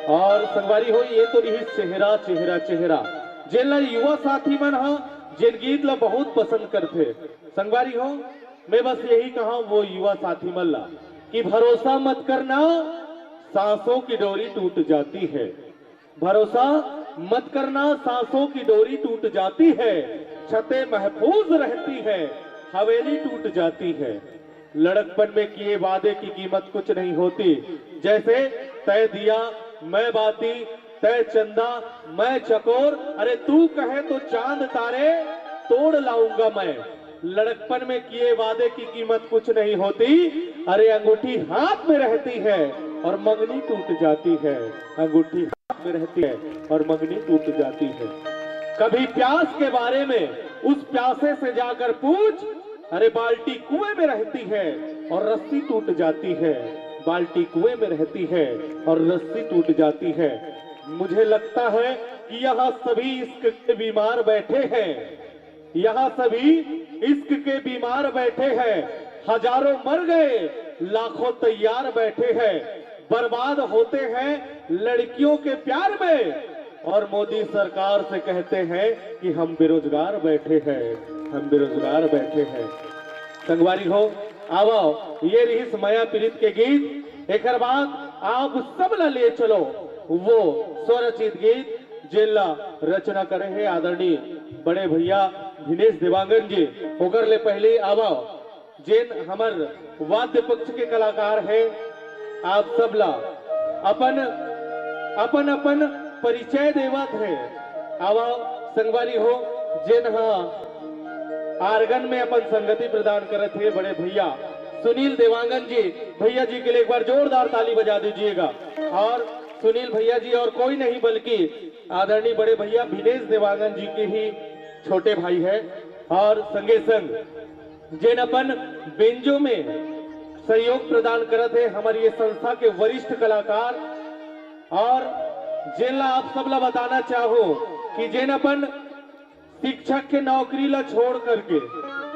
और संगवारी हो, ये तो रही चेहरा, चेहरा, चेहरा, जेन ला युवा साथी मन ह जेन गीत ला बहुत पसंद करथे। संगवारी हो, मैं बस यही कहा वो युवा साथी मन ला कि भरोसा मत करना, सांसों की डोरी टूट जाती है। भरोसा मत करना, सांसों की डोरी टूट जाती है, छतें महफूज रहती है, हवेली टूट जाती है। लड़कपन में किए वादे की कीमत कुछ नहीं होती, जैसे तय दिया मैं बाती, तय चंदा मैं चकोर, अरे तू कहे तो चांद तारे तोड़ लाऊंगा मैं। लड़कपन में किए वादे की कीमत कुछ नहीं होती, अरे अंगूठी हाथ में रहती है और मंगनी टूट जाती है, अंगूठी हाथ में रहती है और मंगनी टूट जाती है। कभी प्यास के बारे में उस प्यासे से जाकर पूछ, अरे बाल्टी कुएं में रहती है और रस्सी टूट जाती है, बाल्टी कुएं में रहती है और रस्सी टूट जाती है। मुझे लगता है कि यहाँ सभी इश्क के बीमार बैठे हैं, यहाँ सभी इश्क के बीमार बैठे हैं, हजारों मर गए, लाखों तैयार बैठे हैं, बर्बाद होते हैं लड़कियों के प्यार में, और मोदी सरकार से कहते हैं कि हम बेरोजगार बैठे हैं, हम बेरोजगार बैठे हैं। संगवारी हो, आवो, ये रहिस मया पीरित के गीत। एकर बाद आप सब ला ले चलो वो स्वरचित गीत, जेला रचना करे हे आदरणीय बड़े भैया भिनेश देवांगन जी। ओकर ले पहले आवो, जेन हमर वाद्य पक्ष के कलाकार हे, आप सब ला अपन, अपन, अपन परिचय देवत हे। आवा संगवारी हो, जेन हा आर्गन में अपन संगति प्रदान करत हे बड़े भैया सुनील देवांगन जी, भैया जी के लिए एक बार जोरदार ताली बजा दीजिएगा। और सुनील भैया जी और कोई नहीं बल्कि आदरणीय बड़े भैया भिनेश देवांगन जी के ही छोटे भाई है। और संगे संग जेन अपन बेंजो में सहयोग प्रदान करत हे हमर ये संस्था के वरिष्ठ कलाकार, और जेन ला आप सब ला बताना चाहो कि जेन अपन शिक्षक के नौकरी ला छोड़ करके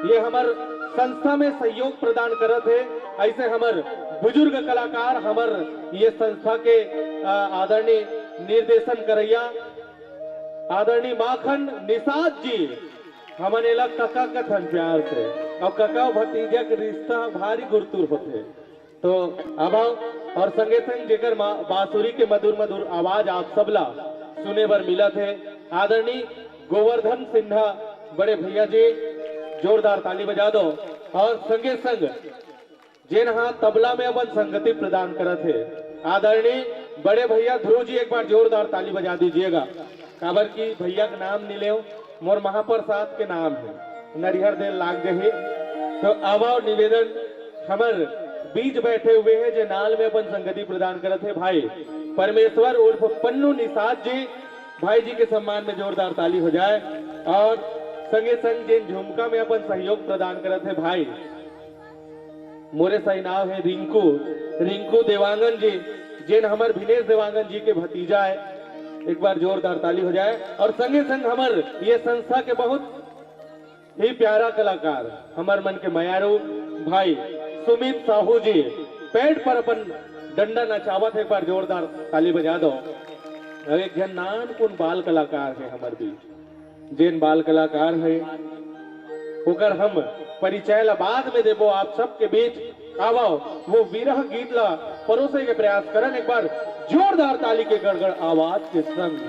ये हमर संस्था में सहयोग प्रदान करत हे, ऐसे हमर बुजुर्ग कलाकार, हमर ये संस्था के, अ, आदरणीय निर्देशन करैया आदरणीय माखन निषाद जी, हमन एला कका कथन प्यार से, और कका भतीजा के रिश्ता भारी गुरतुर होथे। तो अब आओ, और संगे संग जेकर मा-, बांसुरी के मधुर मधुर आवाज आप सबला सुने बर मिलत हे, आदरणीय गोवर्धन सिन्हा बड़े भैया जी, जोरदार ताली बजा दो। और संगे संग जेन हा तबला में अपन संगति प्रदान करत हे, आदरणीय बड़े भैया ध्रुव जी, एक बार जोरदार ताली बजा दीजिएगा, काबर कि भैया के नाम नी लेव, मोर महाप्रसाद के नाम हे, नरिहर दे लाग जही। तो अब और निवेदन, हमर बीच बैठे हुए हैं जे नाल में अपन संगति प्रदान करत हे भाई परमेश्वर उर्फ पन्नू निषाद जी, भाई जी के सम्मान में जोरदार ताली हो जाए। और संगे संग जेन झुमका में अपन सहयोग प्रदान करत हे भाई, मोरे सही नाव हे रिंकू, रिंकू देवांगन जी, जेन हमर भिनेश देवांगन जी के भतीजा हे। एक बार जोरदार ताली हो जाए। और संगे संग हमर ये संस्था के बहुत ही प्यारा कलाकार, हमर मन के मयारू भाई सुमित साहू जी, पैड पर अपन डंडा नचावत हे, एक बार जोरदार ताली बजा दो। और एक झन नानकुन बाल कलाकार हे हमर बीच, जेन बाल कलाकार हे, ओकर हम परिचय ला बाद में देबो आप सबके बीच। आवो, वो विरह गीत ला परोसे के प्रयास करन एक बार जोरदार ताली के गड़गड़ आवाज के संग।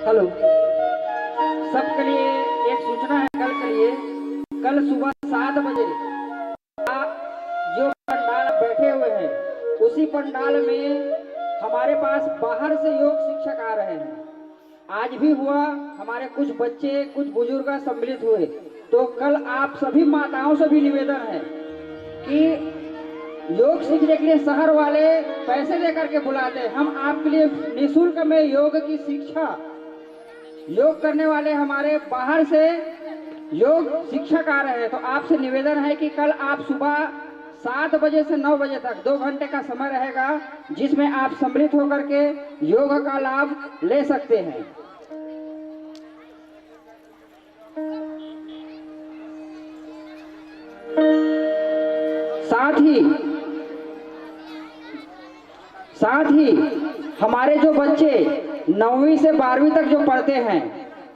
हेलो, सबके लिए एक सूचना है कल के लिए। कल सुबह सात बजे आप जो पंडाल बैठे हुए हैं, उसी पंडाल में हमारे पास बाहर से योग शिक्षक आ रहे हैं। आज भी हुआ, हमारे कुछ बच्चे, कुछ बुजुर्ग सम्मिलित हुए। तो कल आप सभी माताओं से भी निवेदन है कि योग सीखने के लिए शहर वाले पैसे दे करके बुलाते हैं। हम आपके लिए निःशुल्क में योग की शिक्षा, योग करने वाले हमारे बाहर से योग शिक्षक आ रहे हैं। तो आपसे निवेदन है कि कल आप सुबह सात बजे से नौ बजे तक दो घंटे का समय रहेगा, जिसमें आप सम्मिलित होकर के योग का लाभ ले सकते हैं। साथ ही, साथ ही हमारे जो बच्चे नौवीं से बारहवीं तक जो पढ़ते हैं,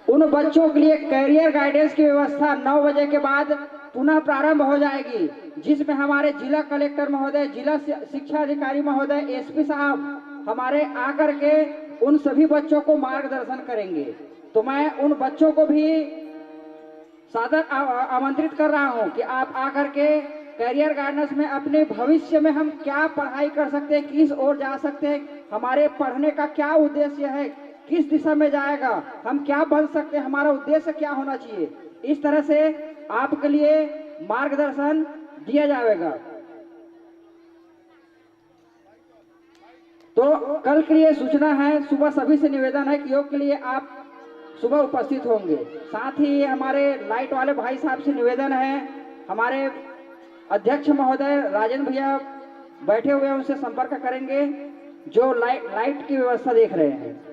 उन बच्चों के लिए करियर गाइडेंस की व्यवस्था नौ बजे के बाद पुनः प्रारंभ हो जाएगी, जिसमें हमारे जिला कलेक्टर महोदय, जिला शि-, शिक्षा अधिकारी महोदय, एसपी साहब हमारे आकर के उन सभी बच्चों को मार्गदर्शन करेंगे। तो मैं उन बच्चों को भी सादर आ-, आमंत्रित कर रहा हूं कि आप आकर के करियर गाइडेंस में अपने भविष्य में हम क्या पढ़ाई कर सकते हैं, किस ओर जा सकते हैं, हमारे पढ़ने का क्या उद्देश्य है, किस दिशा में जाएगा, हम क्या बन सकते हैं, हमारा उद्देश्य क्या होना चाहिए, इस तरह से आपके लिए मार्गदर्शन दिया जाएगा। तो कल के लिए सूचना है, सुबह सभी से निवेदन है कि योग के लिए आप सुबह उपस्थित होंगे। साथ ही हमारे लाइट वाले भाई साहब से निवेदन है, हमारे अध्यक्ष महोदय राजेंद्र भैया बैठे हुए हैं, उनसे संपर्क करेंगे जो लाइट, लाइट की व्यवस्था देख रहे हैं।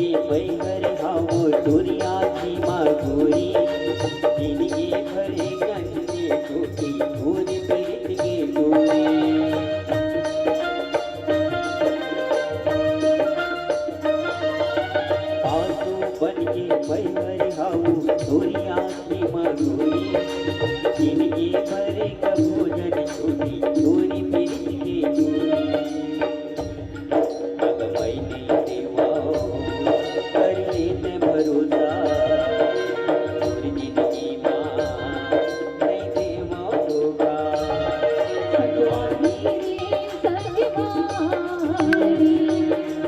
मैं हर हावो तोरी आँखी मा गोरी, जिनगी भर गंजे टूटी तोरी प्रीत के डोरी। आंसू बन के मैं हर हावो तोरी आँखी मा गोरी, जिनगी भर कभू जन टूटी तोरी प्रीत के डोरी। अग मैं नइ देवंव कर ले तैं भरोसा, मोर जिनगी मा नइ देवंव धोखा। संगवारी रे संगवारी,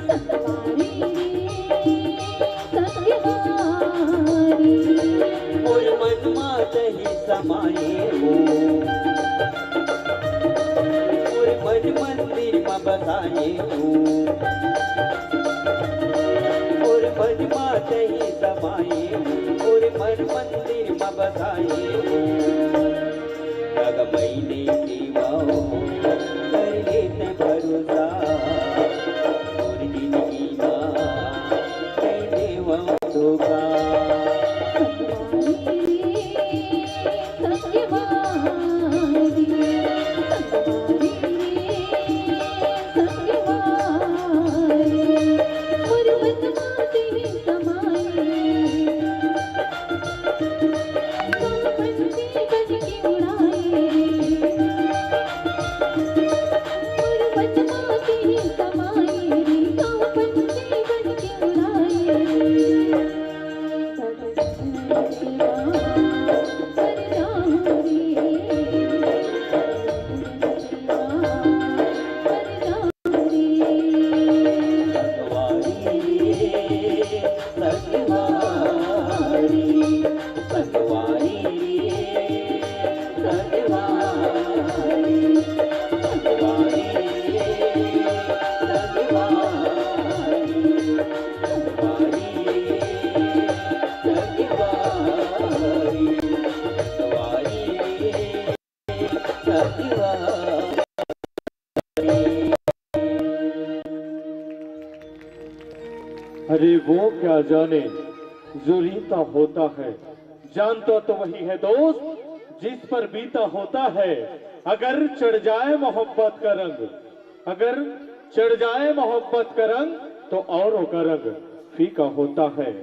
संगवारी रे संगवारी। मोर मन मा तहीं समाए हो, मोर मन मंदिर मा बसाए हो, मोर मन मा तहीं समाए हो, मोर मन मंदिर मा बसाए हो। अग मैं नइ देवंव कर ले तैं भरोसा, मोर जिनगी मा नइ देवंव धोखा। अरे वो क्या जाने जो रीता होता है, जानता तो वही है दोस्त जिस पर बीता होता है। अगर चढ़ जाए मोहब्बत का रंग, अगर चढ़ जाए मोहब्बत का रंग, तो औरों का रंग फीका होता है,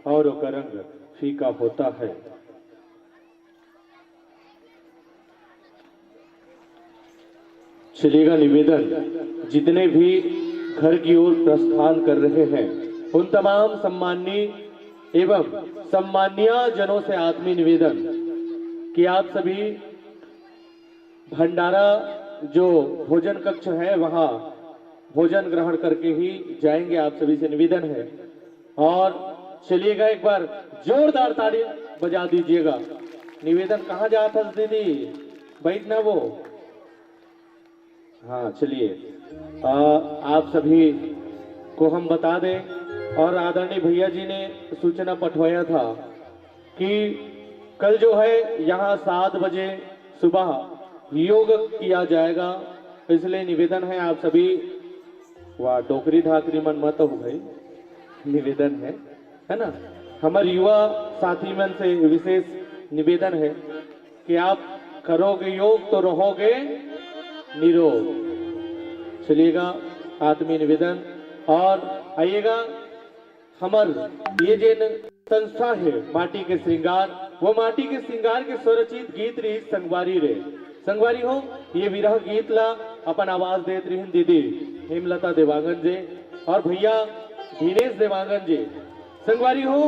औरों का रंग फीका होता है। चलिएगा निवेदन, जितने भी घर की ओर प्रस्थान कर रहे हैं, उन तमाम सम्माननीय एवं सम्मानिया जनों से आत्मीय निवेदन कि आप सभी भंडारा जो भोजन कक्ष है, वहाँ भोजन ग्रहण करके ही जाएंगे। आप सभी से निवेदन है। और चलिएगा, एक बार जोरदार ताली बजा दीजिएगा। निवेदन कहाँ जात हस दीदी, बैठ ना वो। हाँ, चलिए, आ, आप सभी को हम बता दें और आदरणीय भैया जी ने सूचना पठवाया था कि कल जो है यहाँ सात बजे सुबह योग किया जाएगा, इसलिए निवेदन है आप सभी, वाह, डोकरी ढाकरी मन मत हो भाई, निवेदन है, है ना? हमारे युवा साथी मन से विशेष निवेदन है कि आप करोगे योग तो रहोगे निरोग। चलिएगा, आत्मीय निवेदन। और आइएगा, हमर ये जेन संस्था है माटी के श्रृंगार, वो माटी के श्रृंगार के स्वरचित गीत रही संगवारी रे। संगवारी हो, ये विरह गीत ला अपन आवाज देत रहिन दीदी हेमलता देवांगन जी और भैया दिनेश देवांगन जी। संगवारी हो,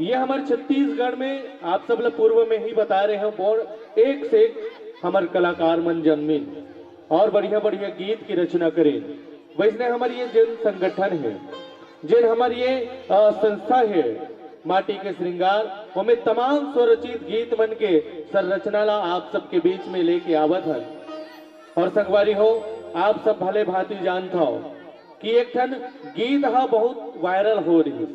ये हमर छत्तीसगढ़ में आप सब ला पूर्व में ही बता रहे हैं, बोर एक से एक हमर कलाकार मन जन्मिन और बढ़िया बढ़िया गीत की रचना करें। वैसने हमर ये जेन संगठन है, जेन हमर ये, अ, संस्था है माटी के श्रृंगार, ओमे तमाम स्वरचित गीत मन के संरचना ला आप सबके बीच में लेके आवत हन। और संगवारी हो, आप सब भले भांति जानत हव कि एक ठन गीत ह बहुत वायरल हो रही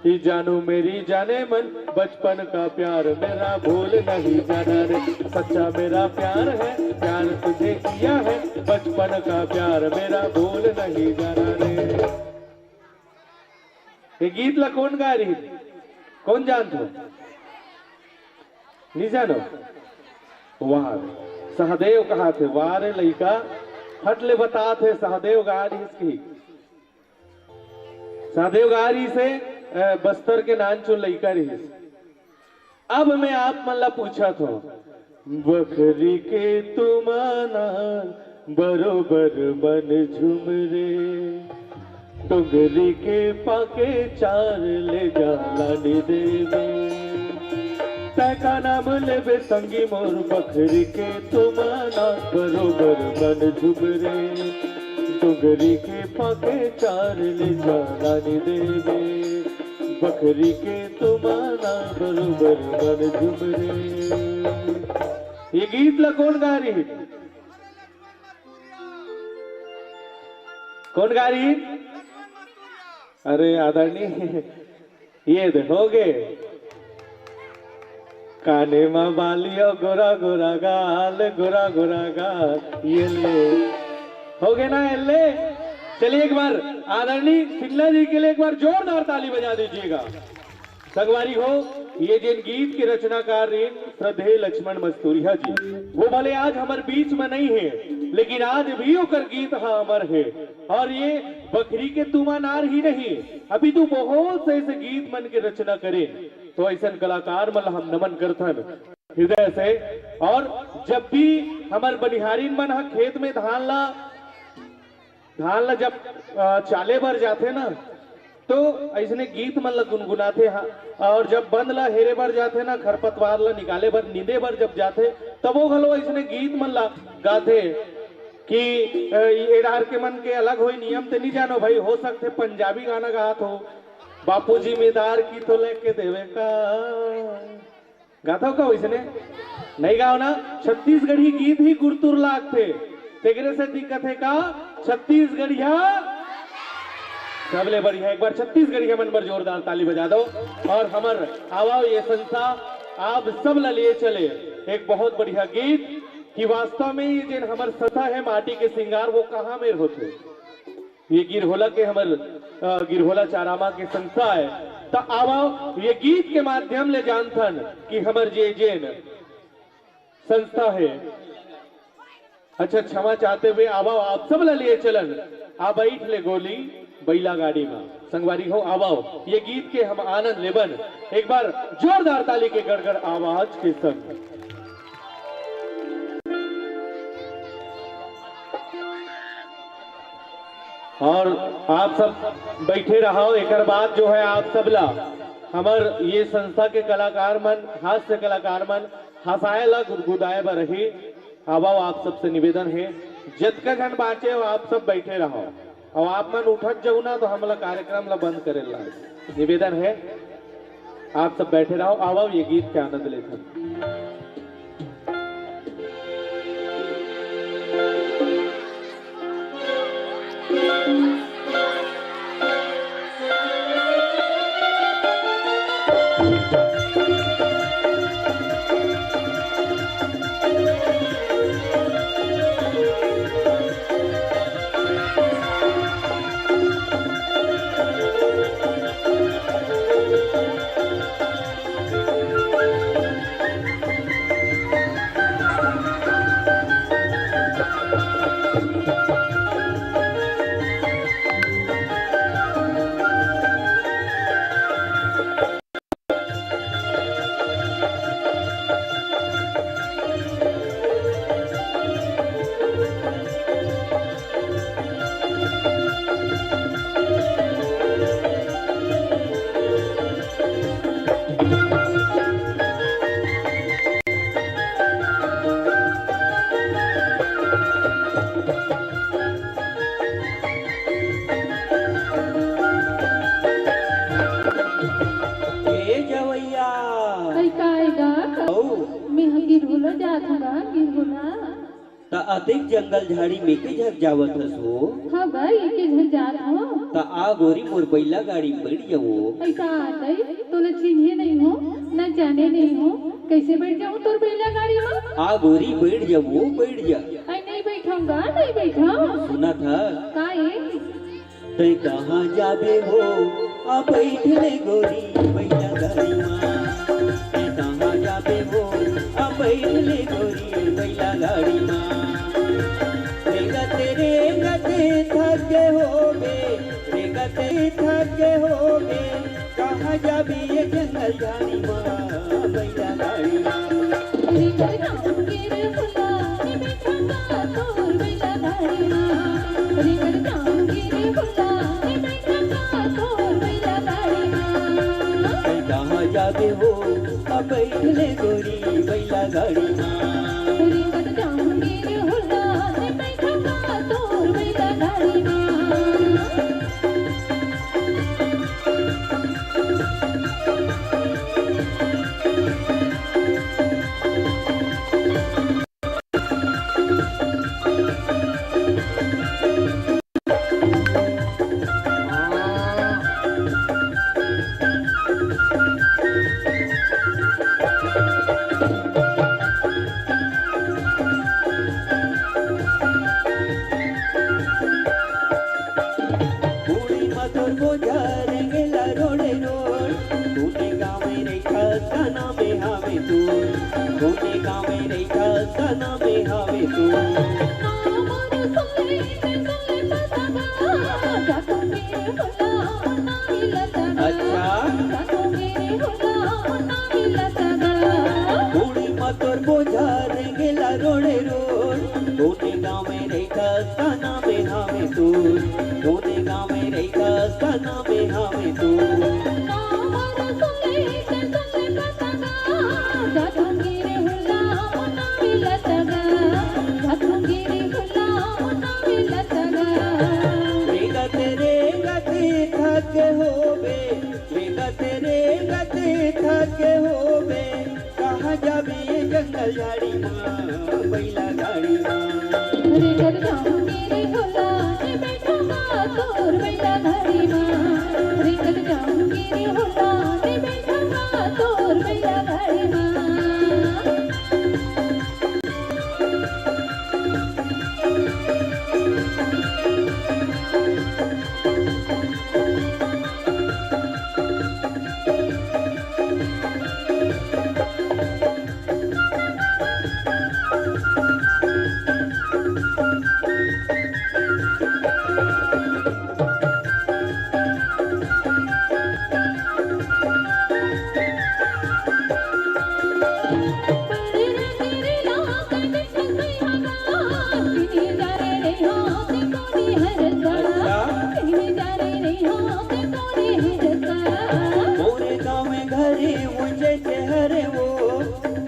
कि जानू मेरी जाने मन, बचपन का प्यार मेरा भूल नहीं जाना रे, सच्चा मेरा प्यार है, प्यार तुझे किया है, बचपन का प्यार मेरा भूल नहीं जाना रे। ये गीत ला कोन गाय रही? कोन जानत हो? नहीं जानो? वाह, सहदेव कहा थे, वाह रे लइका, फट ले बता थे, सहदेव गा रही इसकी। सहदेव गा रही से, अ, बस्तर के नानचुन लइका रही। अब मैं आप मन ला पूछत हौं, बखरी के तुमन बरोबर मन झुमरे, डोंगरी के पाके चार ले जाला निदेवे। तै का नाम लेबे संगी मोर, बखरी के तुमन बरोबर मन झुमरे, डोंगरी के पाके चार ले जाला निदेवे। बखरी के तुमाना बरोबर मन झुमरे। ये गीत ला कोन गा रही? कोन गा रही? अरे आदरणीय, ये दे, हो गे। काने मा बालियो गोरा गोरा गाल, गोरा गोरा गाल, ये ले। हो गे ना, ये ले। चलिए एक बार आदरणीय सिंगला जी के लिए एक बार जोरदार ताली बजा दीजिएगा। संगवारी हो, ये जिन गीत के रचनाकार रहिन श्रद्धेय लक्ष्मण मस्तूरिया जी, वो भले आज हमर बीच में नहीं है, लेकिन आज भी ओकर गीत हा अमर है। और ये बखरी के तुमा नार ही नहीं, अभी तो बहुत से ऐसे गीत मन के रचना करे, तो ऐसन कलाकार मन ला हम नमन करथन हृदय से। और जब भी हमर बनिहारिन मन ह खेत में धान ला, धान ला जब, अ, चाले बर जाथे ना, तो ऐसने गीत मन ला गुनगुनाथे हा। और जब बंद ला हेरे बर जाथे ना, खरपतवार ला निकाले बर, नींदे बर जब जाथे, तबो घलो ऐसने गीत मन ला गाथे कि, अ, ये डार के मन के अलग होई नियम ते नहीं जानो भाई, हो सकथे पंजाबी गाना गात हो, बापू जिम्मेदार की तो लेके देवे का। गाथव का वैसने? नहीं गाओ ना, छत्तीसगढ़ी गीत ही गुरतुर लागथे। तेकरे से दिक्कत है का? छत्तीसगढ़िया सबले बढ़िया। एक बार छत्तीसगढ़िया मन बर जोरदार ताली बजा दो। और हमर आवाओ ये संस्था आप सब ला लिए चले एक बहुत बढ़िया गीत कि वास्तव में ये जेन हमर संस्था है माटी के सिंगार, वो कहाँ मेर होथे? ये गिरहोला के हमर, अ, गिरहोला चारामा के संस्था है, त आवा ये गीत के माध्यम ले जानथन कि हमर जे जेन संस्था है। अच्छा, क्षमा चाहते हुए आवा आप सब ला लिए चलन, आ बैठ ले गोली बैला गाड़ी में। संगवारी हो, आवा ये गीत के हम आनंद लेबन एक बार जोरदार ताली के गड़गड़ आवाज के संग। और आप सब बैठे रहो। एकर बाद जो है आप सब ला हमर ये संस्था के कलाकार मन, हास्य कलाकार मन हंसाए ला गुदगुदाए बर रही। आवा आप सबसे निवेदन है, जतका झन बाँचे हो आप सब बैठे रहो। और आप मन उठत जाऊ ना तो हमला कार्यक्रम ला बंद करे ला निवेदन है। आप सब बैठे रहो, आवा ये गीत के आनंद लेथन। ए जवैया। कई का आएगा? औ। मैं ह गिरहुला जात हूँ गा, गिरहुला। त अतेक जंगल झाड़ी में के झक जावत हस हो? हाँ गा, एके झक जात हूँ। त आ गोरी मोर बैला गाड़ी में बैठ जावो। ऐसा आ गई, तोला चिन्हे नहीं हो, न जाने नहीं हो, कैसे बैठ जाऊँ तोर बैला गाड़ी में? आ गोरी बैठ जावो, बैठ जा। अई नहीं बैठूंगा, नहीं बैठूं। सुना था? का ए? तै कहाँ जाबे हो? आ बइठ ले गोरी बइला गाड़ी मा, ए कहाँ जाबे वो? आ बइठ ले गोरी बइला गाड़ी मा। रेंगत रेंगत थक गे होबे, रेंगत थक गे होबे, कहाँ जाबे ये जंगल झाड़ी मा, बइला गाड़ी मा। रेंगत जाऊंगी रे भुला, रे बैठा का तोर बइला गाड़ी मा। रेंगत जाऊंगी रे भुला, रे बैठा का तोर बइला गाड़ी मा। कहीं कहाँ जाबे हो, अब बइठ ले गोरी बइला गाड़ी मा। रेंगत जाऊंगी रे भुला, रे बैठा का तोर बइला गाड़ी मा। पूरी मधुर बोझा रेंगेला रोड़े रोड़, तूने गाँव में रेखा सना में हावे तू, तूने गाँव में रेखा सना में हावे तू। अच्छा। पूरी मधुर बोझा रेंगेला रोड़े रोड़, तूने गाँव में रेखा सना में हावे तू, तूने गाँव में रेखा सना में हावे तू। रेंगत रेंगत थक होबे, रेंगत रेंगत थक होबे, कहाँ जाबे ये जंगल झाड़ी मा, बइला गाड़ी मा। रेंगत जाऊंगी रे भुला, रे बैठा का तोर बइला गाड़ी मा। रेंगत जाऊंगी रे भुला, रे बैठा का तोर बइला गाड़ी मा। अच्छा। मोरे गाँव में घरे ऊंचे से हरे वो,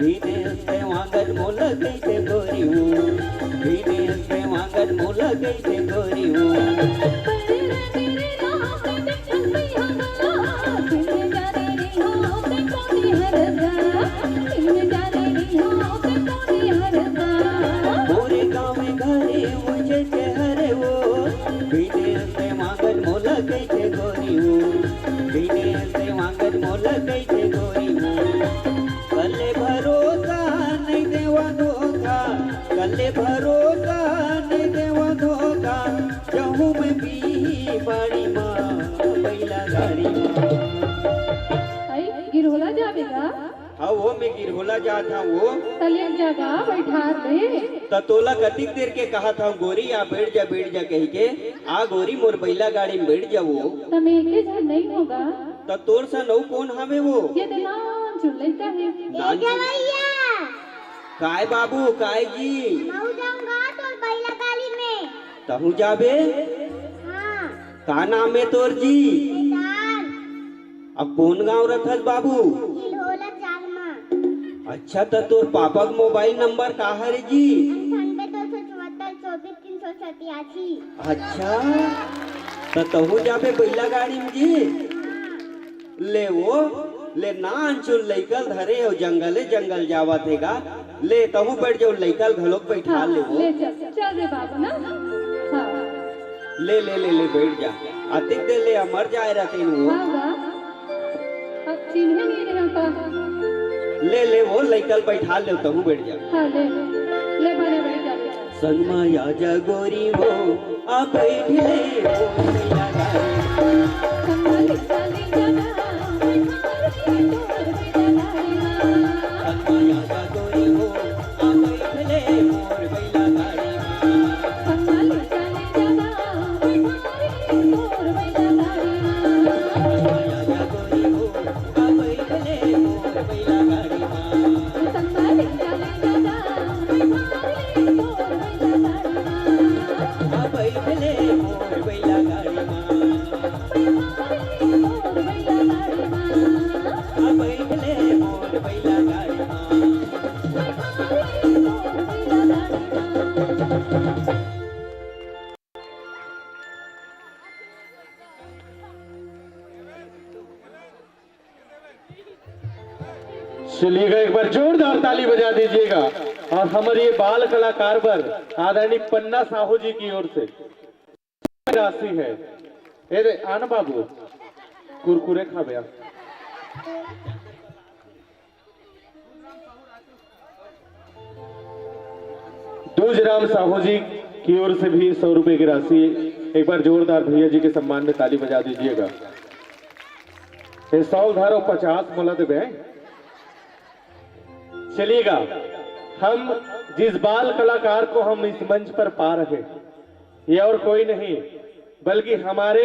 विदेश से वांगत मोला कइसे गोरी वो, विदेश से वांगत मोला कइसे गोरी वो। मोरे गाँव में घरे ऊंचे से हरे वो, विदेश से वांगत मोला कइसे गोरी वो, विदेश से वांगत मोला कइसे गोरी वो। कल्ले भरोसा नहीं देवा धोखा, कल्ले भरोसा नहीं देवा धोखा, जहूँ मैं पी बाड़ी मा, बइला गाड़ी मा। आई, गिरहोला जाबे का? हाँ, वो मैं गिरहोला जात हँव वो। त ले जा गा, बइठार दे। त तोला कतिक देर के कहत हँव गोरी, आ बइठ जा, बइठ जा कहि के। आ गोरी, मोर बइला गाड़ी में बइठ जा वो। त मैं एके झन नइ हों गा। त तोर सन अउ कोन हावे वो? ये दे नानचुन लइका हे। नानचुन। ए जवैया। काय बाबू, काय जी? मऊ जाऊंगा तोर बइला गाड़ी में। तहूँ जाबे? हाँ। का नाम हे तोर जी? शैतान। अब कोन गांव रथस बाबू? गिरहोला चार मा। अच्छा, त तोर पापा के मोबाइल नंबर का हरे जी? अंठानबे दो सौ चौहत्तर चौबीस तीन सौ सत्यासी। अच्छा, त तहूँ जाबे बइला गाड़ी में जी? हाँ। ले वो, ले नानचुन लइका ल धरे हे, जंगले जंगल जावत हे गा। ले, तहूँ बइठ जा, लइका ल घलोक बइठा हाँ, ले वो। ले चल, चल रे बाबू ना। हाँ। ले, ले, ले, ले, बइठ जा। अतिक दे ले, अमर जाए रहितेन वो। हाँ, गा। अब चिन्हे नइ रहे का। ले, ले, वो लइका ल बइठा ले, तहूँ बइठ जा। हाँ, ले। ले, बने बइठ जा। संग मा आजा गोरी वो, आ बइठ ले वो, संग मा आजा। चलिएगा, एक बार जोरदार ताली बजा दीजिएगा। और हमारे ये बाल कलाकार पर आदरणीय पन्ना साहू जी की ओर से राशि है। ए रे, आना बाबू, कुरकुरे खाबे आप। दूजराम साहू जी की ओर से भी सौ रुपए की राशि। एक बार जोरदार भैया जी के सम्मान में ताली बजा दीजिएगा। ये सौ उधारो, पचास मोला देबे। चलिएगा, हम जिस बाल कलाकार को हम इस मंच पर पा रहे, ये और कोई नहीं, बल्कि हमारे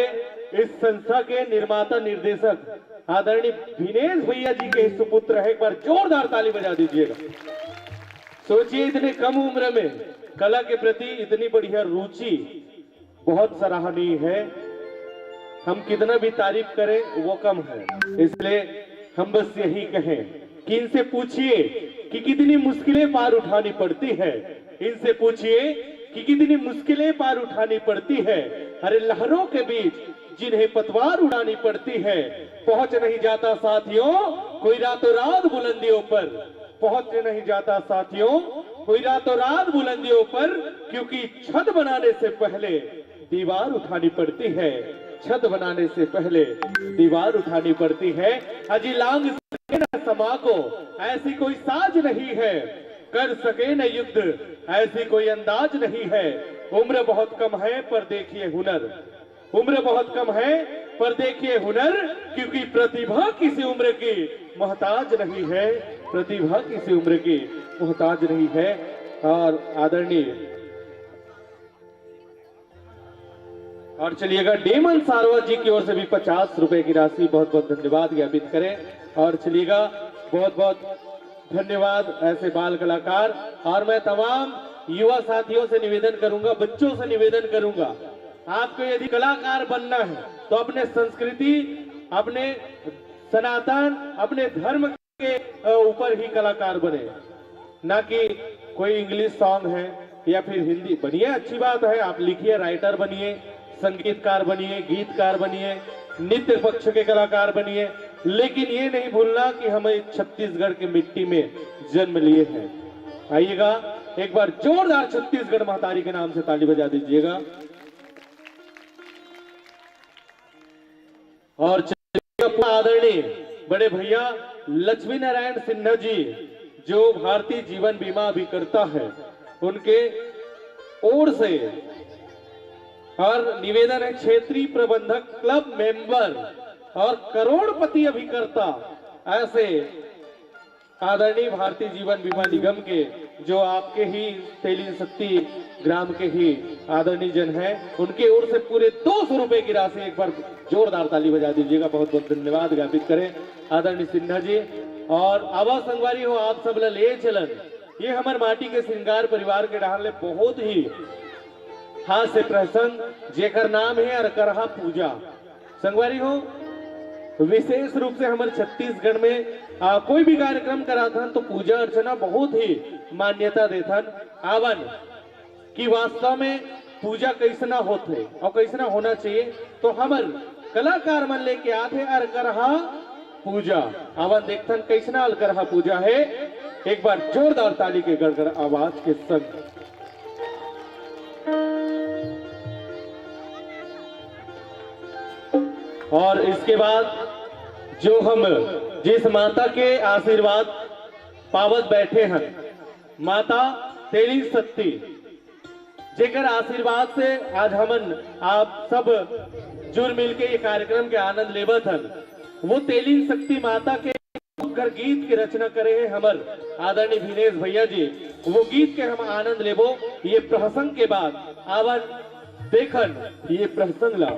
इस संस्था के निर्माता निर्देशक आदरणीय विनेश भैया जी के ही सुपुत्र है। एक बार जोरदार ताली बजा दीजिएगा। सोचिए, इतने कम उम्र में कला के प्रति इतनी बढ़िया रुचि, बहुत सराहनीय है। हम कितना भी तारीफ करें, वो कम है। इसलिए हम बस यही कहें कि इनसे पूछिए कि कितनी मुश्किलें पार उठानी पड़ती है। इनसे पूछिए कि कितनी मुश्किलें पार उठानी पड़ती है। अरे, लहरों के बीच जिन्हें पतवार उड़ानी पड़ती है, पहुंच नहीं जाता साथियों कोई रातों रात बुलंदियों पर। पहुंच नहीं जाता साथियों कोई रातों रात बुलंदियों पर, क्योंकि छत बनाने से पहले दीवार उठानी पड़ती है। छत बनाने से पहले दीवार उठानी पड़ती है। अजी लांग सके न समा को ऐसी कोई साज नहीं है, कर सके न युद्ध ऐसी कोई अंदाज नहीं है। उम्र बहुत कम है, पर देखिए हुनर। उम्र बहुत कम है, पर देखिए हुनर, क्योंकि प्रतिभा किसी उम्र की मोहताज नहीं है। प्रतिभा किसी उम्र की मोहताज नहीं है। और आदरणीय और चलिएगा, डेमन सारवा जी की ओर से भी पचास रुपए की राशि, बहुत बहुत धन्यवाद ज्ञापित करें। और चलिएगा, बहुत बहुत धन्यवाद ऐसे बाल कलाकार। और मैं तमाम युवा साथियों से निवेदन करूंगा, बच्चों से निवेदन करूंगा, आपको यदि कलाकार बनना है तो अपने संस्कृति, अपने सनातन, अपने धर्म के ऊपर ही कलाकार बने, ना कि कोई इंग्लिश सॉन्ग है या फिर हिंदी। बनिए, अच्छी बात है, आप लिखिए, राइटर बनिए, संगीतकार बनिए, गीतकार बनिए, नृत्य पक्ष के कलाकार बनिए, लेकिन ये नहीं भूलना कि हमें छत्तीसगढ़ की मिट्टी में जन्म लिए हैं। आइएगा, एक बार जोरदार छत्तीसगढ़ महतारी के नाम से ताली बजा दीजिएगा। और आदरणीय बड़े भैया लक्ष्मी नारायण सिन्हा जी, जो भारतीय जीवन बीमा अभिकर्ता है, उनके ओर से और निवेदन है, क्षेत्रीय प्रबंधक, क्लब मेंबर और करोड़पति अभिकर्ता ऐसे आदरणीय भारतीय जीवन बीमा निगम के, जो आपके ही तेलिंग सत्ती ग्राम के ही आदरणीय जन हैं, उनके ओर से पूरे दो सौ रुपए की राशि। एक बार जोरदार ताली बजा दीजिएगा, बहुत बहुत धन्यवाद ज्ञापित करें आदरणीय सिन्हा जी। और आवा संगवारी हो, आप सब ला ले चलन, ये हमर माटी के श्रृंगार परिवार के डहार ले बहुत ही हास्य प्रसंग, जेकर नाम है अरकरहा पूजा। संगवारी हो, विशेष रूप से हमर छत्तीसगढ़ में आ, कोई भी कार्यक्रम कराथन तो पूजा अर्चना बहुत ही मान्यता देथन। आवन कि वास्तव में पूजा कैसना होथे और कैसना होना चाहिए, तो हमर कलाकार मन लेके आथे अरकरहा पूजा। आवन देखथन कैसना अरकरहा पूजा है। एक बार जोरदार ताली के गड़गड़ आवाज के संग। और इसके बाद जो हम जिस माता के आशीर्वाद पावत बैठे हैं, माता तेली सत्ती, जेकर आशीर्वाद से आज हमन आप सब जुड़ मिल के ये कार्यक्रम के आनंद लेवत हन, वो तेली शक्ति माता के घर गीत के रचना करे हैं हमर आदरणीय भिनेश भैया जी। वो गीत के हम आनंद लेबो ये प्रसंग के बाद। आवन देखन ये प्रसंग ला।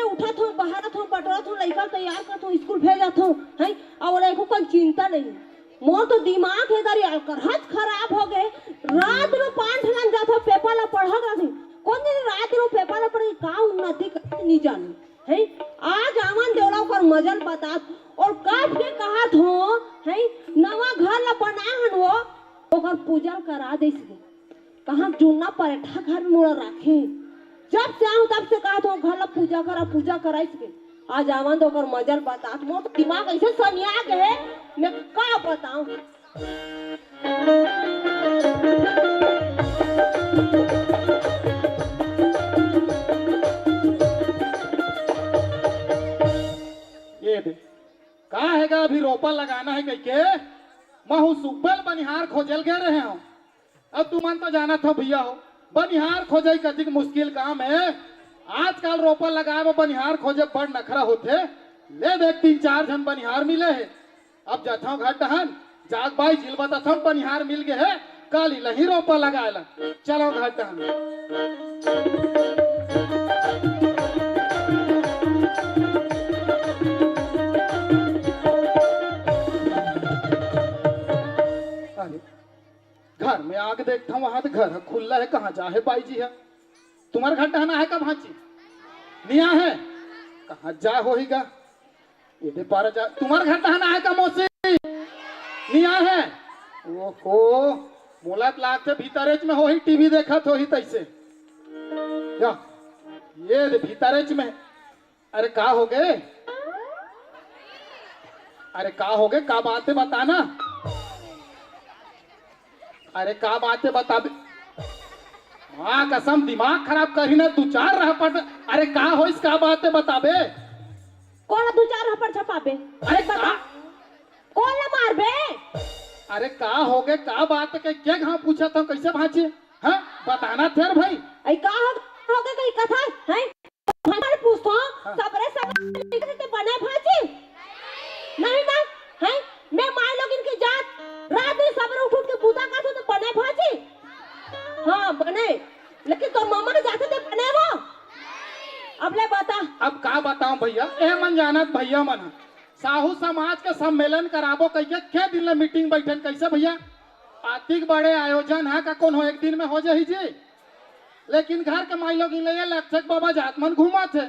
उठत हूँ, बहारत हूँ, बटोरत हूँ, लइका तैयार करत हूँ, स्कूल भेजत हूँ, हैं? अउ ओला एको कन चिंता नहीं। मोर तो दिमाग हे दरी अलकरहच खराब हो गए। रात में पाँच ठन जात हूँ, पेपर ला पढ़त रहिथे। कोन दिन रात में पेपर ला पढ़े, का उन्नति कर, नहीं जानू। हैं? आज आवन दे ओला ओकर मजल बतात, अउ कब के कहत हूँ, हैं? नवा घर ला बनाए हन वो, ओकर पूजा करा देस गे। कहाँ जुन्ना परेठा घर में मोला राखे। जब से आहूँ तब से कहत हूँ, घर ला पूजा करा, पूजा करा इसके। आज आवन दे ओकर मजल बतात, मोर दिमाग ऐसे सनिया गे हे, मैं का बताऊँ। ये दे, का हे गा, अभी रोपा लगाना हे कहिके, महूँ सुब्बे ल बनिहार खोजे ल गे रहे हूँ। अब तुमन तो जानत हो भैया हो, बनिहार खोजई कतिक मुश्किल काम हे। आजकल रोपा लगाए बर बनिहार खोजे बड़ नखरा होथे। ले देख, तीन चार झन बनिहार मिले हे। अब जथव घर डहन, जाग बाई जी ल बताथव, बनिहार मिल गे हे, काली लही रोपा लगाए ला। चलो घर डहन। अरे, घर में आके देखथव, वहां तो घर ह खुल्ला हे, कहाँ जा हे बाई जी ह? तुम्हर घर डहन आहे का भांची? नहीं आहे? कहाँ जा होही गा? ये दे पारा जा, तुम्हर घर डहन आहे का मौसी? नहीं आहे? ओहो, मोला त लागथे भीतरेच में होही, टीवी देखत होही तैसे। या, ये दे भीतरेच में। अरे का हो गे? अरे का हो गे? का बात हे बताना। अरे का बात हे बताबे? माँ कसम दिमाग खराब करही ना, दू चार रहपट। अरे का होइस, का बात हे बताबे? कोन ला दू चार रहपट झपाबे? अरे बता। का? कोन ला मारबे? अरे का हो गे? का बात हे? के घाव पूछत हव, कैसे भांची? हाँ, बताना थेर भाई। अई का हो, हो गे कहीं कथा, हैं? भांची पूछथव, हाँ। सबरे सब ते बने भांची? नहीं ना, हैं? मैं माईलोगिन के जात, रात दिन सबरे उठ उठ के बूता करथव ते बने भांची? हाँ, बने। लेकिन तोर मम्मा के जाथे ते बने वो? अब ले बता। अब का बताऊं भैया, ए मन जानत भैया मन ह। साहू समाज के सम्मेलन कराबो कहिके के दिन ले मीटिंग बैठन, कैसे भैया? अतिक बड़े आयोजन ह का कोनो एक दिन में हो जाही जी? लेकिन घर के माईलोगिन ल ये लगथे के बाबा जात मन घूमत हे,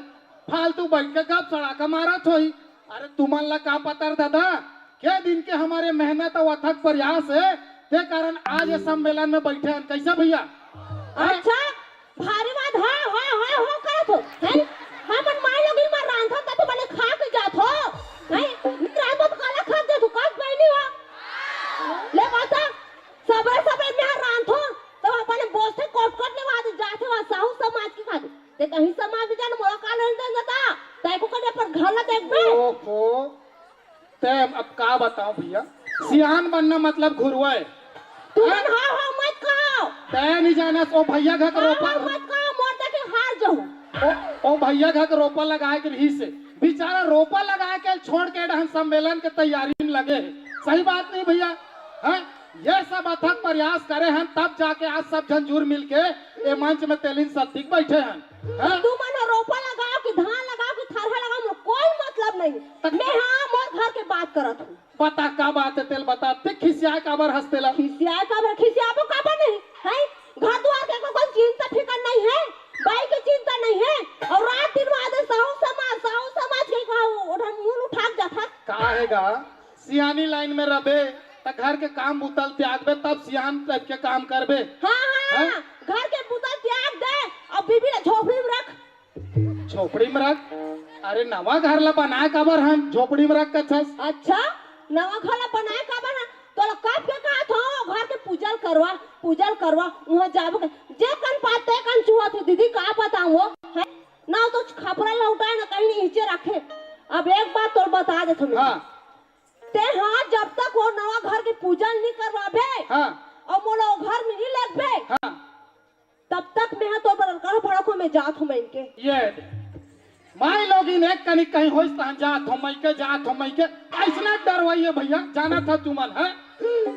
फालतू बैठ के गप सड़ाका मारत होही। अरे तुमन ला का पता रे दादा, के दिन के हमर मेहनत अउ अथक प्रयास हे, ते कारण आज ये सम्मेलन में बैठे हन। कैसे भैया? हैं? अच्छा, भारी बात, हाँ, हाँ, हाँ, हाँ करत हो, हैं? हमन माईलोगिन म रांधथन त तो बने खा के जाथो, हैं? नहीं रांधो त काला खा के जाथो, का बहिनी हो? ले बता, सबे, सबे मैं रांधथों, त अपन बोलथे कोट कोट ले वहां जाथे, वहां साहू समाज के खाथे। ते कहीं समाज के जान मोला का लेन देन जाता? तै को कने अपन घर ला देखबे? ओहो, तै अब का बताऊं भैया, सियान बनना मतलब घुरवाए। तुमन हाँ? हाँ हाँ मत कहो। तै नहीं जानस, ओ भैया घर के हाँ रोपा हाँ मत कहो, मोर देखे हार जाहूं। ओ, ओ भैया घर के रोपा लगाए के रहिस हे, बेचारा रोपा लगाए के छोड़ के डहन सम्मेलन के तैयारी में लगे हे। सही बात नहीं भैया? हैं? ये सब अथक प्रयास करे हन, तब जाके आज सब झन जुर मिल के ए मंच में तेलिन सत्तिक बैठे हन। हैं? तुमन ह रोपा लगाओ कि धान लगाओ कि थरहा लगाओ, मोर कोई मतलब नहीं। त- मैं हाँ मोर घर के बात करत हूँ। बता का बात हे तेला बता, ते खिसियाए काबर हस तेला? खिसियाए काबर, खिसियाबो काबर नहीं, हैं? घर दुआर के कोई चिंता फिकर नहीं हे, बाई के चिंता नहीं हे, अउ रात दिन वादे साहू समाज, साहू समाज के कहा ओढ़न मुंह उठा के जाथा। का हे गा? सियानी लाइन में रबे, त घर के काम बुता ल त्यागबे, तब सियान टाइप के काम करबे। हाँ, हाँ, हैं? घर के बुता ल त्याग दे, अउ बीबी ला झोपड़ी में रख। झोपड़ी में रख? अरे नवा घर ला बनाए काबर हन, झोपड़ी में रख कथस? अच्छा, नवा घर ला बनाए काबर हन? तोला कब के कहत हो, घर के पूजा ल करवा, पूजा ल करवा, उहाँ जाबो के, जे कन पाते कन चुहत हो, दीदी का बताऊँ वो, हैं? ना तो खपरा लौटाए, ना कहीं नीचे रखे। अब एक बात तोला बता देथों मैं। हाँ। ते हाँ, जब तक वो नवा घर के पूजा नहीं करवाबे, हाँ। अउ मोला वो घर में नहीं लेगबे, हाँ। तब तक मैं हा तोर बर अलकरहा भड़क हो, मैं जात हूँ मैं इनके। ये माईलोगिन एक कनी कहीं होइस तहन जात हूँ मैं के, जात हूँ मैं के, अइसना डरवाइए भैया, जानत हो तुमन, हैं?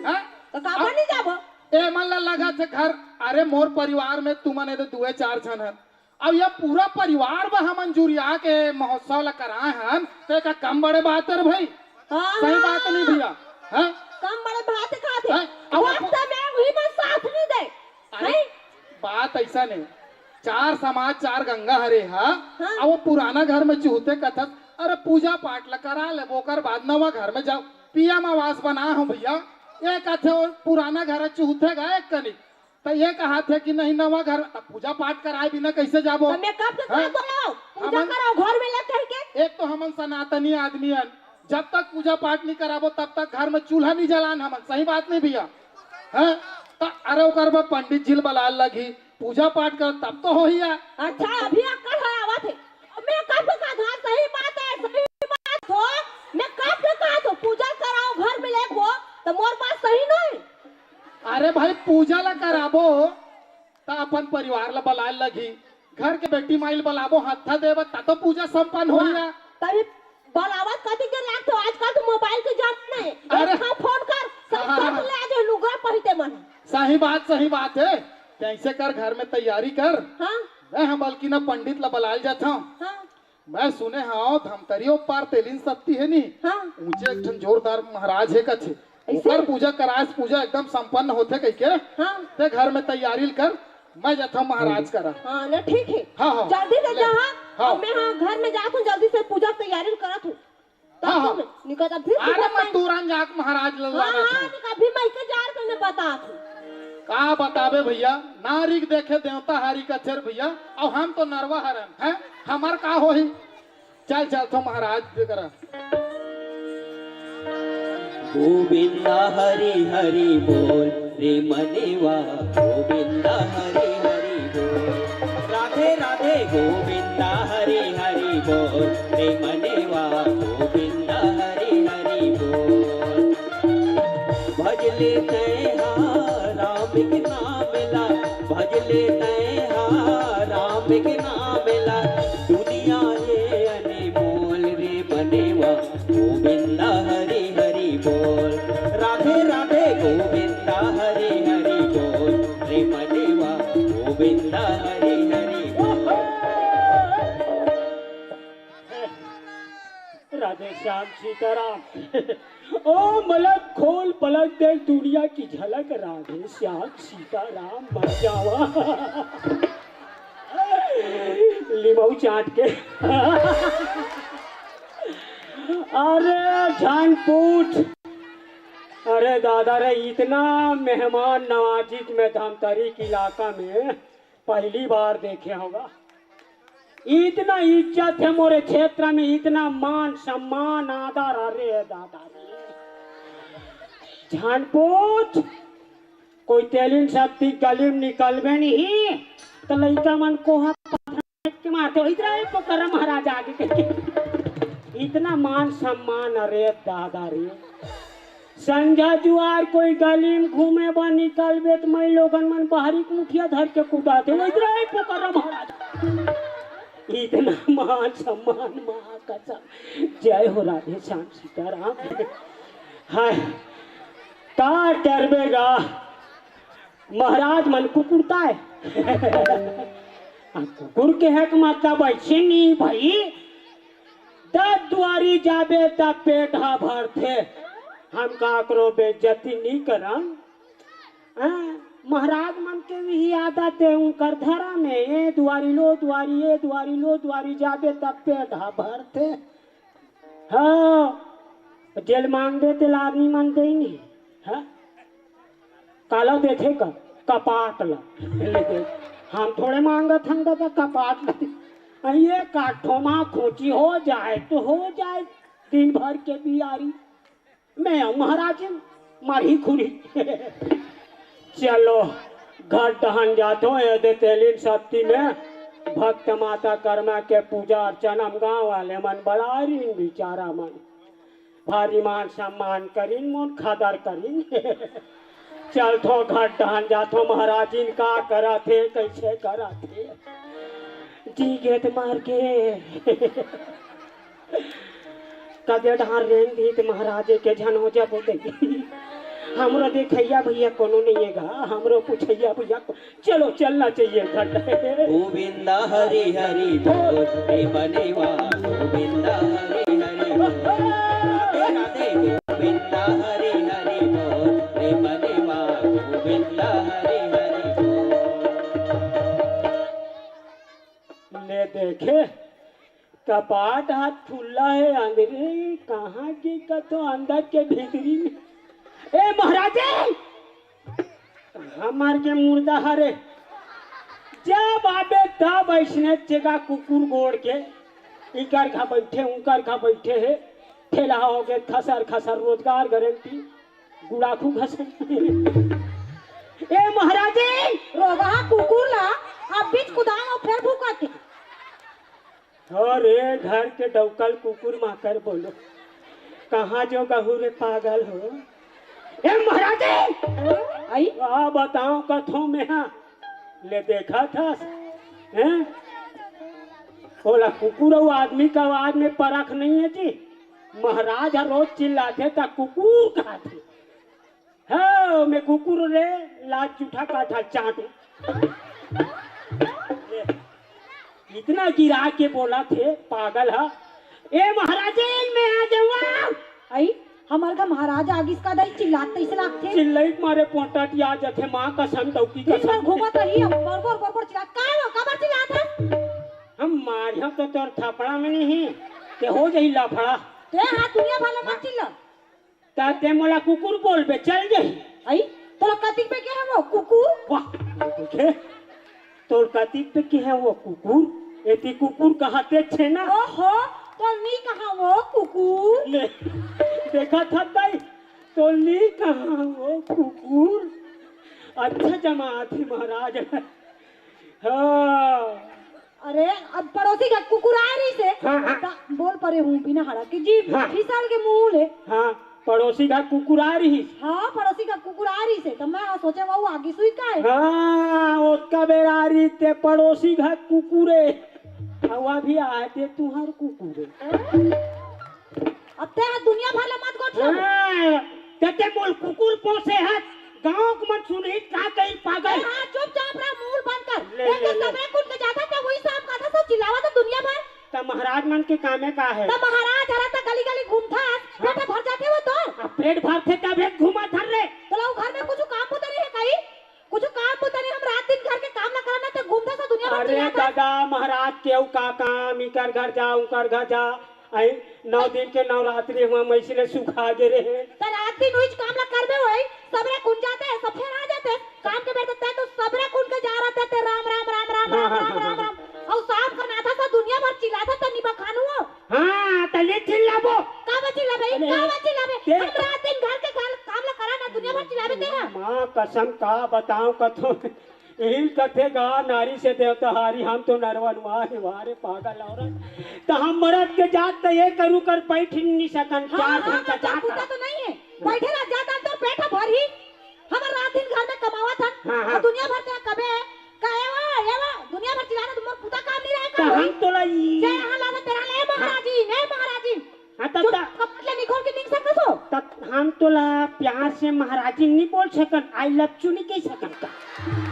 हैं? तो काबर अब नहीं जाबो? ए मन ला लगथे घर, अरे मोर परिवार में तुमन ए दे दुए चार झन हन, अब ये पूरा परिवार बर हमन जुरिया के महोत्सव ला कराए हन, त एका कम बड़े बात हे रे भाई। हाँ, सही हाँ। बात नहीं भैया? हैं? कम बड़े बात हे, का थे? हैं? अब वक्त में वही मन साथ नहीं दे। अरे, हैं? बात ऐसा नहीं, चार समाज चार गंगा हरे हा। हाँ। अब वो पुराना घर में चूहते कथस, अरे पूजा पाठ ला करा ले, ओकर बाद नवा घर में जाओ। पीएम आवास बना हो भैया, ये कथे वो पुराना घर चूहते गा एक कनी, त ये कहा थे कि नहीं नवा घर, त पूजा पाठ कराए बिना कैसे जाबो? त मैं कब से हाँ? कहा बोला हूँ, पूजा हमन कराओ घर में ले कह के। एक तो हमन सनातनी आदमी हन, जब तक पूजा पाठ नहीं कराबो तब तक घर में चूल्हा नहीं जलान हमन, सही बात नहीं भैया? हैं? त अरे ओकर बर पंडित जी ल बलाए लगही, पूजा पाठ कर तब तो होही यार। अच्छा, अभी अक्कल हो आवत हे। मैं कब से कहा था, सही बात हे, सही बात हो। मैं कब से कहा था, पूजा कराओ घर में ले को, त मोर बात सही नहीं। अरे भाई, पूजा ला कराबो त अपन परिवार ला बलाए लगही, घर के बेटी माई ला बलाबो, हत्था देबो, त तो पूजा संपन्न होही। तभी बलावत कति के लागथे, आजकल तो मोबाइल के जमाना हे। अरे। एक ठा फोन कर, सब हाँ, हाँ, हाँ। ले आ जाए लुगरा पहिते मन। सही बात, सही बात हे। तैसे कर, घर में तैयारी कर। हाँ। मैं हम बल्कि ना पंडित ला बलाए जात हूँ। हाँ। मैं सुने हव धमतरी ओ पार तेलिन सत्ती हे नी, हाँ। ऊंचे एक ठन जोरदार महाराज हे कथे, ऐसे? ओकर पूजा कराए से पूजा एकदम संपन्न होथे कहिके। हाँ। ते घर में तैयारी ल कर, मैं जाथव महाराज करा। हाँ ना, ठीक हे। हाँ, हाँ। जल्दी से ले। जा, हाँ। हाँ। अब मैं हाँ घर में जात हूँ, जल्दी से पूजा के तैयारी ल करत हूँ। तब हाँ, हाँ। तुम निकल, तब फिर अरे पूजा मैं time तुरंत जाके महाराज ल हाँ, लाना हाँ, था। निकल, अभी मैं के जार के मैं बतात हूँ। का बताबे भैया, नारी के देखे देवता हारी कथे रे भैया, अउ हम तो नरवा हरन, हैं? हमर का होही? चल, चल, तो महाराज के करा। गोविंदा हरि हरि बोल रे मनेवा, गोविंदा हरि हरि बोल। राधे राधे गोविंदा हरि हरि बोल रे मनेवा, गोविंदा हरि हरि बोल। भजले तैहा राम के नाम ला, भजले तैहा राम के नाम ला, दुनिया ये अनमोल रे मनेवा, गोविंदा हरि हरि बोल। राधे राधे गोविंदा हरि हरि बोल रे मनेवा, गोविंदा हरि हरि बोल। राधे श्याम सीताराम। ओ मलक खोल पलक देख दुनिया की झलक, राधे श्याम सीताराम मर जावा। लिमऊ चाट के। अरे जान पूछ, अरे दादा रे, इतना मेहमान नवाजित में धमतरी के इलाका में पहली बार देखे होगा। इतना इज्जत हे मोरे क्षेत्र में, इतना मान सम्मान आदर, अरे दादा रे। जान पूछ, कोई तेलिन सत्ती गली में निकलबे नहीं, त लइका मन कोहा पथरा के मारथे, इतना ही पोकरा महाराज आगे के। इतना मान सम्मान, अरे दादा रे। संझा जुआर कोई गली में घूमे बर निकलबे त मई लोगन मन बहरी के मुठिया धर के कुदाथे, वही तरह हे पोकरा महाराज। इतना मान सम्मान, माँ कसम। जय हो राधे श्याम सीताराम। हाय, का करबे गा, महाराज मन कुकुरता हे। अब कुकुर के हे के मतलब ऐसे नहीं भाई, दस दुआरी जाबे तब पेट हा भरथे। हम काकरो बेइज्जती नहीं करन। हाँ, महाराज मन के भी आदत हे, उनकर धरम हे, ए दुआरी लो दुआरी, ए दुआरी लो दुआरी, जाबे तब पेट हा भरथे। हाँ, जेल मांगबे तेला आदमी मन दे नहीं। हाँ? काला देथे का? कपाट ला। हम थोड़े मांगत हन दादा कपाट ला। ये काठो मा खोची हो जाए तो हो जाए, दिन भर के बियारी। मैं अउ महाराज मारही खुरही। चलो, घर डहन जाथो, ये दे तेलिन सत्ती में भक्त माता कर्मा के पूजा अर्चना म गांव वाले मन बड़ा रिन बिचारा मन। भारी मान सम्मान करिन, मोन खदर करिन। चलथो घर डहन जाथो, महाराजिन का करत हे, कैसे करत हे। जी गेट मार के। कदे डहर रेंग दी त महाराजे के झन हो जबो दे। हमरो देखइया भैया कोनो नइ हे गा, हमरो पुछइया भैया को, चलो चलना चाहिए घर। गोविंदा हरि हरि बोल, रे बनेवा, गोविंदा हरि हरि बोल। राधे राधे। गोविंदा हरि हरि बोल, रे बनेवा, गोविंदा हरि हरि बोल। ले देखे, कपाट हाथ खुल्ला हे, अंदर कहाँ के कतो अंदर के भीतरी में। ए महाराजे, हमर के मुर्दा हरे, जब आबे तब अइसने चेगा कुकुर गोड़ के, इकर घा बइठे, उकर घा बइठे हे, ठेला होगे खसर खसर, रोजगार गारंटी, गुड़ाखू घसर। ए महाराजे, रोगहा कुकुर ला अब बीच कुदाम अउ फेर भूकत हे। अरे घर के डौकल कुकुर माकर बोलो, कहाँ जो गहू रे पागल हो। ए महाराजे, आई? का बताओ कथो में, हाँ। ले देखा था, हैं? ओला कुकुर अउ आदमी का आवाज में परख नइ हे जी। महाराज ह रोज चिल्लाथे त कुकुर कहाथे। हाँ, मैं कुकुर रे, लात जूठा काठा चाटू। इतना गिरा के बोलथे, पागल ह। ए महाराजे, मैं आ जाऊँ। आई, हमर घर महाराज आगिस का दाई, चिल्लात तइसे लागथे। चिल्लई के मारे पोटाटी आ जाथे, माँ कसम, डौकी दिन भर कसम। घूमत रही, अब बरबर बरबर चिल्लात, काय हो, काबर चिल्लात हस? हम मारिया तो तोर थपड़ा में नहीं, ते हो जाही लफड़ा। ते हाँ, दुनिया भर ले मत चिल्ला। त ते मोला कुकुर बोलबे, चल जाही। आई, तोला कतिक बे केहे वो कुकुर? वाह, देखे, तोर कतिक बे केहे वो कुकुर, एती कुकुर कहाथे छेना। ओहो, तोला नी कहा वो कुकुर। ले, देखा था दाई, तोला नी कहा वो कुकुर। अच्छा जमात हे महाराज। हाँ। अरे, अब पड़ोसी घर कुकुर आय रहिसे। हाँ, हाँ। त बोल परे हूँ बिना हड़ा के जी, हाँ। फिसल के मुँह ले। हाँ, पड़ोसी घर कुकुर आय रहिस। हाँ, पड़ोसी घर कुकुर आय रहिसे, त मैं हा सोचे वो आगिस उही काय। हाँ, ओतका बेर आय रहिस ते पड़ोसी घर कुकुरे। अउ अभी आय ते तुँहर कुकुरे। अब ते हा दुनिया भर ले मत गोठिया। हाँ, ते ते मोला कुकुर पोसे हस, गाँव के मन सुनही का कही पागल। हाँ, चुपचाप रह, मुँह बंद कर। ले, एक ले, तो ले। सबरे कुन के जाथा, ते वही सब कथा सब चिल्लावत हे दुनिया भर। त महाराज मन के कामे का हे? त महाराज हरा त गली गली घूमथस, हाँ। पेट भर जाथे वो तोर। अब पेट भरथे तब एक घूमत हन रे। तोला वो घर में कुछ काम बुता नइ हे कही? कुछ काम बुता नइ, हम रात दिन घर के काम ला करन ना, ते घूमथस दुनिया भर अरे चिल्लाथस। दादा, महाराज के अउ का काम, इकर घर जा, उकर घर जा, आई नौ दिन के नवरात्रि हुआ, मइसी ले सुखा गे रहे। त रात दिन उहीच काम ला करबे होई, सबरे कुन जाथे, सब फेर आ जाथे। काम के बेर ते तो सबरे कुन के जा रहा ते, राम, राम, राम, राम, हाँ, राम, हाँ, राम, हाँ, राम, हाँ। राम। अउ शाम का नाथा सा दुनिया भर चिल्लाथा त निबा खानू हो। हाँ, त ले चिल्लाबो। का बा चिल्लाबे? अरे, का बा चिल्लाबे? ते हम रात दिन घर के घर काम ला करा ना, दुनिया भर चिल्लाबे ते हा। माँ कसम का बताओ कथो, यही कथे गा, नारी से देवता हारी, हम तो नरवन मारे, वारे पागल औरत। त हम मरद के जात त ये करू कर बैठ ही नहीं सकन, हाँ, चार हाँ, घंटा हाँ, जात। कुत्ता तो नहीं है। बैठे रह जाता तो पेट भर ही। हमर रात दिन घर में कमावत हन, हाँ, हाँ। अउ दुनिया भर तेरा कबे है, का एवा, एवा, दुनिया भर चिल्लाना, तुम मोर पुता काम नहीं रहे त का हम होई? तोला ई जय हाँ लाना तेरा ले महाराजी, ने महाराजी। हाँ, त, चुप, त कपट ले निखोल के निंग सकत हो? त हम तोला प्यार से महाराजी नहीं बोल सकन, I love you नहीं कह सकन का?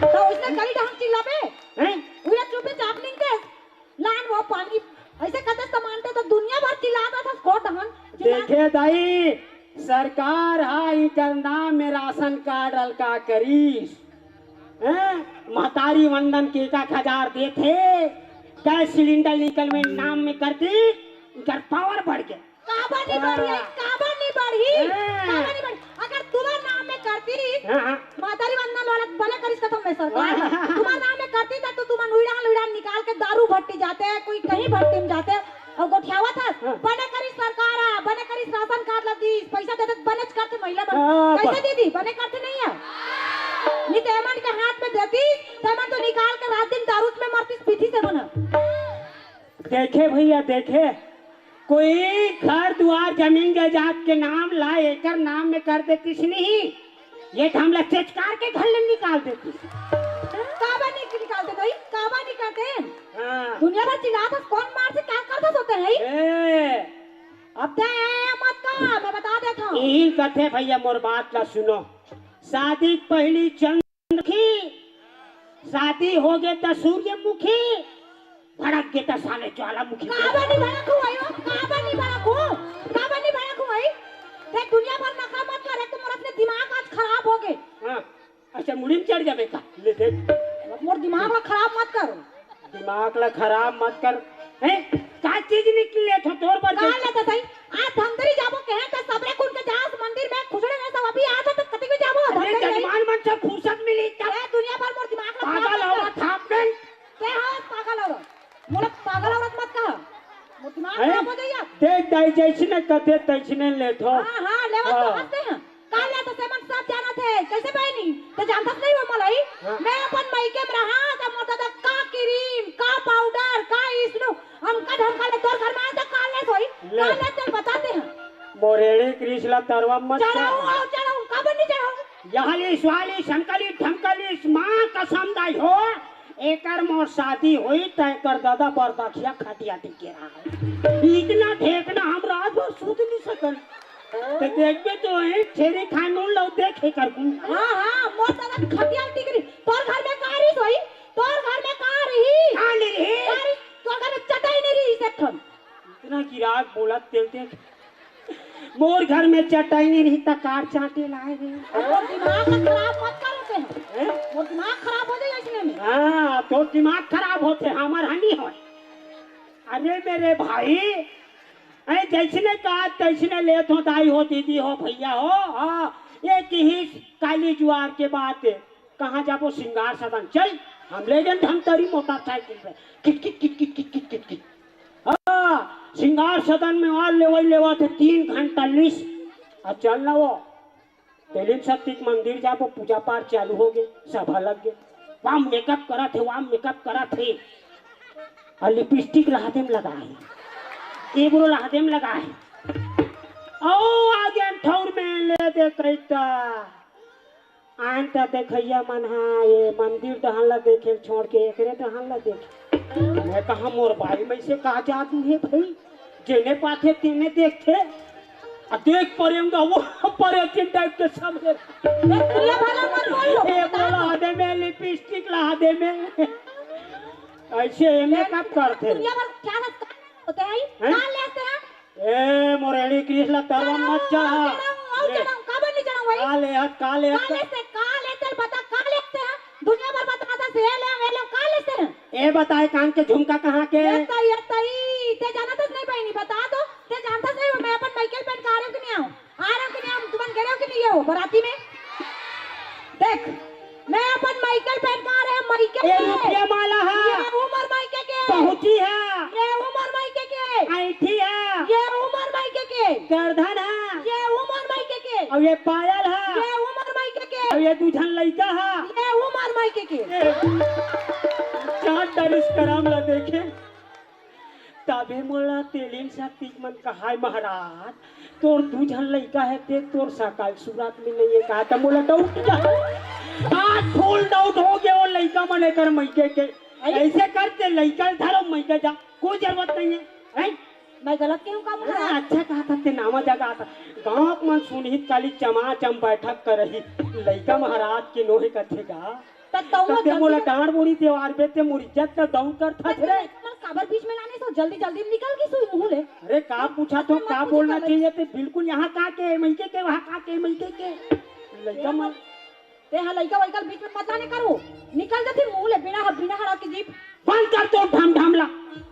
त उसने गली ढंग चिल्लाबे? हैं? उया चुपे चाप निंग के लान वो पानी, अइसे कदस त मानते त दुनिया भर चिल्लात रहिथस, कोट हन चिल्लात। देखे दाई, सरकार हा इकर नाम में राशन कार्ड अलका करिस। हैं? महतारी वंदन के एक एक हजार देथे, गैस सिलेंडर इकर में नाम में कर दी, इकर पावर बढ़ गे। काबर नहीं बढ़ी, हाँ। काबर नहीं बढ़ी, हाँ। काबर नहीं बढ़ी? अगर तुम्हार नाम में करती, हाँ, हाँ। महतारी वंदन वाला बने करिस कथम में सरकार, हाँ, हाँ, हाँ। तुम्हार नाम में करती त तो तुमन उइड़ान उइड़ान निकाल के दारू भट्टी जाते, कोई कहीं भट्टी में जाते, अउ गोठियावत हस, हाँ। बने करिस सरकार, हाँ, बने करिस राशन कार्ड ला दीस, पैसा देते त बनेच करते महिला मन। हाँ, कैसे बस। दीदी, बने करते नहीं है? नहीं तो एमन के हाथ में देती, त एमन तो निकाल के रात दिन दारू में मरतीस, पीतीस एमन। देखे भैया, देखे, कोई घर दुआर जमीन जायदाद के नाम ला एकर नाम में कर देतिस नहीं, ये तो हमला चेचकार के घर ले निकाल देतिस। काबर नहीं निकाल दे भाई, काबर नहीं कर दे? हाँ। दुनिया भर चिल्लात हस, कौन मार से क्या करत होते हैं? ए। अब ते ए मत का, मैं बता देता हूँ। यही कथे भैया, मोर बात ला सुनो। शादी के पहली चंद्रमुखी, शादी हो गे त सूर्यमुखी, भड़क गे त साले ज्वालामुखी। काबर नहीं भड़क हूँ भाई, वो काबर नहीं भड़क हूँ, काबर नहीं भड़क हूँ भाई? ते दुनिया भर नखरा मत कर, एक तो मोर अपने दिमाग आज खराब हो गे। हाँ, अच्छा, मुड़ी में चढ़ जाबे का? ले देख। मोर दिमाग ला खराब मत कर। दिमाग ला खराब मत कर। हैं? का चीज निकले थो तोर बर का के? ले तो सही। आज धमतरी जाबो कहे त सबरे कुन के जास मंदिर में खुसरे में सब अभी आ तो कति भी जाबो अरे धमतरी जाई। जजमान मन से फुर्सत मिली तब। ए दुनिया भर मोर दिमाग ला खराब पागल मत कर। औरत हाफ पैंट। ते हो पागल औरत। मोला पागल औरत मत कहा। मोर दिमाग हैं? खराब हो जाइया। देख दाई जैसने कथे तैसने लेथो। हाँ, हाँ, लेवत तो हाँ। हंसते हैं। काल ले तो सेमन सब जानत हे, कैसे बहनी? तो जानत नहीं हो मलाई? हाँ। मैं अपन मायके में रहा, तो मोर दादा का क्रीम, का पाउडर, का इसनु, हमका ढमका ले तोर घर में आया तो काल ले सोई, ले। काल ले चल बताते हैं। मोरेड़ी कृष्ण ला तरवा मत चढ़ाऊ, चढ़ा। आओ चढ़ाऊ, काबर नहीं चढ़ाऊ? यहली स्वाली संकली ढमकली माँ कसम दाई हो, एकर मोर शादी होई त एकर दादा बरदखिया खटिया टिके रहा। इतना ढेकना हम रात भर सूत नहीं सकन। ते देखबे तो एक छेरी खाए नून लो देखे कर गुण। हाँ, हाँ, मोर दादा खटिया टिक रही। तोर घर में का रही सोई? तोर घर में का रही? का नहीं रही? का रही? तोर घर में चटाई नहीं रही से ठन। इतना गिराक बोलत तेल देख। मोर घर में चटाई नहीं रही त कार चाटे लाए रे। मोर दिमाग खराब मत करो ते। हैं? मोर दिमाग खराब हो जाए इसमें में। हाँ, तोर दिमाग खराब होथे, हमर हनी होय। अरे मेरे भाई, ऐ जैसने कहा तैसने लेत हो दाई हो, दीदी हो, भैया हो, हाँ, ये किहिस काली जुआर के बात है। कहाँ जाबो? श्रृंगार सदन। चल, हम ले गए धमतरी मोटरसाइकिल पे। किट किट किट किट किट किट किट किट। हाँ, श्रृंगार सदन में वार लेवई लेवत हे तीन घंटा लिस। आ चल ना वो तेलिन शक्ति के मंदिर जाबो, पूजा पाठ चालू हो गे, सभा लग गे। वाम मेकअप करत हे, वाम मेकअप करत हे। आ लिपस्टिक लहदेम लगा हे, एबरो लहदेम लगा हे। ओ आगे ठौर में ले दे कैता। आन त देखइया मन हा ये मंदिर डहन ला देखे छोड़ के एकरे डहन ला देखे। मैं कहा मोर बाई में से का जादू हे भाई, जेने पाथे तेने देखथे। आ देख परेंगा वो परेतिन टाइप के सब हे। दुनिया भर ला मत बोल लो। ए बोला दे में लिपस्टिक ला दे में। ऐसे ये मेकअप करथे। दुनिया भर क्या होते हैं? हैं? कहाँ लेते हैं? ए मोरेड़ी कृष्ण तरवा मत चढ़ा। चढ़ाऊं, और ले। चढ़ाऊं, काबर नहीं चढ़ाऊं भाई? का ले हत, का ले हत? का ले से, का ले चल बता, का लेते हैं? दुनिया भर बता दे, से ले, वे ले, का लेते हैं? ए बताए कान के झुमका कहाँ के? ये तई, ये तई, ते जानत हस नहीं बहिनी, बता दो, ते जानत हस नहीं हो, मैं अपन मायके पहन के आ रही हूँ कि नहीं आऊँ? आ रहे हो कि नहीं आऊँ? तुमन गे रहे हो कि नहीं हो बराती में? देख, मैं अपन मायके पहन के आ रहे हैं, मायके ये के। रुपया माला है। ये उमर मायके के। पहुँची है। ये उमर मायके के। ऐठी है। ये उमर मायके के। गर्दन है। ये उमर मायके के। और ये पायल है। ये उमर मायके के। और ये दू झन लइका है। ये उमर मायके के। ए, चार डरिस करम ला देखे। तभे मोला तेलिन शक्ति मन कहाय महाराज, तोर दू झन लइका हे, ते तोर सकल सूरत में नहीं हे कहा, त मोला डाउट जा। आज फुल डाउट हो गया वो लइका मन एकर मइके के। अरे। ऐसे करके लइका धरो मइके जा, कोई जरूरत नहीं है, हैं? मैं गलत कहूँ का हाँ, महाराज? अच्छा कहा था, ते नावा जगह था। गाँव के मन सुनही काली चमाचम बैठक करही, लइका महाराज के नोहे कथे गा। त तउवा त ते मोला जल्दी डांड़ बोरी देवार बे, ते मोर इज्जत ला डाउन करथस रे। मन काबर बीच में लाने सो जल्दी जल्दी निकल के सुई मुँह ले। अरे का पूछा तो, का बोलना चाहिए ते बिल्कुल यहाँ का के मइके के, वहाँ का के मइके के। लइका मन। ते हाँ लइका वइका बीच में मत लाने करो। निकल जाथे मुँह ले बिना बिना हरा के जीभ। बंद कर तो ढम ढम ला।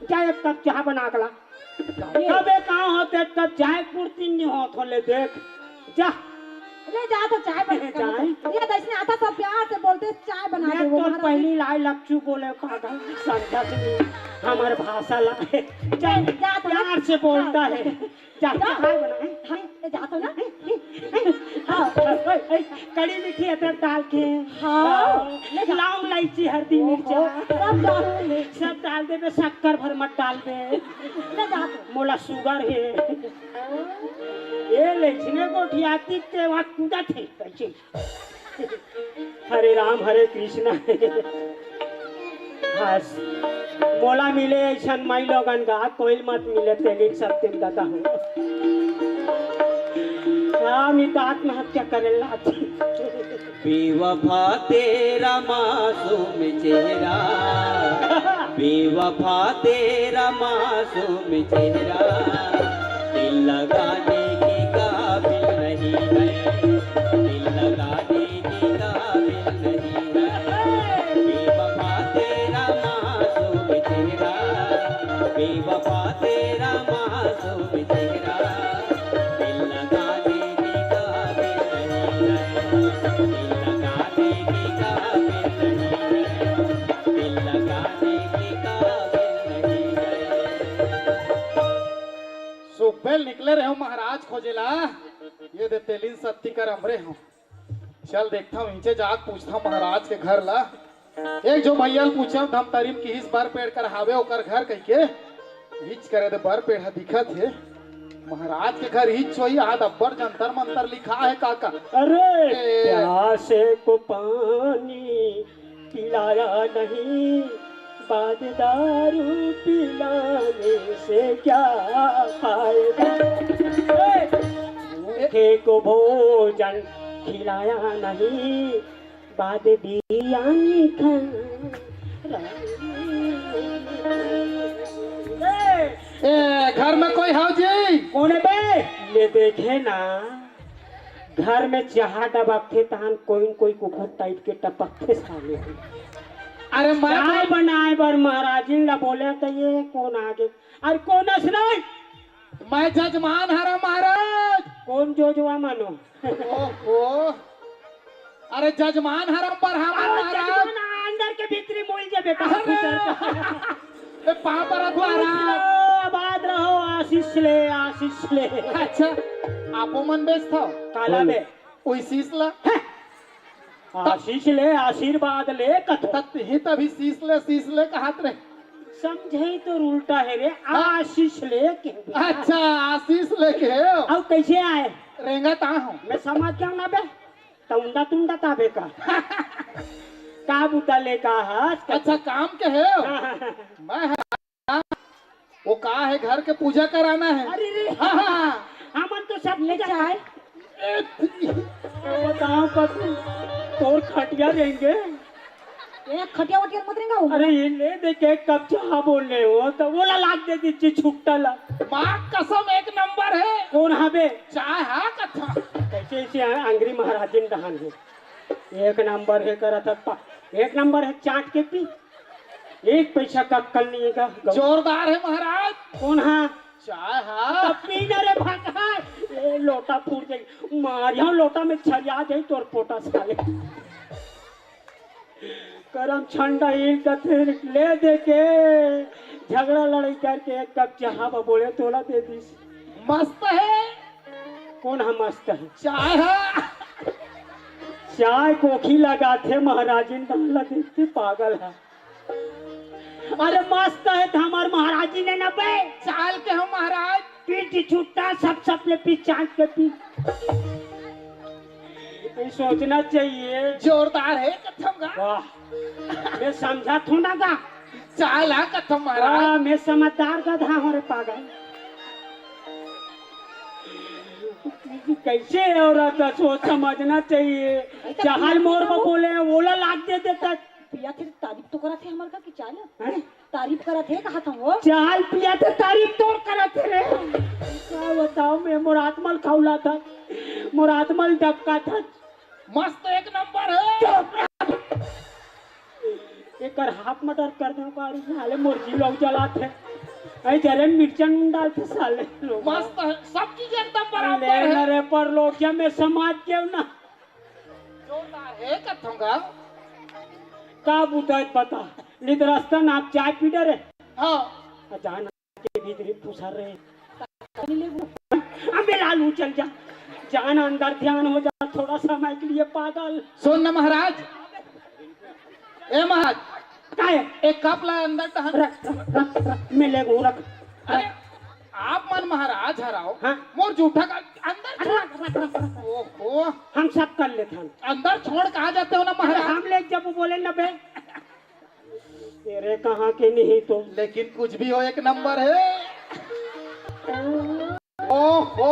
जा एक कप चाह बना के ला। अबे कहाँ होते कब चाय कुर्ती नहीं होत हो ले देख। जा। ले जा तो चाय बना के चाय? ला। ये तो इसने आता सब प्यार से बोलते चाय बना मैं दे वो तो महाराज। पहली लाई लपचू बोले पागल समझा से नहीं हमारे भाषा ला। चाय जा तो ना। प्यार से बोलता है। जा जा। चाय बना है। हाँ, ले जा तो ना। हाँ। ओए, ओए, कड़ी मीठी अदरक डाल के। हाँ, हाँ, ले जा। लौंग, इलायची, हल्दी, ओहो, मिर्चा। सब डाल दे। सब डाल दे, बे शक्कर भर मत डाल दे। ले जा तू। मोला शुगर हे। ये ले, जिने गोठियाती ते वहाँ कूदा थे, कैसे? हरे राम, हरे कृष्णा। हस। मोला मिले ऐसन माई लोगन गा, कोई मत मिले, तेलिन सब तिम दता हूँ। राम ही तो आत्महत्या करे लात। बेवफा तेरा मासूम चेहरा, बेवफा तेरा मासूम चेहरा, दिल लगाने के काबिल नहीं है, दिल लगाने के काबिल नहीं है। बेवफा तेरा मासूम चेहरा, बेवफा तेरा मासूम चेहरा, दिल लगाने के काबिल नहीं है, दिल लगाने के काबिल नहीं है, दिल लगाने के काबिल नहीं है। सुबेल निकले रहे हो महाराज खोजेला, ये दे तेलिन सत्ती कर हमरे हो। चल देखथंव, नीचे जाके पूछथंव महाराज के घर ला। एक जो भैया ल पूछेंव, धमतरी म किहिस बर पेड़ कर हावे ओकर घर कहिके। हिच करे दे, बर पेड़ ह दिखत हे। महाराज के घर हिच होही, आज अब्बड़ जंतर मंतर लिखा हे काका। अरे, ए। प्यासे को पानी पिलाया नहीं, बाद दारू पिलाने से क्या फायदा? ए, भूखे को भोजन खिलाया नहीं, बाद बिरयानी खा। ए, घर में कोई हव जी? कोन हे बे? ले देखे ना, घर में चाहा डबकथे तहान कोई न कोई कुकुर टाइप के टपकथे साले। अरे मैं चाय बनाए बर महाराजिन ला बोले त ये कोन आगे? अरे कोन अस नहीं? मैं जजमान हरा महाराज। कोन जोजवा मानो? ओहो, अरे जजमान हरा पर हम महाराज। जजमान अंदर के भीतरी मोल जे बेटा। अरे। ए, पाँव परत महाराज। आबाद रहो, आशीष ले, आशीष ले। अच्छा, आपो मन बेचथव? काला बे। ओई शीश ला। हैं? आशीष ले, आशीर्वाद ले, कथो। तत ही तभी शीश ले, शीश ले कहत रहे। समझे तो उल्टा हे रे, हाँ। आशीष ले के। अच्छा, आशीष लेके हो। अब कैसे आए? रेंगत आ हूँ। मैं समझ गया ना बे, तउंदा तुंदा ताबे का। का बुता ले का हाथ? अच्छा, काम के हे? हाँ, हाँ, हाँ। मैं वो का हे, घर के पूजा कराना हे। अरे रे। हाँ, हाँ, हाँ। हमन तो सब ले पूजा चाय। ए, बताओ कथू, तोर खटिया रेंगे। ए, खटिया वटिया मत रेंगा हो। अरे ये ले दे के एक कप चाहा बोले हो, त ओला लाग दे दीची छुट्टा ला। माँ कसम एक नंबर हे। कोन हाबे? चाय हा कथा। कैसे इसे अंग्री महाराजिन डहान हे। एक नंबर हे करत हे पा-, एक नंबर हे चाट के पी। एक पैसा का अक्कल नहीं हे का? जोरदार हे महाराज। कोन हा? चाय हा। तब पी ना रे भगवान। ए, लोटा फूट जाई। मारिया लोटा में छरिया जाई तोर पोटा साले। करम छंडा ईल कथे ले दे के झगड़ा लड़ाई करके एक कप चाहा बा बोले तोला दे दिस। मस्त हे। कोन हा मस्त हे? चाय हा। चाय कोखी लगाथे महाराजिन डाला देखथे पागल हा। अरे मस्त हे त हमर महाराजिन हे ना बे। चाल के हो महाराज। पीठ छुट्टा सब सब ले पी चाट के पी। ये सोचना चाहिए। जोरदार हे कथम गा। वाह। मैं समझा थोड़ा गा। चाल हा कथम महाराज। वाह, मैं समझदार गधा हूँ रे पागल। कैसे औरत का सोच समझना चाहिए। चाहल मोर को बोले ओला लाग दे देता। पिया थे तारीफ तो करा थे हमर का कि चाल? हैं? तारीफ करा थे कहा था वो। चाल पिया थे तारीफ तोर करा थे रे। का बताओ मैं मोर आत्मा ल खौला था। मोर आत्मा ल डबका था। मस्त एक नंबर हे। चुप रह। एकर हाफ मटर कर दे गाड़ी साले मोर जी लोग जलात हे। ऐ जरे मिर्चन डालथे साले लोग। मस्त हे, सब चीज एकदम बराबर ले हे। न रे पर लोग क्या मैं समाज के ना। जोरदार हे कथोंगा। का बुता हे बता। नित रास्ता ना आप चाय पी डरे। हाँ। आ जान के भीतरी फुसर रहे। अबे लालू चल जा। जान अंदर ध्यान हो जा थोड़ा समय के लिए पागल। सुन ना महाराज। ए महाराज। काय? एक कप ला अंदर टहन। रख, रख, रख, रख, मैं ले गो, रख। अरे, आप मन महाराज हराओ। हाँ। मोर जूठा का अंदर अरे, छोड़। रख, रख, रख, रख। ओहो। हम सब कर लेते हैं। अंदर छोड़ कहाँ जाते हो ना अरे, महाराज? हम ले जब वो बोले ना बे। तेरे कहाँ के नहीं तो। लेकिन कुछ भी हो, एक नंबर हे। ओहो।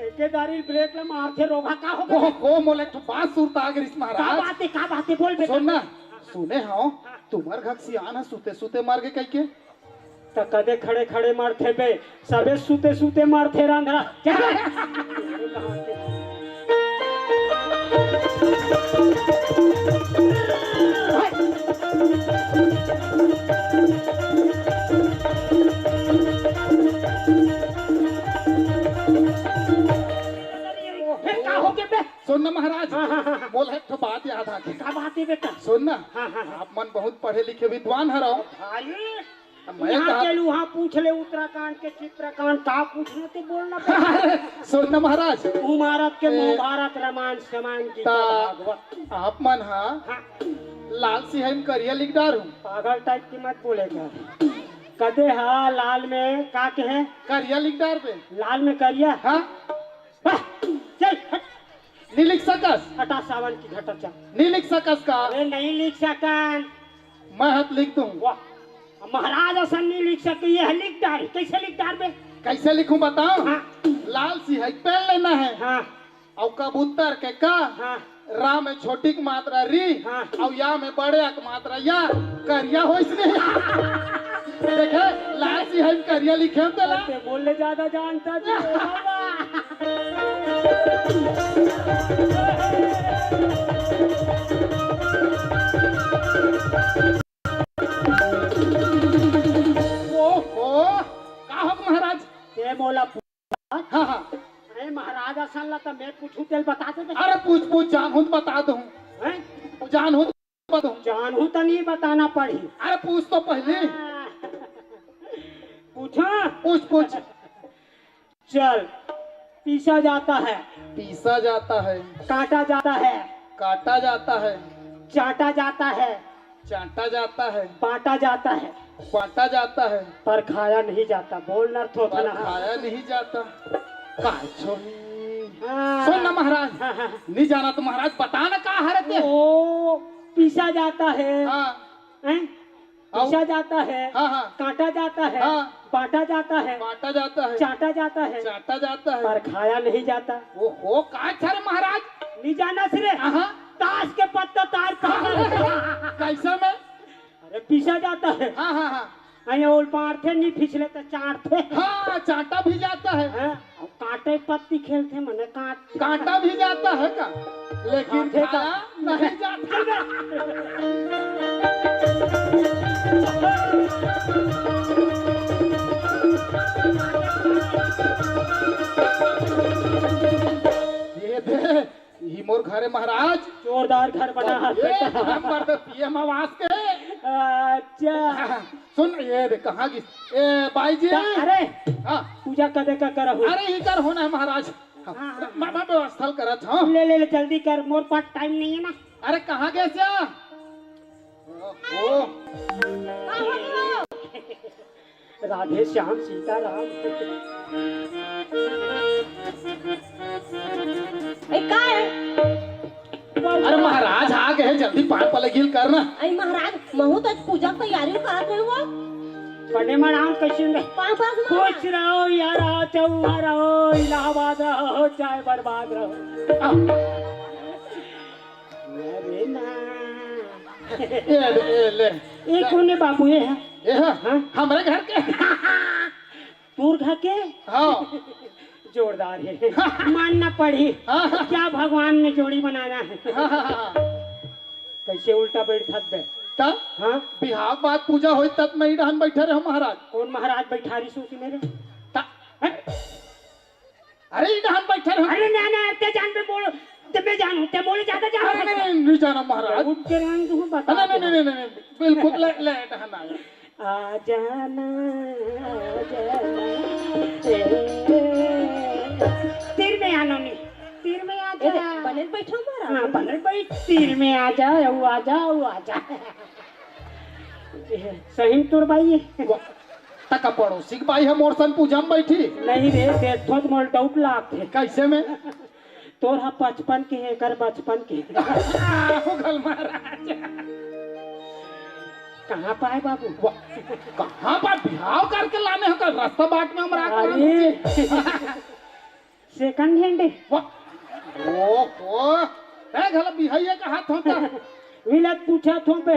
एके दारी ब्रेक ले मारथे रोगहा, का हो ओ, गया? ओ, मोला एक ठो बात सुरता आ गे रिहिस का महाराज। बात हे, का बात हे? बोल बेटा। सुन ना, सुने हव, हाँ। तुम्हर घर सियान ह सुते सुते मर गे कहिके। त कदे खड़े खड़े मरथे बे, सबे सुते सुते मरथे रंधरा। क्या? फिर का हो गे बे? सुन ना महाराज, हाँ, हाँ, हाँ, हाँ। मोला एक ठो बात याद आ गे। का बात हे बेटा? सुन ना, हाँ, हाँ, हाँ। आप मन बहुत पढ़े लिखे विद्वान हरव। भाई, त मैं यहाँ कहा के लू, वहाँ पूछ ले, उत्तराखंड के चित्रकांड, का पूछना तो बोलना पड़ेगा। सुन ना महाराज, महाभारत के ए, महाभारत, रामायण, सामायण, गीता, ता भागवत। आप मन हा हाँ। लाल सिहाई म करिया लिख डारहू। पागल टाइप की मत बोलेगा। कदे हा लाल में का कहे? करिया लिख डारबे। लाल में करिया? हाँ। वाह, चल, हट। नहीं लिख सकस? हटा सावन की घटा, चल। नहीं लिख सकस का? अरे, नहीं लिख सकन। मैं हत लिख दूं। वाह, महाराज असन नहीं लिख सके, ये लिख डार, कैसे लिख डारबे? कैसे लिखूं बताओ? हाँ। लाल सिहाई पेन लेना है। हाँ। अउ कबूतर के का? हाँ। रा में छोटी के मात्रा री, हाँ। अउ या में बड़े के मात्रा या, करिया होइस नहीं। देखे, लाल सिहाई म करिया लिखे हम तेला। ते बोले ज्यादा जानता जी, बाबा। ओहो, का हो महाराज? ते मोला पूछ। हाँ, हाँ। अरे महाराज असन ला त मैं पूछू, तेल बता दे बे। अरे पूछ, पूछ, जानहूं त बता दूं। हैं? जानहूं त बता दूं। जानहूं त नहीं बताना पड़ही। अरे पूछ तो पहले। पूछा? पूछ, पूछ। चल, पीसा जाता है। पीसा जाता है। काटा जाता है। काटा जाता है। चाटा जाता है। चाटा जाता है। बांटा जाता है। बांटा जाता है। पर खाया नहीं जाता। बोल नर थोथना। पर खाया नहीं जाता। का छोरी? हाँ। सुन ना महाराज। हाँ, हाँ। नहीं जाना तो महाराज बता ना का हरे ते। ओ, पीसा जाता है। हाँ। हैं? अउ? पीसा जाता है, हाँ, हाँ। काटा जाता है, हाँ। बांटा जाता है, बांटा जाता है, चाटा जाता है, चाटा जाता है। पर खाया नहीं जाता। ओहो, का छर महाराज? नहीं जाना सिरे। हाँ, हाँ। ताश के पत्ता तार पार। कैसे में? अरे पीसा जाता है। हाँ, हाँ, हाँ। अरे ओल पारथे नहीं फिसले तो चाटथे। हाँ, चाटा भी जाता है। हाँ। अउ काटे पत्ती खेलथे मने काट। काटा भी जाता है का? लेकिन काटे का खाया नहीं जाता। ये दे, ये मोर घर है महाराज। जोरदार घर बना है ये बेटा। नंबर पे पीएम आवास के। अच्छा। सुन, ये दे, कहाँ की? ए, बाई जी। का-, अरे, हाँ। पूजा कदे का करहु? अरे, इकर होना है महाराज। हाँ, हाँ, हाँ। मैं, मैं व्यवस्था करत हूँ। ले, ले, ले, जल्दी कर, मोर पास टाइम नहीं है ना। अरे, कहाँ गए थे? ओहो। का हो गया? राधे श्याम सीताराम। ए, का है? अरे महाराज आ गए, जल्दी पान पलगिल कर ना। अरे महाराज, महू तो आज पूजा के तैयारी करत रहे हो। बने मनाम कैसे में? पाँव पास में। खुश रहो यार, आ जाओ, आ रहो, इलाहाबाद रहो, चाहे बर्बाद रहो। आ। अरे ना। ए, ए, ले। ये कौन है बाबू, ये है? ये है? हाँ? हमारे घर के। तोर घर के? हाँ। जोरदार है। मानना पड़ी। हाँ, हाँ। क्या भगवान ने जोड़ी बनाया है। हाँ, हाँ, हाँ। कैसे उल्टा बैठत बे? तब? हाँ? बिहाव बाद पूजा होई तब मैं इडहन बैठे रहो महाराज। कौन महाराज बैठा रही सोच मेरे? ता-, हैं? अरे इडहन बैठे रहो। अरे ना, ना, ते जान पे बोलो, ते मैं जानू, ते बोले ज्यादा जानो। अरे नहीं, नहीं, नहीं जाना महाराज। उठ के रहन तू बता अरे नहीं, दे। नहीं, नहीं, नहीं, नहीं, बिल्कुल ले, ले इडहन आया। आ जाना, आ जाना, ए, तीर में आनो नी, तीर में आ ए, जा। बने बैठो महाराज। हाँ, बने बैठ, तीर में आ जा, वो आ जा, वो आ जा। ए, सही में तोर बाई है? वाह, तका पड़ोसी के बाई है, मोर सन पूजा में बैठी। नहीं रे, देखो तो मोर doubt लागथे। कैसे में? तोर हा पचपन के, एकर बचपन के। आहो, गल महाराज। कहाँ पाए बाबू? वाह, कहाँ पर बिहाव करके लाने हो? कल रास्ता बाट में हम राख अरे। Second hand. वाह, ओहो, है घला बिहाइया का हाथ होता। मिलत पूछा थों पे।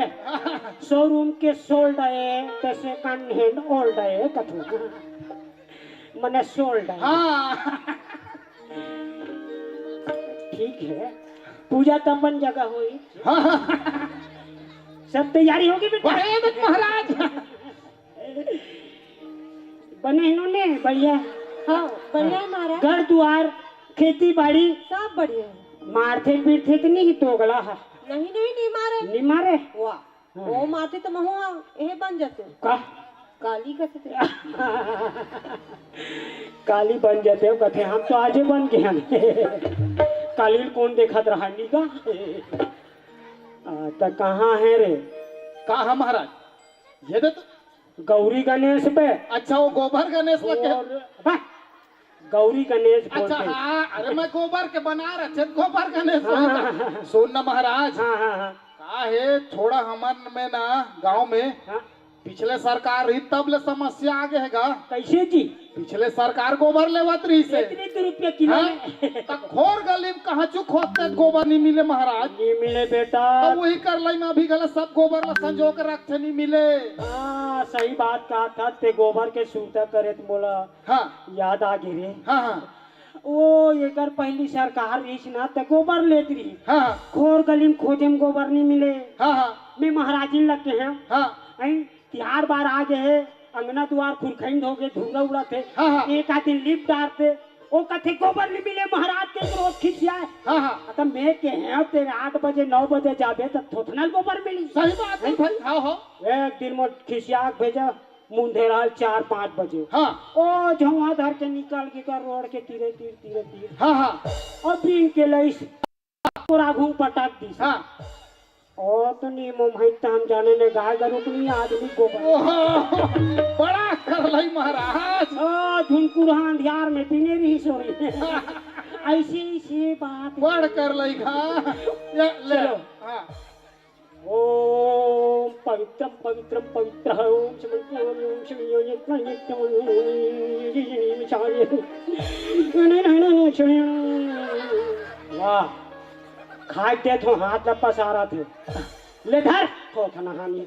शोरूम के सोल्ड है, तो सेकंड हैंड ओल्ड है, कथों। मने सोल्ड है। हाँ। ठीक है, पूजा तो अपन जगह होई। हाँ। सब तैयारी होगी बेटा? बड़े देख महाराज। बने इन्होंने बढ़िया। हाँ, बढ़िया है महाराज। घर दुआर, खेती बाड़ी। सब बढ़िया है। मारथे पीटथे तो नहीं, तोगला है। नहीं, नहीं, नहीं मारे। नहीं मारे? वाह। हाँ। ओ मारथे तो महू, एहे बन जाते। का? काली कथे। काली बन जाते हो कथे, हम तो आजे बन गए हैं। काली ल कौन देखत रहा, निका? आ, त कहाँ है रे? का है महाराज? ये दे तो। गौरी गणेश पे। अच्छा, वो गोबर गणेश लगे। और, बा, गौरी गणेश अच्छा, बोलते। हाँ, अरे मैं गोबर के बना रहे थे, गोबर गणेश हाँ, लगे। हाँ, हाँ। सुन ना महाराज, हाँ, हाँ, हाँ। का है, थोड़ा हमन में ना, गांव में हाँ। पिछले सरकार रही, तब ले समस्या आ गए है गा। कैसे जी? पिछले सरकार गोबर लेवत रही से। इतने तो रुपया किलो हाँ? में। त खोर गली में कहाँ चुक होते गोबर नहीं मिले महाराज। नहीं मिले बेटा। अब वही कर लाई में अभी गलत सब गोबर ला संजो के रखते नहीं मिले। हाँ, सही बात कहा था, ते गोबर के सूता करे त मोला हाँ। याद आ गे रे। हाँ, हाँ। ओ, एकर पहली सरकार रहीस ना, त गोबर लेत रही। हाँ, हाँ। खोर गली में खोजे में गोबर नहीं मिले। हाँ, हाँ। मैं महाराजिन लग के हैं। हाँ। हैं? तिहार बार आ गए हे, अंगना दुआर खुरखैंद हो गए, धुर्रा उड़त हे। हाँ, हाँ। एक आध दिन लिप डारते, ओ कथे गोबर नहीं मिले महाराज के क्रोध खिसियाए। हाँ, हाँ। त मैं के हैं, तेरे आठ बजे, नौ बजे जाबे त थोथना ल गोबर मिली। सही बात है भाई, हाँ, हाँ। एक दिन मोर खिसिया के भेजा, मुंधेराल चार पाँच बजे। हाँ। ओ झौंहा धर के निकल के कर रोड के तीरे तीर, तीरे तीर। हाँ, हाँ। और बीन के लईस तोर आघू पटक दिस। हाँ। ओ तो नीमो भाई त हम जाने ने गाय गरु के नहीं आदमी गोबर। ओहो, बड़ा कर लई महाराज। ओ झुनकुरहा अंधियार में पीने रही सोरी। ऐसी ऐसी बात। बड़ कर लई घा। ये ले। चलो। हाँ। ओम पवित्रम पवित्रम पवित्र ओम समर्पयामि ओम शमयोजित। वाह, खाए दे थो हाथ ल पसारा थे। ले धर, थो थना हानि।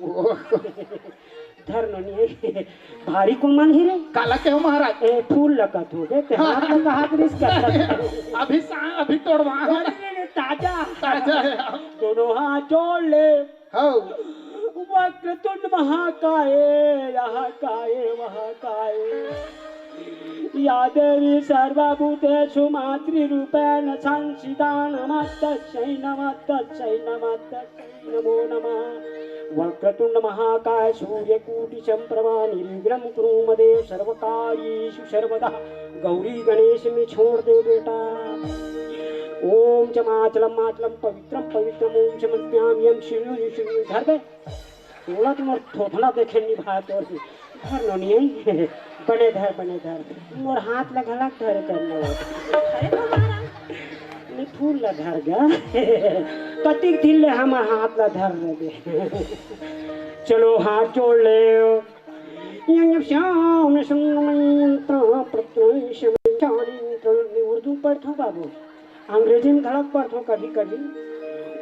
धर नो नहीं। भारी को मन ही रे। काला के हो महाराज? ए, फूल लगा थो बे, ते हाथ लगा, हाथ रिस कर। अभी सा-, अभी तोड़वा। अरे, ताजा। ताजा है। दोनों हाथ जोड़ ले। हौ। वक्रतुंड महाकाय, यः काय, वः काय। या देवी सर्वभूतेषु मातृरूपेण संस्थिता। नमस्तस्यै, नमस्तस्यै, नमस्तस्यै नमो नमः। वक्रतुंड महाकाय सूर्यकोटि संप्रभा निर्विघ्नं कुरु मम देव सर्वकार्येषु सर्वदा। गौरी गणेश में छोड़ दे बेटा। ओम च माचलम माचलम पवित्रम पवित्रम ओम समर्पयामि यम शिव शिव धर दे। तोला तो मोर थोथना देखे नहीं भाई तोर से। धर नो नहीं। बने धर, बने धर। मोर हाथ ला घलक धर करना। अरे तुम्हारा। नहीं, फूल ला धर गा। कतिक दिन ले हमर हाथ ला धर ले दे। चलो हाथ जोड़ ले। यं श्याम सुंदर मंत्र प्रत्यय समय चारित्र। मैं उर्दू पढ़थों बाबू, अंग्रेजी में घलक पढ़थों कभी कभी।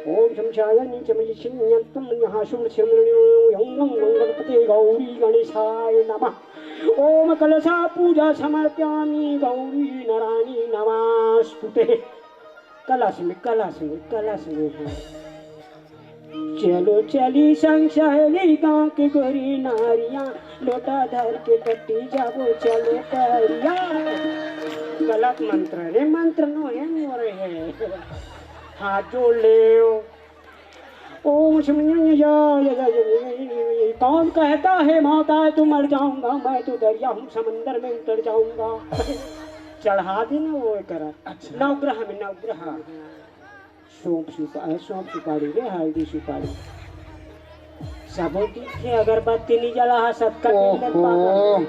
ओम शमशाय नीचम यंतम यहाँ सुम सिम यं गणपते गौरी गणेशाय नमः। ओम कलशा पूजा समर्पयामि गौरी नारायणी नमस्तुते। कलश में, कलश में, कलश में है। चलो चली संग सहेली गांव के गोरी नारियां, लोटा धर के टट्टी जाबो चलो करिया। गलत मंत्र रे, मंत्र नो है मोरे है। हाथ जोड़ ले। ओम शम या, या, या, या, या, कौन कहता है माता तू मर जाऊंगा, मैं तो दरिया हूँ समंदर में उतर जाऊंगा। चढ़ा दे ना वो करा। अच्छा। नवग्रह में, नवग्रह में। सौंफ सुपा-, सौंफ सुपारी रे, हल्दी सुपारी। सबो चीज के अगरबत्ती नहीं जला हा, सबका केंद्र ओहो, पागल।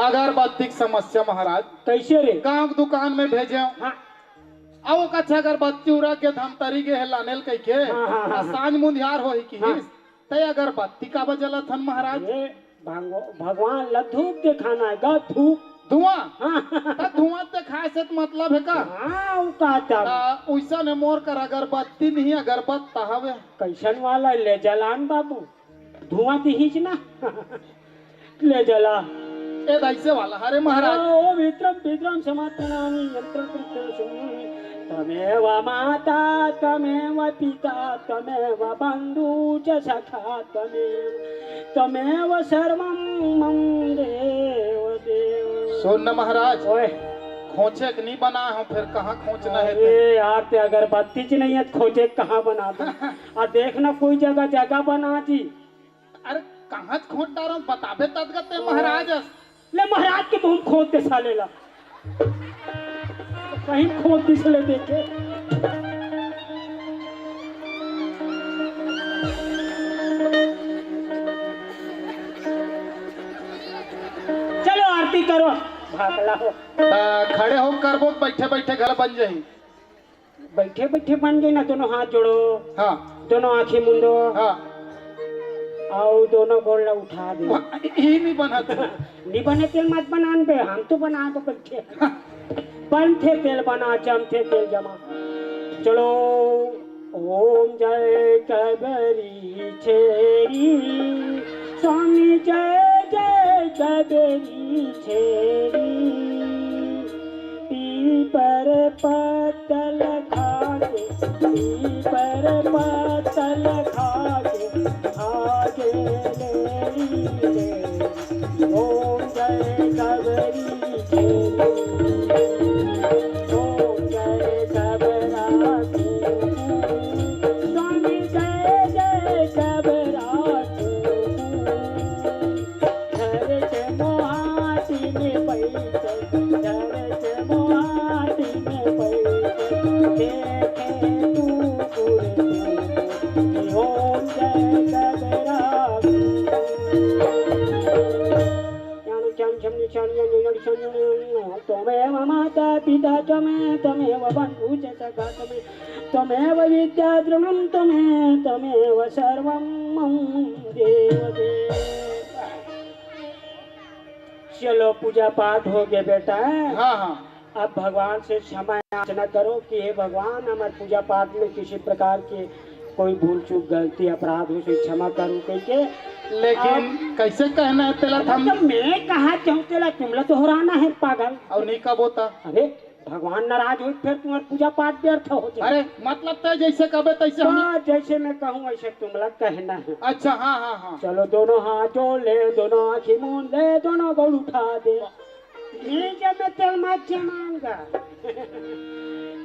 अगरबत्ती की समस्या महाराज। कैसे रे? गांव के दुकान में भेजे। हाँ। अब वो कच्छा अगरबत्ती उरा के धमतरी के है लानेल कह के। हाँ, हाँ, हाँ, आ हाँ। सांझ मुंधियार हो ही की। हाँ। तै अगरबत्ती काबर जलाथन महाराज? ए, भगव-, भगवान ला धूप देखाना हे गा, धूप। धुआं? हाँ। त धुआं देखाय से त मतलब हे का? हाँ, वो का था? त उइसन हे, मोर कर अगरबत्ती नहीं, अगरबत्ता हवे। कइसन वाला ले जलान बाबू? धुआं दिहिस ना। ले जला। ए, त अइसे वाला हरे महाराज। ओ वित्रम पित्रम समात्मनानि यंत्र कृत्य सुनि। तमेव माता तमेव पिता तमेव बंधु च सखा तमेव, तमेव सर्वम मम देव देव। सुन न महाराज, ओए। खोंचे के नहीं बना हूँ, फिर कहाँ खोंचना हे अरे ते? यार, ते अगरबत्ती च नहीं हे, खोंचे के कहाँ बना दे? आ देख ना, कोई जगह, जगह बना जी। अरे, कहाँ खोंच डारो, बताबे तब गा ते महाराज। ले महाराज के मुंह खोद दे साले ला। कहीं खोद दिस ले देखे। चलो आरती करो, भागला हो। आ, खड़े हो करबो, बैठे बैठे घर बन जाही। बैठे बैठे बन जाही ना, दोनों हाथ जोड़ो। हाँ। दोनों आँखी मुंदो। हाँ। अउ दोनों गोड़ ला उठा दे। वाह, ई नहीं बनत। नहीं बने तेल मत बनान बे, हम तो बना के बैठे। बनथे तेल बना, जमथे तेल जमा। चलो, ओम जय कबरी छेरी, स्वामी जय जय कबरी छेरी। पीपर पत्तल खाके, पीपर पत्तल खाके, खाके लेरी ले। ओम जय कबरी छेरी। ओम जय कबरा छेरी। स्वामी जय जय कबरा छेरी। धर के मोहाटी में बैठ, धर के मोहाटी में बैठ, देखे तू गुरु, ओम जय गगरा। त्वमेव माता पिता त्वमे, त्वमेव बंधु च सखा त्वमे, त्वमेव विद्या द्रोणं त्वमे, त्वमेव सर्वं मम देव देव। चलो, पूजा पाठ हो गया बेटा। हाँ, हाँ। अब भगवान से क्षमा याचना करो कि हे भगवान, हमर पूजा पाठ में किसी प्रकार के कोई भूल चूक, गलती, अपराध हो से क्षमा करो कह के। लेकिन अब कैसे कहना हे तेला? अब हम तो मैं कहा चाहूँ तेला, तुमला दोहराना हे पागल। अउ नहीं कबो ता? अरे, भगवान नाराज होही, फिर तुम्हार पूजा पाठ व्यर्थ हो जाए। अरे, मतलब तय जैसे कबे तैसे हम हाँ, जैसे मैं कहूँ वैसे तुमला कहना हे। अच्छा, हाँ, हाँ, हाँ। चलो, दोनों हाथ जोड़ ले, दोनों आँखी मूंद ले, दोनों गोड़ उठा दे। ये जब मैं तेल मार के मांगा।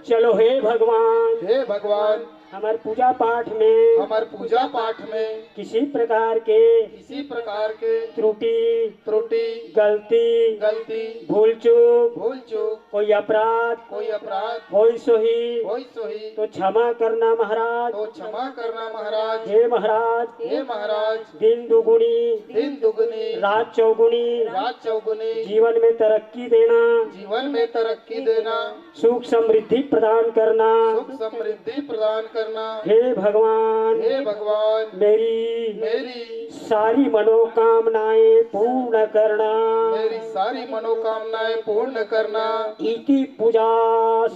चलो, हे भगवान, हे भगवान, हमर पूजा पाठ में, हमर पूजा पाठ में किसी प्रकार के, किसी प्रकार के त्रुटि, त्रुटि, गलती, गलती, भूल चूक, भूल चूक, कोई अपराध, कोई अपराध होइस होही, होइस होही, तो क्षमा करना महाराज, तो क्षमा करना महाराज। हे महाराज, हे महाराज, दिन दुगुनी, दिन दुगुनी, रात चौगुनी, रात चौगुनी, जीवन में तरक्की देना, जीवन में तरक्की देना, सुख समृद्धि प्रदान करना। सुख समृद्धि प्रदान करना। हे भगवान, हे भगवान, मेरी, मेरी, सारी मनोकामनाएं पूर्ण करना। मेरी सारी मनोकामनाएं पूर्ण करना। इति पूजा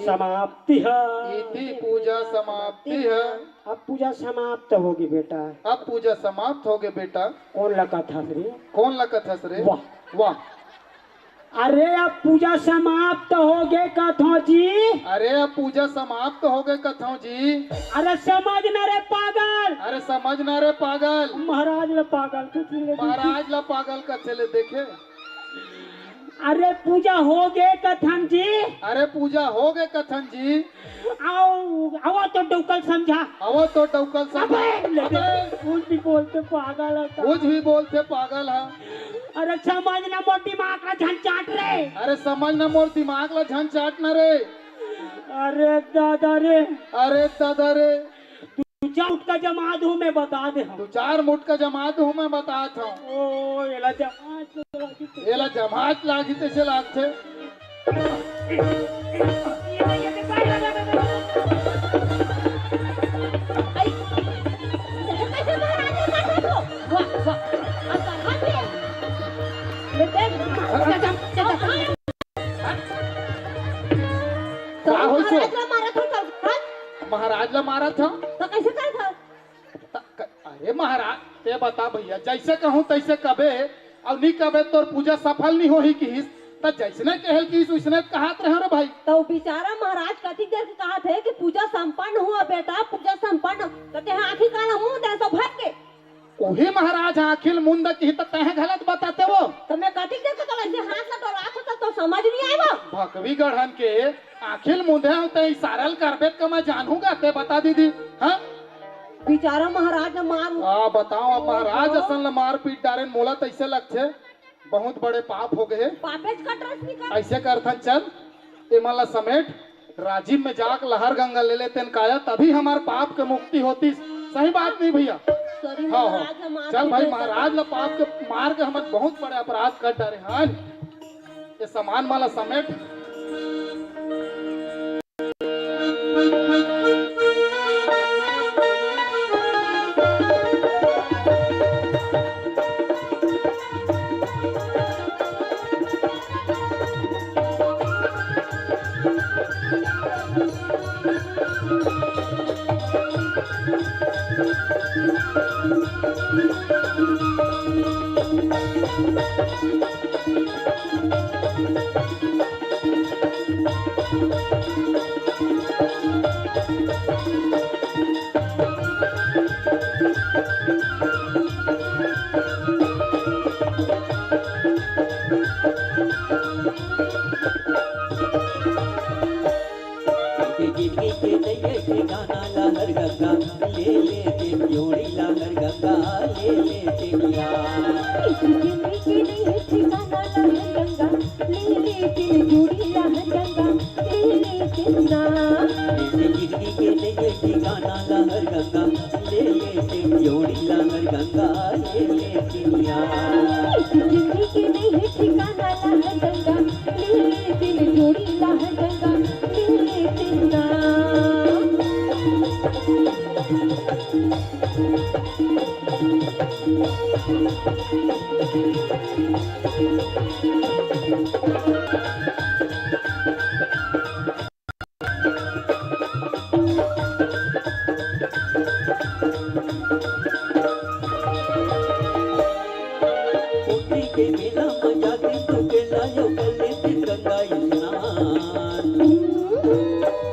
समाप्ति है। इति पूजा समाप्ति है। अब पूजा समाप्त होगी बेटा। अब पूजा समाप्त होगे बेटा। कौन ला कथस रे? कौन ला कथस रे? वाह। वाह। अरे, अब पूजा समाप्त होगे कथों जी। अरे, अब पूजा समाप्त होगे कथों जी। अरे, समझ ना रे पागल। अरे, समझ ना रे पागल। महाराज ला पागल कथे ले देखे। महाराज ला पागल कथे ले देखे। अरे, पूजा होगे कथन जी। अरे, पूजा होगे कथन जी। आओ, आओ तो डौकल समझा। आओ तो डौकल समझा। अबे, लेकिन अबे। कुछ भी बोलथे पागल है का? कुछ भी बोलथे पागल है। अरे समझ ना मोर दिमाग ला झन चाट रे। अरे समझ ना मोर दिमाग ला झन चाट ना रे। अरे दादा रे। अरे दादा रे। दू चार मुटका जमा दूं मैं बता दे हूँ। दू चार मुटका जमा दूं मैं बतात हूँ। ओ, एला जमा एला जमात लागही तइसे लागथे। महाराज ला मारत हव, चल, हट। महाराज ला मारत हव? त कइसे करत हव? त क-, अरे महाराज, तें बता भइया, जइसे कहूँ तइसे कबे, अउ नी कबे तोर पूजा सफल नी होही किहिस, त जइसने कहे ल किहिस, वइसने कहत रहेंव रे भाई। त ओ बिचारा महाराज कतिक देर के कहत हे कि पूजा संपन्न हुआ बेटा, पूजा संपन्न। त तें आँखी कान ल मूंद देस भर के। उही महाराज आँखी ल मूंद किहिस त तेंह गलत बताते वो। त मैं कतिक देर के तोला अइसे हाथ ला डोलात हों त तोर समझ नी आय वो। भकवी गढ़न के आँखी ल मूंदे हंव, तें इशारा ल करबे त का मैं जानहूँ गा, तें बता दीदी। हाँ? बिचारा महाराज ला मार। आ, बताव, अब महाराज असन ला मार पीट डारेन, मोला त अइसे लगथे बहुत बड़े पाप हो गे हे। पापेच कटरस निकल। अइसे करथन, चल, एमन ला समेट, राजिम में जाके लहर गंगा ले लेतेन काया, तभी हमर पाप के मुक्ति होतिस। सही बात नहीं भइया? Sorry, हाँ, हाँ। महाराज ला मार चल के भाई, दे महाराज ला पाप के मार के हमन बहुत बड़े अपराध कर डारे हन। ये सामान मन ला समेट। जिंदगी के नइये ठिकाना लहर गंगा, ले ले तें जोड़ी लहर गंगा, ले ले तें यार। जिंदगी के नइये ठिकाना लहर गंगा, ले ले तें जोड़ी लहर गंगा, ले ले तें यार। जिंदगी के नइये ठिकाना लहर गंगा, ले ले तें जोड़ी लहर गंगा, ले ले तें यार। जिंदगी के नइये ठिकाना लहर गंगा, ले ले तें जोड़ी लहर गंगा, ले ले तें यार। कोठी के मेला म जाके तो के लायो कर लेतेन गंगा स्नान।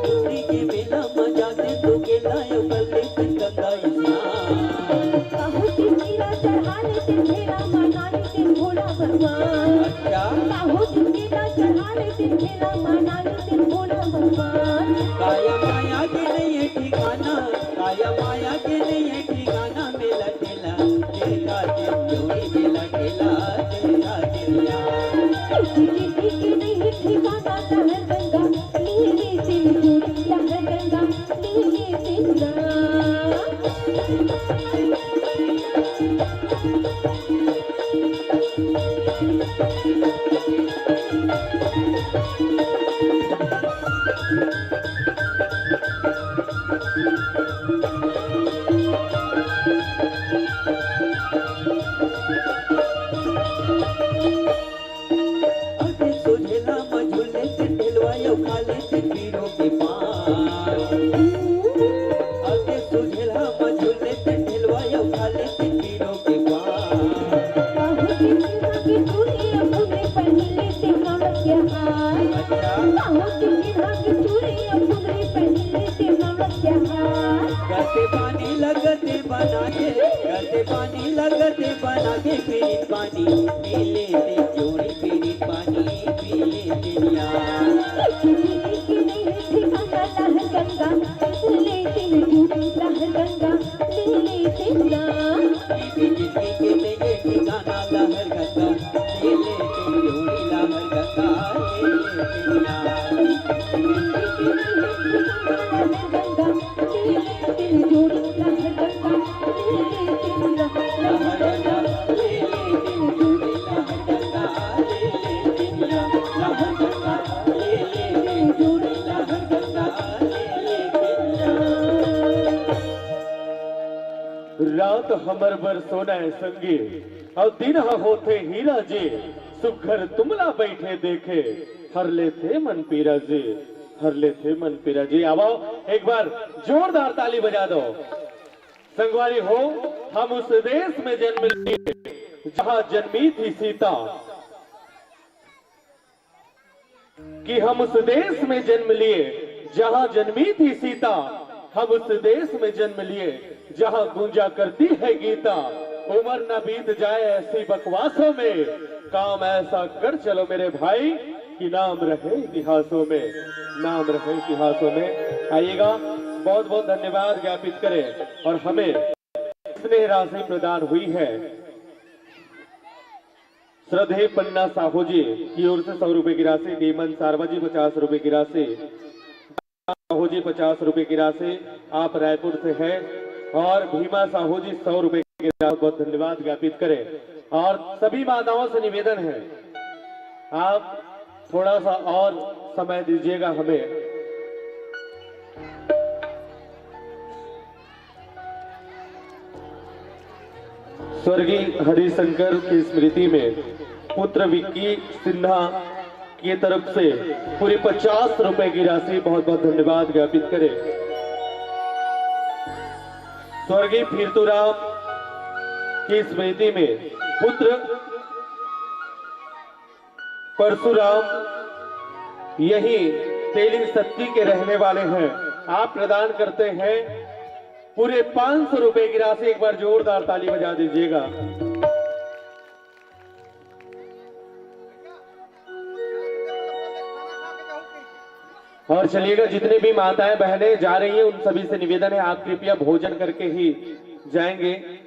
कोठी के मेला म जाके तो के लायो कर लेतेन गंगा स्नान। काहो चिचिरा चढ़ा लेतेन, भेला मना लेतेन भोला भगवान। अच्छा। काहो चिचिरा चढ़ा लेतेन, भेला मना लेतेन भोला भगवान। काया माया के नइये ठिकाना, काया माया के नइये ठिकाना, मेला ठेला देखा के जोड़ी, मेला ठेला देखा के यार। जिंदगी के नइये ठिकाना लहर गंगा, ले ले तें जोड़ी लहर गंगा, ले ले तें यार। आगे सोझेला म झूले तें ढेलवा यो खा ले तें पीरो के पान। आगे सोझेला म झूले तें ढेलवा यो खा ले तें पीरो के पान। बाहु के चिन्हा के चूड़ी अउ फुलरी पहिन ले तें नौलखिया हार। अच्छा। बाहु के चिन्हा के चूड़ी अउ फुलरी पहिन ले तें नौलखिया हार। गते पानी लगते बना के, गते पानी लगते बना के, पीरित पानी पी ले तें जोड़ी, पीरित पानी पी ले तें यार। जिंदगी के नइये ठिकाना लहर गंगा, ले ले तें जोड़ी लहर गंगा, ले ले तें यार। जिंदगी के नइये ठिकाना लहर गंगा, ले ले तें जोड़ी लहर गंगा, ले ले तें यार। रात हमर बर सोना ए संगी, अउ दिन ह होथे हीरा जी। सुघर तुमला बइठे देखे, हर लेथे मन पीरा जी। हर लेथे मन पीरा जी। आवो, एक बार जोरदार ताली बजा दो। संगवारी हो, हम उस देश में जन्म लिए जहाँ जन्मी थी सीता, कि हम उस देश में जन्म लिए जहाँ जन्मी थी सीता। हम उस देश में जन्म लिए जहाँ गूंजा करती है गीता। उम्र न बीत जाए ऐसी बकवासों में, काम ऐसा कर चलो मेरे भाई कि नाम रहे इतिहासों में, नाम रहे इतिहासों में। आइएगा, बहुत बहुत धन्यवाद ज्ञापित करें। और हमें स्नेह राशि प्रदान हुई है श्रद्धेय पन्ना साहू जी की ओर से सौ रुपए की राशि, डीमन सारवा जी पचास रुपए की राशि, साहू जी पचास रुपए की राशि, आप रायपुर से हैं, और भीमा साहू जी सौ रुपए की राशि। बहुत धन्यवाद ज्ञापित करें। और सभी माताओं से निवेदन है, आप थोड़ा सा और समय दीजिएगा हमें। स्वर्गीय हरिशंकर की स्मृति में पुत्र विक्की सिन्हा की तरफ से पूरी पचास रुपए की राशि, बहुत बहुत धन्यवाद ज्ञापित करें। स्वर्गीय फिरतुराम की स्मृति में पुत्र परशुराम यही तेलिंग सत्ती के रहने वाले हैं, आप प्रदान करते हैं पूरे पाँच सौ रुपए की राशि। एक बार जोरदार ताली बजा दीजिएगा। और चलिएगा, जितने भी माताएं बहनें जा रही हैं, उन सभी से निवेदन है, आप कृपया भोजन करके ही जाएंगे।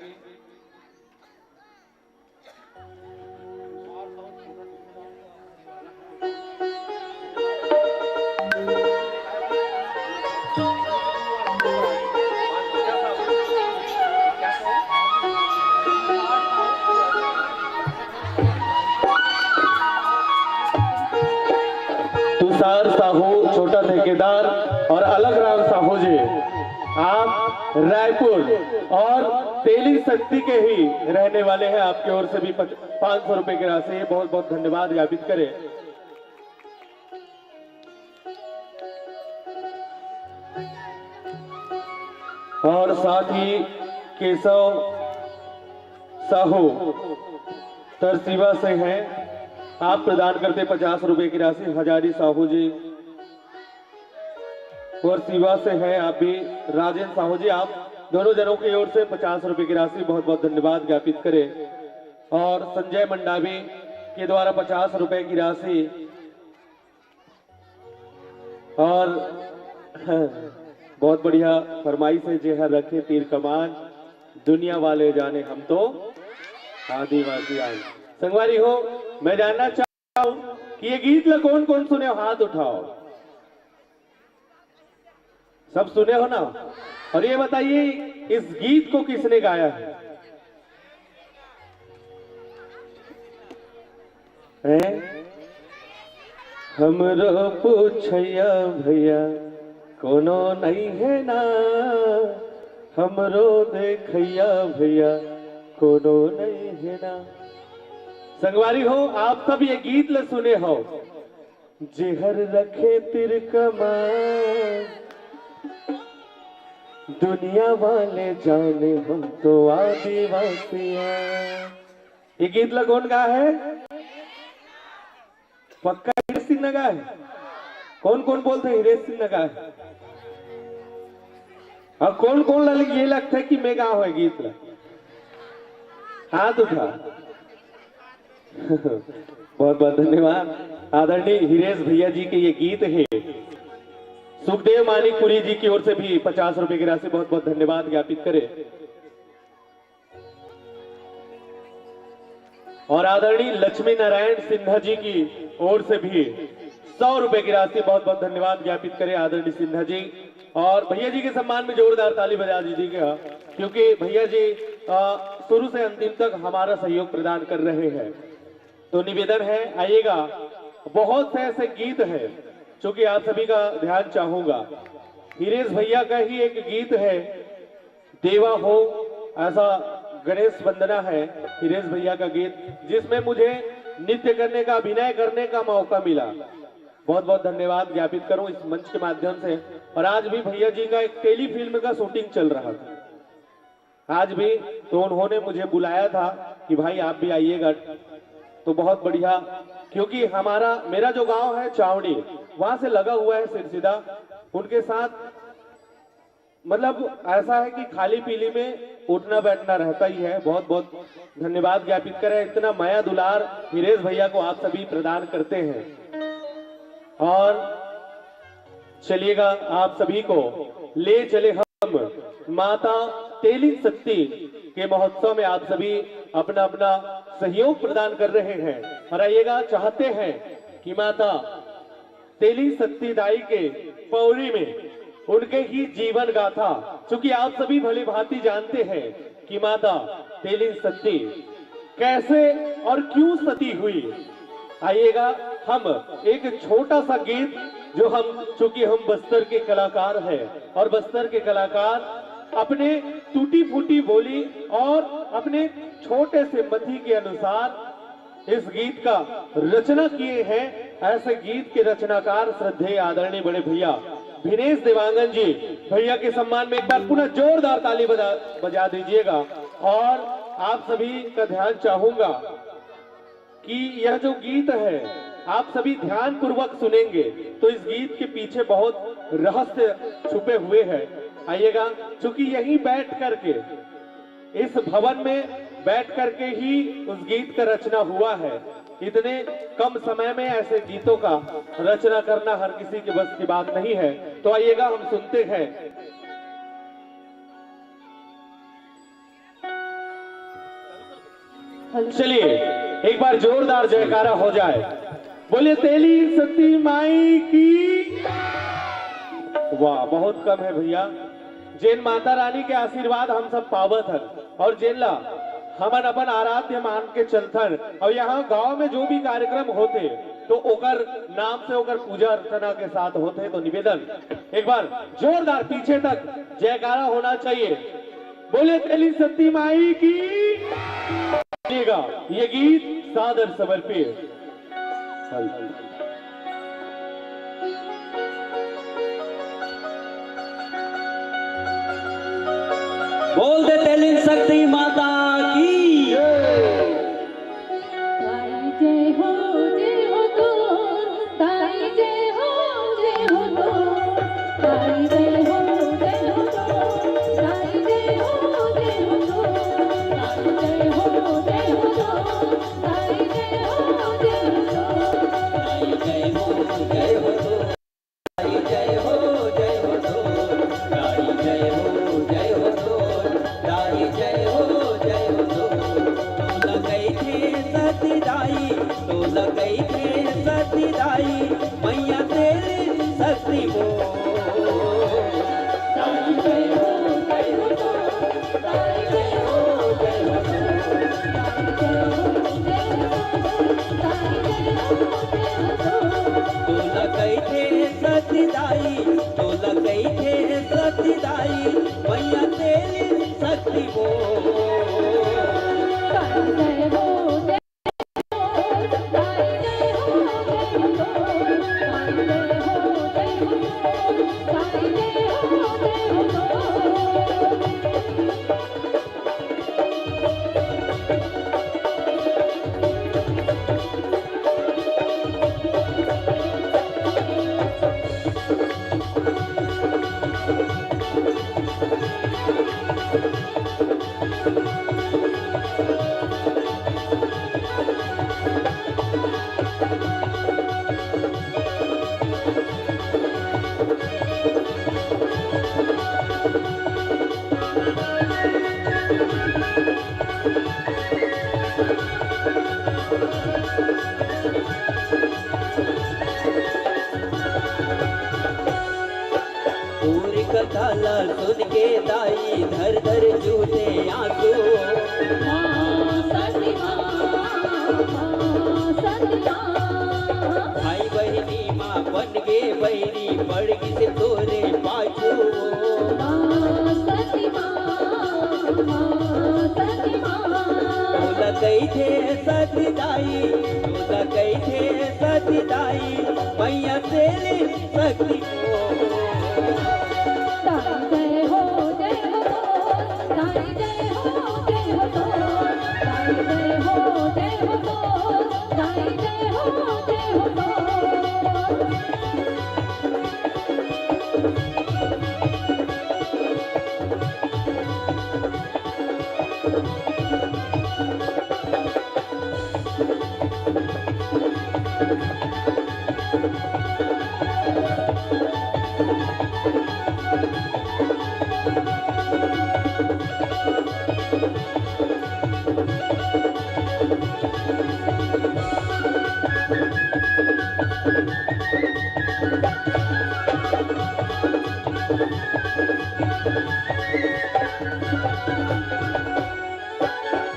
तुषार साहू, छोटा ठेकेदार, और अलग राम साहू जी, आप रायपुर और तेली शक्ति के ही रहने वाले हैं। आपकी ओर से भी पाँच सौ रुपए की राशि है। बहुत बहुत धन्यवाद ज्ञापित करें। और साथ ही केशव साहू तरसीवा से हैं, आप प्रदान करते पचास रुपए की राशि। हजारी साहू जी और सीवा से हैं आप भी। राजेंद्र साहू जी, आप दोनों जनों की ओर से पचास रुपए की राशि, बहुत बहुत धन्यवाद ज्ञापित करें। और संजय मंडावी के द्वारा पचास रुपए की राशि, और बहुत बढ़िया फरमाइश है, "जेहर रखे तीर कमान, दुनिया वाले जाने हम तो आदिवासी आन।" संगवारी हो, मैं जानना चाहता हूं कि ये गीत ला कौन कौन सुने हो, हाथ उठाओ। सब सुने हो ना? और ये बताइए, इस गीत को किसने गाया है? हैं? हमरो पूछैया भैया कोनो नहीं है ना, हमरो देखैया भैया कोनो नहीं है ना। संगवारी हो, आप सब ये गीत ल सुने हो, "जेहर रखे तिरकमा, दुनिया वाले जाने हम तो आदिवासिया।" ये गीत ला कौन गा है? पक्का हिरेश सिंह ने गा है। कौन कौन बोलते हैं हिरेश सिंह ने गा है? और कौन कौन ला ये लगता है कि मैं गा हुआ गीत ला, हाथ उठा। बहुत बहुत धन्यवाद। आदरणीय हिरेश भैया जी के ये गीत है। सुखदेव मानिकपुरी जी की ओर से भी पचास रुपए की राशि, बहुत बहुत धन्यवाद ज्ञापित करें। और आदरणीय लक्ष्मी नारायण सिन्हा जी की ओर से भी सौ रुपए की राशि, बहुत बहुत धन्यवाद ज्ञापित करें आदरणीय सिन्हा जी। और भैया जी के सम्मान में जोरदार ताली बजा दीजिएगा, क्योंकि भैया जी शुरू से अंतिम तक हमारा सहयोग प्रदान कर रहे हैं। तो निवेदन है, आइएगा, बहुत से ऐसे गीत हैं जो कि आप सभी का ध्यान चाहूंगा। हिरेश भैया का ही एक गीत है, देवा हो, ऐसा गणेश वंदना है हिरेश भैया का गीत, जिसमें मुझे नृत्य करने का, अभिनय करने का मौका मिला। बहुत बहुत धन्यवाद ज्ञापित करूं इस मंच के माध्यम से। और आज भी भैया जी का एक टेली फिल्म का शूटिंग चल रहा था आज भी, तो उन्होंने मुझे बुलाया था कि भाई आप भी आइएगा। तो बहुत बढ़िया, क्योंकि हमारा मेरा जो गांव है चावड़ी, वहां से लगा हुआ है सिरसिदा। उनके साथ मतलब ऐसा है कि खाली पीली में उठना बैठना रहता ही है। बहुत बहुत धन्यवाद ज्ञापित करें, इतना मया दुलार हिरेश भैया को आप सभी प्रदान करते हैं। और चलिएगा, आप सभी को ले चले हम माता तेलिन शक्ति के महोत्सव में। आप सभी अपना अपना सहयोग प्रदान कर रहे हैं और आइएगा, चाहते हैं कि माता तेली शक्ति दाई के पौरी में उनके ही जीवन गाथा, चूंकि आप सभी भली भांति जानते हैं कि माता तेली शक्ति कैसे और क्यों सती हुई। आइएगा, हम एक छोटा सा गीत, जो हम, चूंकि हम बस्तर के कलाकार हैं और बस्तर के कलाकार अपने टूटी फूटी बोली और अपने छोटे से मति के अनुसार इस गीत का रचना किए हैं। ऐसे गीत के रचनाकार श्रद्धेय आदरणीय बड़े भैया भिनेश देवांगन जी, भैया के सम्मान में एक बार पुनः जोरदार ताली बजा बजा दीजिएगा। और आप सभी का ध्यान चाहूंगा कि यह जो गीत है, आप सभी ध्यान पूर्वक सुनेंगे तो इस गीत के पीछे बहुत रहस्य छुपे हुए हैं। आइएगा, चूंकि यहीं बैठ करके, इस भवन में बैठ करके ही उस गीत का रचना हुआ है। इतने कम समय में ऐसे गीतों का रचना करना हर किसी के बस की बात नहीं है। तो आइएगा, हम सुनते हैं। चलिए, एक बार जोरदार जयकारा हो जाए। बोलिए तेली सती माई की। वाह, बहुत कम है भैया। जेन माता रानी के आशीर्वाद हम सब पावत हन और जेन ला हमन अपन आराध्य मान के चलथन और यहाँ गांव में जो भी कार्यक्रम होथे तो ओकर नाम से ओकर पूजा अर्चना के साथ होथे। तो निवेदन, एक बार जोरदार पीछे तक जयकारा होना चाहिए। बोले तेली सती माई की। ये गीत सादर समर्पित। बोल दे तेलिन शक्ति माता की। ताई जय हो, जय हो तो, ताई जय हो, जय हो तो, ताई जय हो, जय हो तो, ताई जय हो, जय हो तो, ताई जय हो, जय हो तो, ताई जय हो, जय हो तो, ताई जय हो, जय हो तो। ताई जय हो, जय हो तो, ताई जय हो, जय हो तो, ताई जय हो, जय हो तो। तोला कहिथे सती दाई, तोला कहिथे सती दाई, मैया तेरी शक्ति बोल। ताई जय हो, जय हो तो, ताई जय हो, जय हो तो, ताई जय हो, जय हो तो, ताई जय हो, जय हो तो। तोला कहिथे सती दाई, तोला कहिथे सती दाई, मैया तेरी शक्ति बोल। पूरी कथा ला सुन के दाई धर धर जूते आंसू। माँ सती माँ, माँ सती माँ। भाई बहिनी माँ बन गे बहिनी पड़ गिस तोरे पाछू। माँ सती माँ, माँ सती माँ। तोला कहिथे सती दाई, तोला कहिथे सती दाई, मैया शक्ति। ताई जय हो, जय हो तो, ताई जय हो, जय हो तो, ताई जय हो, जय हो तो, ताई जय हो, जय हो तो।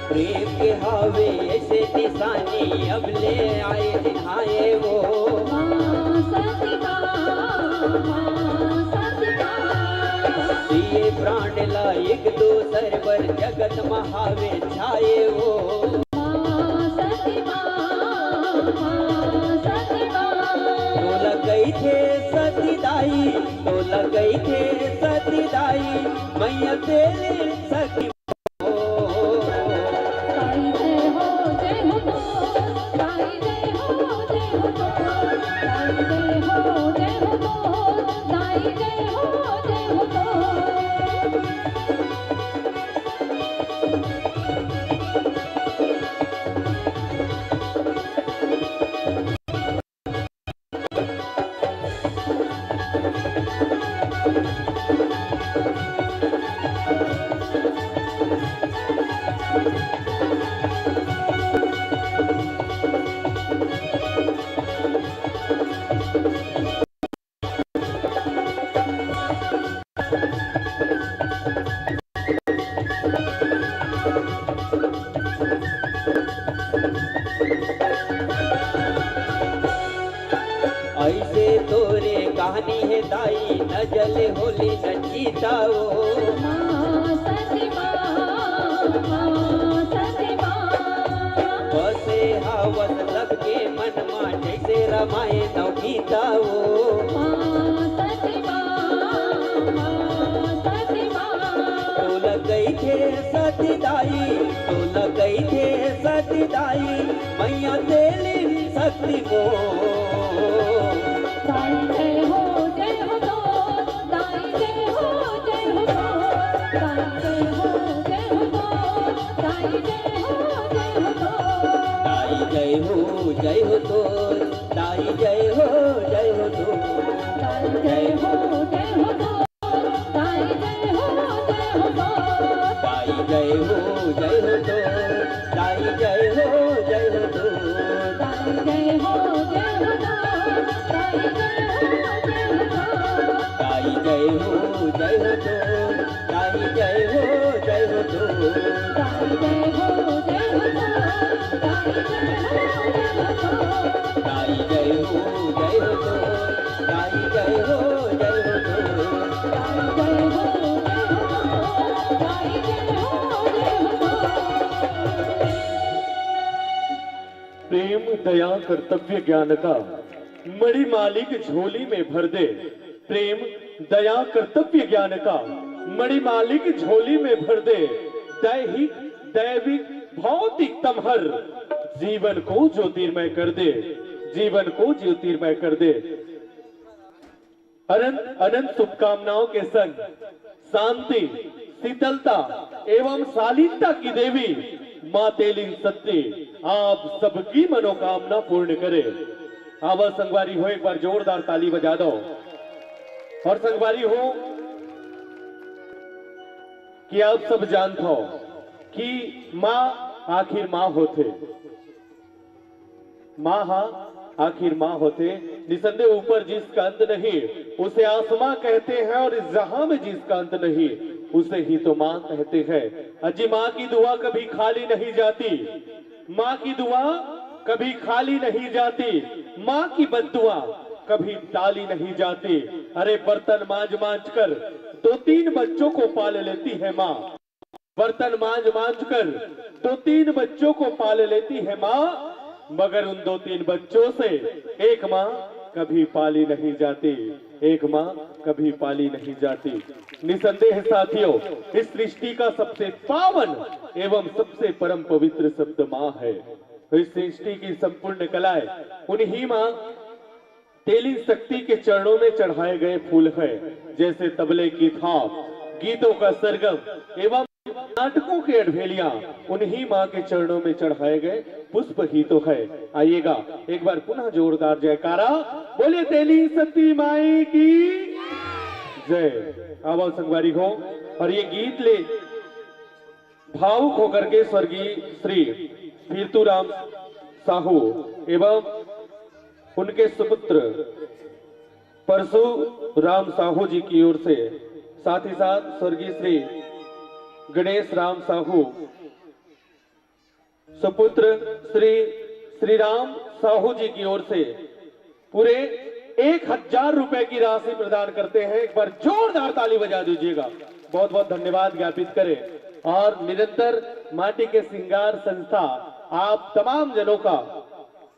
प्रेम के हावे ऐसे निशानी, अब ले आए जिन्हाए वो। माँ सती माँ, माँ सती माँ। ये प्राण ला एक दोसर बर, जगत म हावे छाए वो। माँ सती माँ, माँ सती माँ। तोला कहिथे सती दाई, तोला कहिथे सती दाई, मैया तेरी सती। ताई जय हो, जय हो तो, ताई जय हो, जय हो तो, ताई जय हो, जय हो तो, ताई जय हो, जय हो तो। ऐसे तोरे कहानी हे दाई, न जले होली न चिता वो। माँ सती माँ, माँ सती माँ। बसे हवस सबके मन मा, जैसे रामायण अउ गीता वो। माँ सती माँ, माँ सती माँ। तोला कहिथे सती दाई, तोला कहिथे सती दाई, मैया तेरी शक्ति वो। ताई जय हो, जय हो तो, ताई जय हो, जय हो तो, ताई जय हो, जय हो तो, ताई जय हो, जय हो तो। ताई जय हो, जय हो तो, ताई जय हो, जय हो तो। ताई जय हो, जय हो तो, ताई जय हो, जय हो तो। ताई जय हो, जय हो तो, ताई जय हो, जय हो तो। ताई जय हो, जय हो तो, ताई जय हो, जय हो तो। ताई जय हो, जय हो तो, ताई जय हो, जय हो तो। ताई जय हो, जय हो तो, ताई जय हो, जय हो तो। ताई जय हो, जय हो तो, ताई जय हो, जय हो तो। ताई जय हो, जय हो तो, ताई जय हो, जय हो तो। प्रेम दया कर्तव्य ज्ञान का मणि मालिक झोली में भर दे। प्रेम दया कर्तव्य ज्ञान का मणि मालिक झोली में भर दे। दैहिक, दैविक, भौतिक तमहर जीवन को ज्योतिर्मय कर दे, जीवन को ज्योतिर्मय कर दे। अनंत अनंत शुभकामनाओं के संग शांति, शीतलता एवं शालीनता की देवी माँ तेलिंग सत्ती आप सबकी मनोकामना पूर्ण करे। आवा संगवारी हो, एक बार जोरदार ताली बजा दो। और संगवारी हो कि आप सब जानत हो कि माँ आखिर माँ होथे। माँ हा आखिर माँ होथे, निसंदेह ऊपर जिसका अंत नहीं, उसे आसमां कहते हैं, और इस जहां में जिसका अंत नहीं, उसे ही तो माँ कहते हैं। अजी, माँ की दुआ कभी खाली नहीं जाती, माँ की दुआ कभी खाली नहीं जाती, माँ की बद्दुआ कभी टाली नहीं जाती। अरे, बर्तन मांज मांज कर दो तीन बच्चों को पाल लेती है माँ, बर्तन मांज मांज कर दो तीन बच्चों को पाल लेती है माँ, मगर उन दो तीन बच्चों से एक माँ कभी पाली नहीं जाती, एक माँ कभी पाली नहीं जाती। निसंदेह साथियों, इस सृष्टि का सबसे पावन एवं सबसे परम पवित्र शब्द माँ है। तो इस सृष्टि की संपूर्ण कलाएं उन्हीं माँ तेली शक्ति के चरणों में चढ़ाए गए फूल है। जैसे तबले की थाप, गीतों का सरगम एवं नाटकों के अठभेलियां उन्हीं माँ के चरणों में चढ़ाए गए पुष्प ही तो है। आइएगा, एक बार पुनः जोरदार जयकारा, बोलिए तेली सती माई की जय। आवा संगवारी हो, और ये गीत ले भावुक होकर के स्वर्गीय श्री पीरतू राम साहू एवं उनके सुपुत्र परशुराम साहू जी की ओर से, साथ ही साथ स्वर्गीय श्री गणेश राम साहू, सुपुत्र श्री श्री राम साहू जी की ओर से पूरे एक हजार रुपए की राशि प्रदान करते हैं। एक बार जोरदार ताली बजा दीजिएगा। बहुत बहुत धन्यवाद ज्ञापित करें। और निरंतर माटी के श्रृंगार संस्था आप तमाम जनों का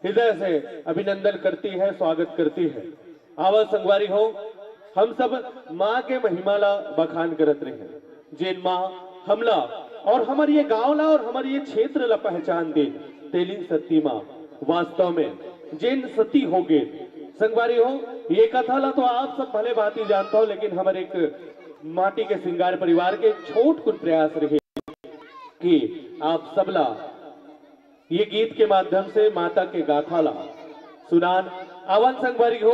हृदय से अभिनंदन करती है, स्वागत करती है। आवा संगवारी हो, हम सब माँ के महिमा ला बखान करत रहे, जेन माँ हमला और हमर ये गांव ला और हमर ये क्षेत्र ला पहचान दे, तेलिन सती माँ वास्तव में जेन सती हो गे। संगवारी हो, ये कथा ला तो आप सब भले भांति जानता हो, लेकिन हमर एक माटी के श्रृंगार परिवार के छोट कुन प्रयास रहे कि आप सबला ये गीत के माध्यम से माता के गाथा ला सुनान। आवन संगवारी हो,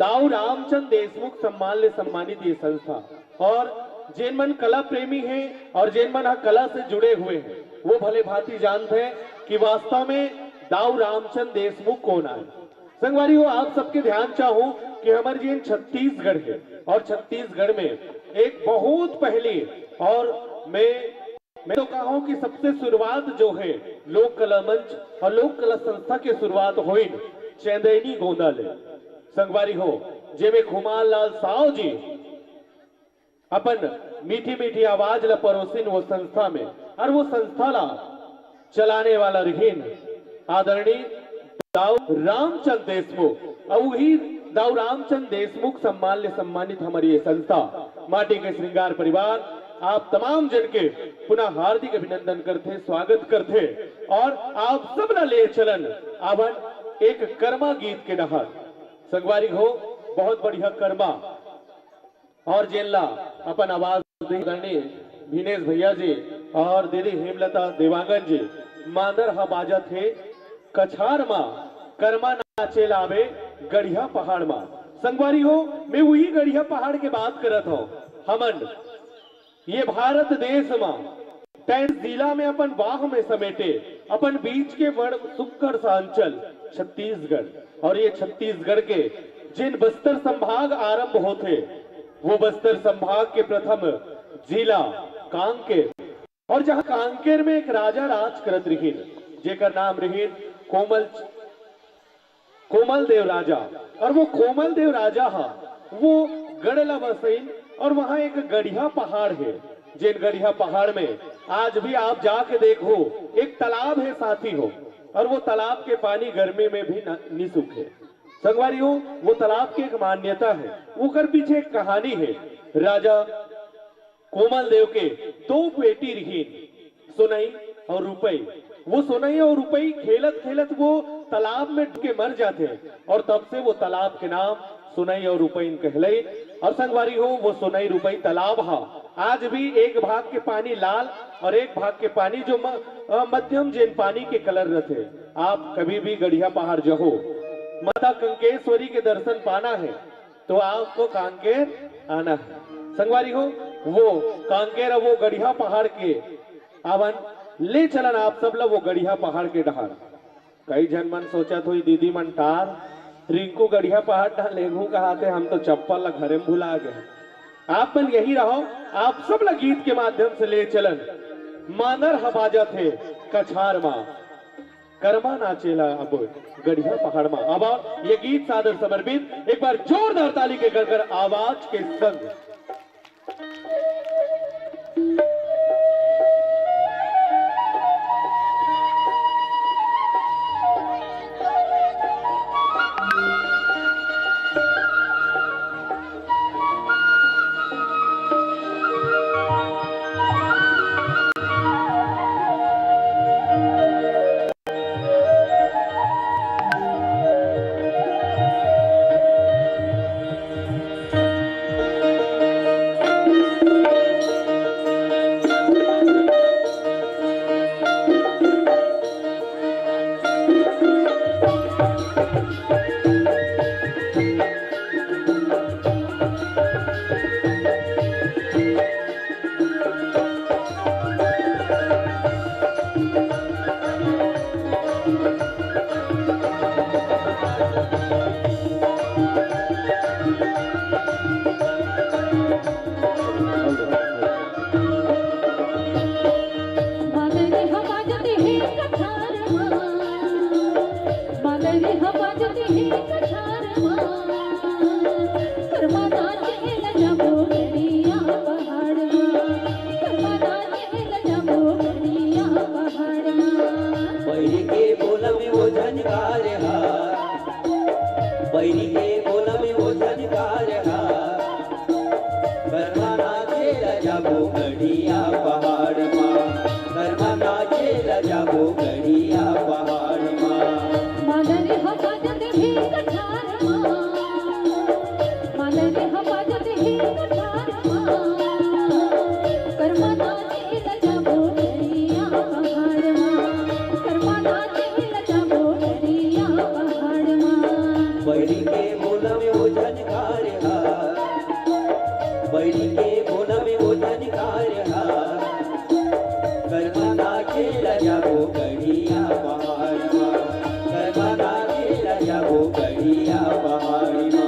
दाऊ रामचंद देशमुख सम्मान ले सम्मानित ये संस्था और जेन मन कला प्रेमी हैं और जेन मन ह कला से जुड़े हुए हैं, वो भले भांति जानते हैं कि वास्तव में दाऊ रामचंद देशमुख कौन आए। संगवारी हो, आप सबके ध्यान चाहूं कि हमर जेन छत्तीसगढ़ है और छत्तीसगढ़ में एक बहुत पहली और मैं मैं तो कहूं कि सबसे शुरुआत जो है लोक कला मंच और लोक कला संस्था के शुरुआत होइन चैंदैनी गोंदा ले। संगवारी हो, जेमे खुमान लाल साव जी अपन मीठी मीठी आवाज ला परोसिन वो संस्था में, और वो संस्था ला चलाने वाला रहीन आदरणीय दाऊ रामचंद देशमुख। और वही दाऊ रामचंद देशमुख सम्मान ले सम्मानित हमर ये संस्था माटी के श्रृंगार परिवार आप तमाम जन के पुनः हार्दिक अभिनंदन करथे, स्वागत करथे। और आप सब ला ले चलन आवन एक कर्मा गीत के डहर। संगवारी हो, बहुत बढ़िया कर्मा और जेन ला अपन आवाज दे आदरणीय भिनेश भैया जी और दीदी हेमलता देवांगन जी। मांदर हा बाजत हे कछार मा, करमा नाचे लावे गढ़िया पहाड़ मा। संगवारी हो, मैं वही गढ़िया पहाड़ के बात करत हूँ। हमन ये भारत देश मा तैंतीस जिला में अपन बाह में समेटे अपन बीच के बड़ सुक्कड़ सा अंचल छत्तीसगढ़, और ये छत्तीसगढ़ के जिन बस्तर संभाग आरंभ होथे, वो बस्तर संभाग के प्रथम जिला कांकेर, और जहाँ कांकेर में एक राजा राज करत रहीन, जेकर नाम रहीन कोमल कोमल देव राजा। और वो कोमल देव राजा हा, वो गढ़ ला बसइन, और वहां एक गढ़िया पहाड़ है, जेन गढ़िया पहाड़ में आज भी आप जाके देखो, एक तालाब है साथी हो, और वो तालाब के पानी गर्मी में भी न, नी सूखे। संगवारी हो, वो तालाब की एक मान्यता है, ओकर पीछे एक कहानी है। राजा कोमल देव के दो बेटी रहीन, सोनई और रूपई। वो सोनई और रूपई खेलत खेलत वो तालाब में डूब के मर जाथे, और तब से वो तालाब के नाम सोनई और रूपई कहलई। और संगवारी हो, वो सोनई रूपई तालाब हा आज भी एक भाग के पानी लाल और एक भाग के पानी जो म, अ, मध्यम जेन पानी के कलर रथे। आप कभी भी गढ़िया पहाड़ जहो, माता कंकेश्वरी के दर्शन पाना है, तो आपको कांकेर आना है। संगवारी हो, वो कांकेर, वो गढ़िया पहाड़ के आवन, ले चलन आप सब ला वो गढ़िया पहाड़ के डहार। कई झन मन सोचत होई, दीदी मन टार, रिंकू गढ़िया पहाड़ डहार लेगू कहाथे, हम तो चप्पल ला घरे में भुला गए। आप मन यही रहो, आप सब ला गीत के माध्यम से ले चलन। मांदर ह बाजत हे कछार मा, करमा नाचेला अब गढ़िया पहाड़ मा। अब ये गीत सादर समर्पित, एक बार जोरदार ताली के गड़गड़ आवाज के संग। के बोला में वो झनकार हा। करमा नाचे ल जाबो गड़िया पहाड़ मा, करमा नाचे ल जाबो गड़िया पहाड़ मा। मादर ह बाजत हे कठार मा, मादर ह बाजत हे कठार मा। करमा नाचे ल जाबो गड़िया पहाड़ मा, करमा नाचे ल जाबो गड़िया पहाड़ मा। बैरी के बोला में वो झनकार हा, बैरी के बोला में वो झनकार हा। करमा नाचे ल जाबो गड़िया पहाड़ मा, करमा नाचे ल जाबो गड़िया पहाड़ मा।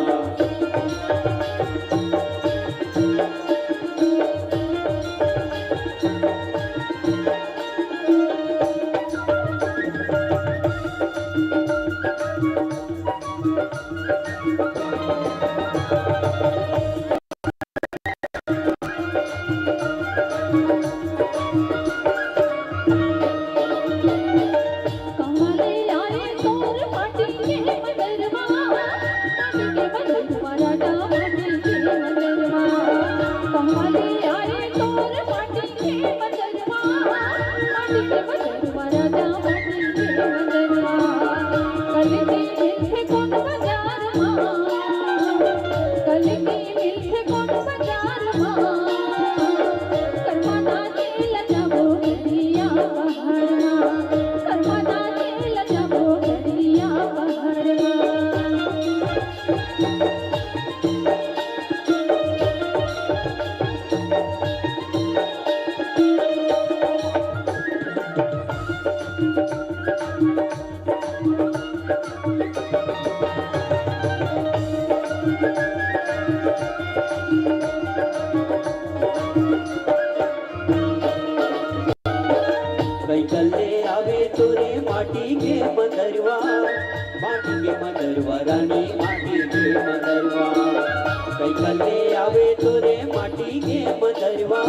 कइकल्ले आवे तोरे माटी के मंदरवा, माटी के मंदरवा रानी, माटी के मंदरवा। कइकल्ले आवे तोरे माटी के मंदरवा,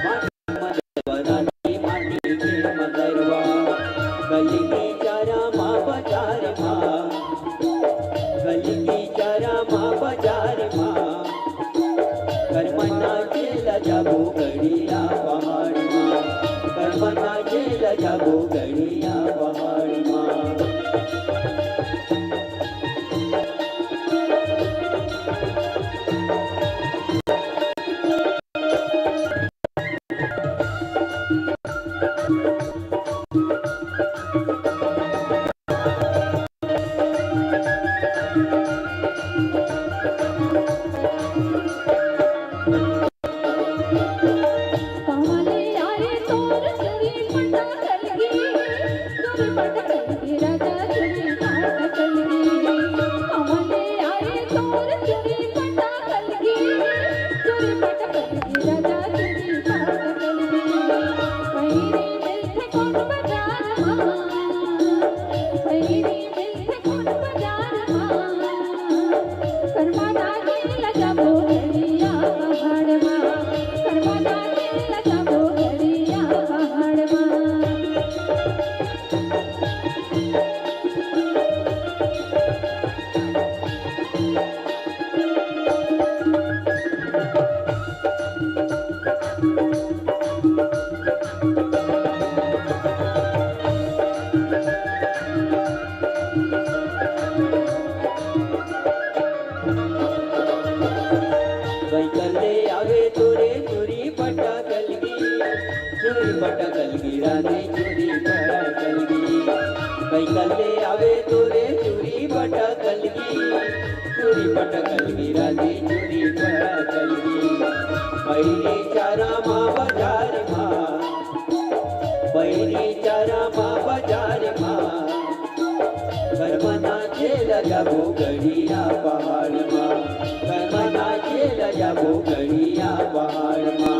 माटी के मंदरवा रानी, माटी के मंदरवा। कलगी चारा मा बाजार मा, कलगी चारा मा बाजार मा। करमा नाचे ल जाबो गड़िया पहाड़ मा, करमा नाचे ल जाबो गड़िया पहाड़ मा। कइकल्ले आवे तोरे चूरी पटा कलगी, चूरी पटा कलगी रानी, चूरी पटा कलगी। कइकल्ले आवे तोरे चूरी पटा कलगी, चूरी पटा कलगी रानी, चूरी पटा कलगी। पैरी चारा मा बाजार मा, पैरी चारा मा बाजार मा। करमा नाचे ल जाबो गड़िया पहाड़ मा, करमा नाचे ल जाबो गड़िया पहाड़ मा।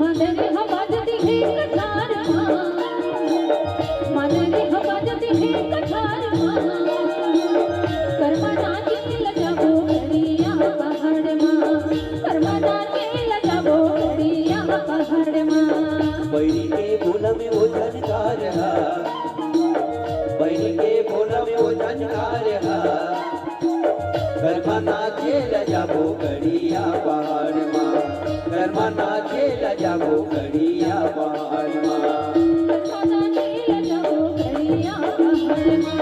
मादर ह बाजत हे कठार मा, मादर ह बाजत हे कठार मा। करमा नाचे ल जाबो गड़िया पहाड़ मा, करमा नाचे ल जाबो गड़िया पहाड़ मा। बैरी के बोला में वो झनकार हा, बैरी के बोला में वो झनकार हा। गरमा नाचे ल जाबो गड़िया पहाड़ मा, गरमा नाचे ल जाबो गड़िया पहाड़ मा। गरमा नाचे ल जाबो गड़िया पहाड़ मा।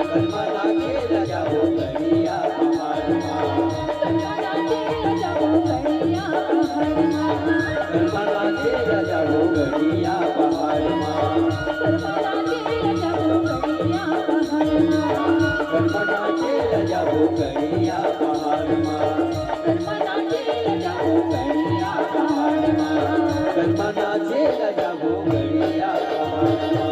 गरमा नाचे ल जाबो गड़िया पहाड़ मा। गरमा नाचे ल जाबो गड़िया पहाड़ मा। गरमा नाचे ल जाबो गड़िया पहाड़ मा। गरमा नाचे ल जाबो गड़िया पहाड़ मा। गरमा नाचे ल जाबो गड़िया पहाड़ मा। गरमा नाचे ल जाबो गड़िया पहाड़ मा। गरमा नाचे ल जाबो गड़िया पहाड़ मा।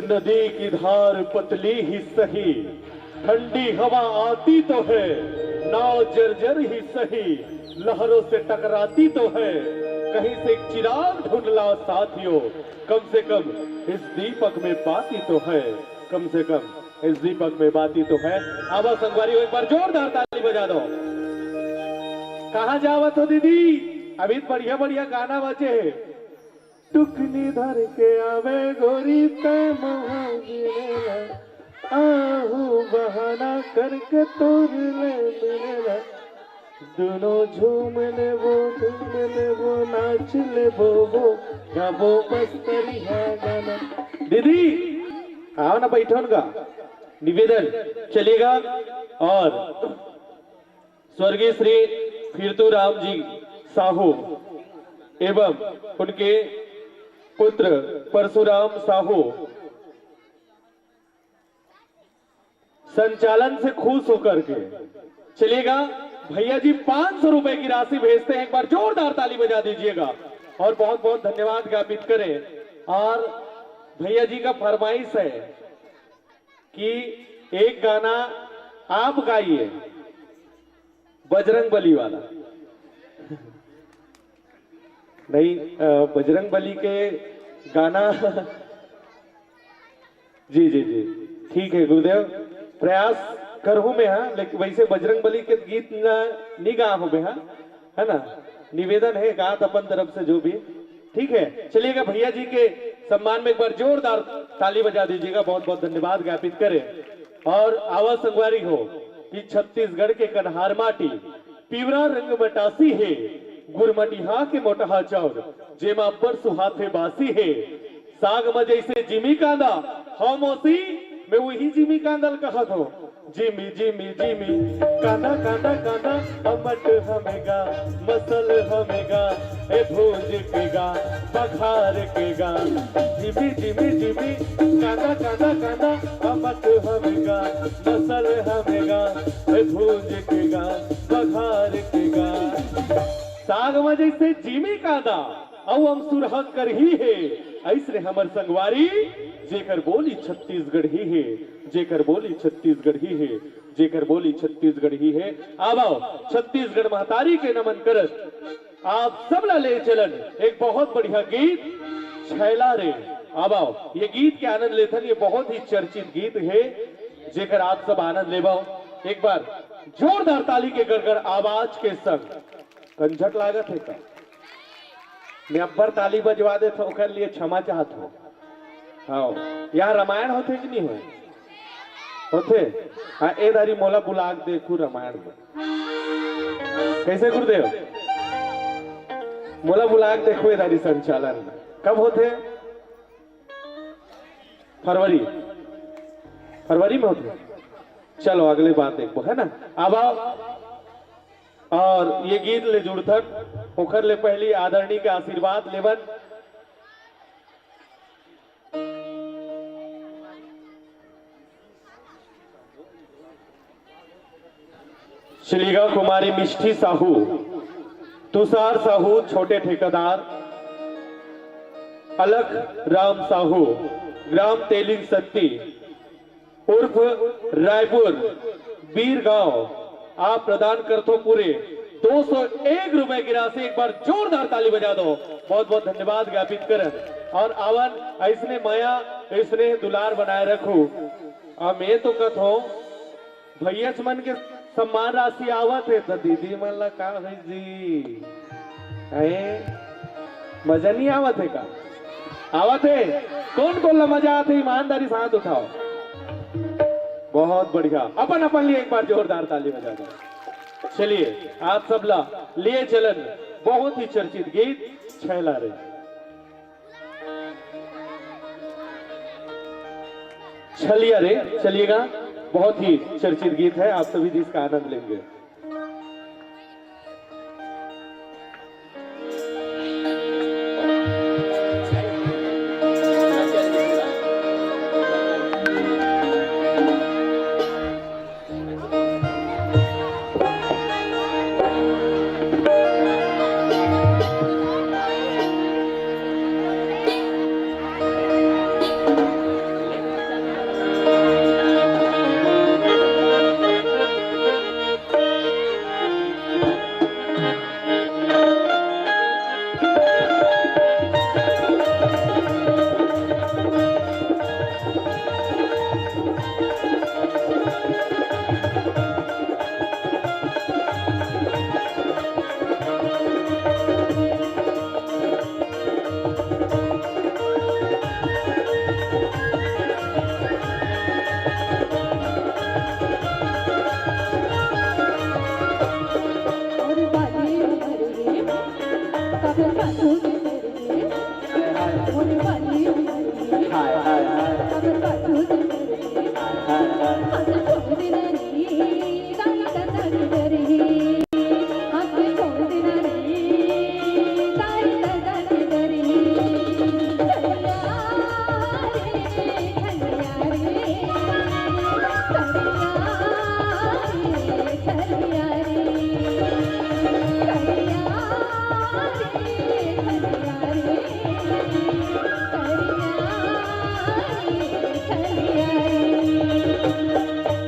नदी की धार पतली ही सही, ठंडी हवा आती तो है, नाव जर्जर ही सही, लहरों से टकराती तो है। कहीं से एक चिराग ढूंढ लाओ साथियों, कम से कम इस दीपक में बाती तो है, कम से कम इस दीपक में बाती तो है। आवा संगवारी हो, एक बार जोरदार ताली बजा दो। कहाँ जावत हो दीदी? अभी तो बढ़िया बढ़िया गाना बजे है। टुकनी धर के आवे गोरी तै महा मिलेला, आहू बहाना करके तोर ले मिलेला। दोनों झूम लेबो, झूम लेबो, नाच लेबो, वो गाबो बस्तरिया गाना। दीदी, आओ ना, बैठो ना, निवेदन चलेगा। और स्वर्गीय श्री फिरतू राम जी साहू एवं उनके पुत्र परशुराम साहू संचालन से खुश होकर के चलिएगा। भैया जी पाँच सौ रुपए की राशि भेजते हैं, एक बार जोरदार ताली बजा दीजिएगा और बहुत बहुत धन्यवाद ज्ञापित करें। और भैया जी का फरमाइश है कि एक गाना आप गाइए, बजरंग बली वाला। नहीं, अ, बजरंग बली के गाना। जी, जी, जी, ठीक है गुरुदेव, प्रयास करहूँ मैं, हाँ। लेकिन वैसे बजरंग बली के गीत ना, नहीं गा हूँ मैं, हाँ, है ना? निवेदन है, गात अपन तरफ से जो भी, ठीक है। चलिएगा, भैया जी के सम्मान में एक बार जोरदार ताली बजा दीजिएगा, बहुत बहुत धन्यवाद ज्ञापित करें। और आवा संगवारी हो कि छत्तीसगढ़ के कन्हार माटी पिवरा रंग मटासी हे, गुरमटिहा के मोटहा चाउर, जेमा अब्बड़ सुहाथे बासी हे। साग म जइसे जिमी कांदा, हव मौसी, मैं वही जिमी कांदा ल कहत हव। जिमी, जिमी, जिमी, कांदा, कांदा, कांदा, अमट हमेगा, मसल हमेगा, ए भूंज के गा, बघार के गा। जिमी, जिमी, जिमी, कांदा, कांदा, कांदा, अमट हमेगा, मसल हमेगा, ए भूंज के गा, बघार के गा। साग म जइसे जिमी कांदा, अउ अमसुरहा करही हे, अइसने हमर संगवारी, जेकर बोली छत्तीसगढ़ी हे, जेकर बोली छत्तीसगढ़ी हे, जेकर बोली छत्तीसगढ़ी हे। आवव, छत्तीसगढ़ महतारी के नमन करत आप सबला ले चलन एक बहुत बढ़िया गीत, छैला रे। आवव, ये गीत के आनंद लेथन, ये बहुत ही चर्चित गीत हे, जेकर आप सब आनंद लेवव। एक बार जोरदार ताली के गड़गड़ आवाज के संग। कंझट लागत हे का? मैं अब्बड़ ताली बजवा देथव, ओकर लिए क्षमा चाहत हव। हाँ, यहाँ रामायण होथे कि नहीं होय? होथे? हाँ, ए दारी मोला बुला के देखू रामायण में। कैसे गुरुदेव? मोला बुला के देखू ए दारी संचालन में। कब होथे? फरवरी, फरवरी में होथे। चलो, अगले बार देखबो, है ना? अब आओ, और ये गीत ले जुड़थन, ओखर ले पहली आदरणीय के आशीर्वाद लेवन। श्रीगा कुमारी मिष्ठी साहू, तुषार साहू छोटे ठेकेदार, अलख राम साहू ग्राम तेलिन सत्ती उर्फ रायपुर बीर गांव, आप प्रदान करथो पूरे दो सौ एक रुपए की राशि। एक बार जोरदार ताली बजा दो, बहुत बहुत धन्यवाद ज्ञापित करन। और आवन अइसने मया, अइसने दुलार बनाए रखू। अब मैं तो कथो भैयाच मन के सम्मान राशि आवत हे, त दीदी मन ला का होइस जी? हैं? मजा नहीं आवत हे का? आवत हे? कौन कौन ला मजा आत हे? ईमानदारी से हाथ उठाओ। बहुत बढ़िया, अपन अपन लिए एक बार जोरदार ताली बजा दो। चलिए, आप सब ला लिए चलन बहुत ही चर्चित गीत छैला रे। छलिया रे, चलिएगा, बहुत ही चर्चित गीत है, आप सभी भी इसका आनंद लेंगे।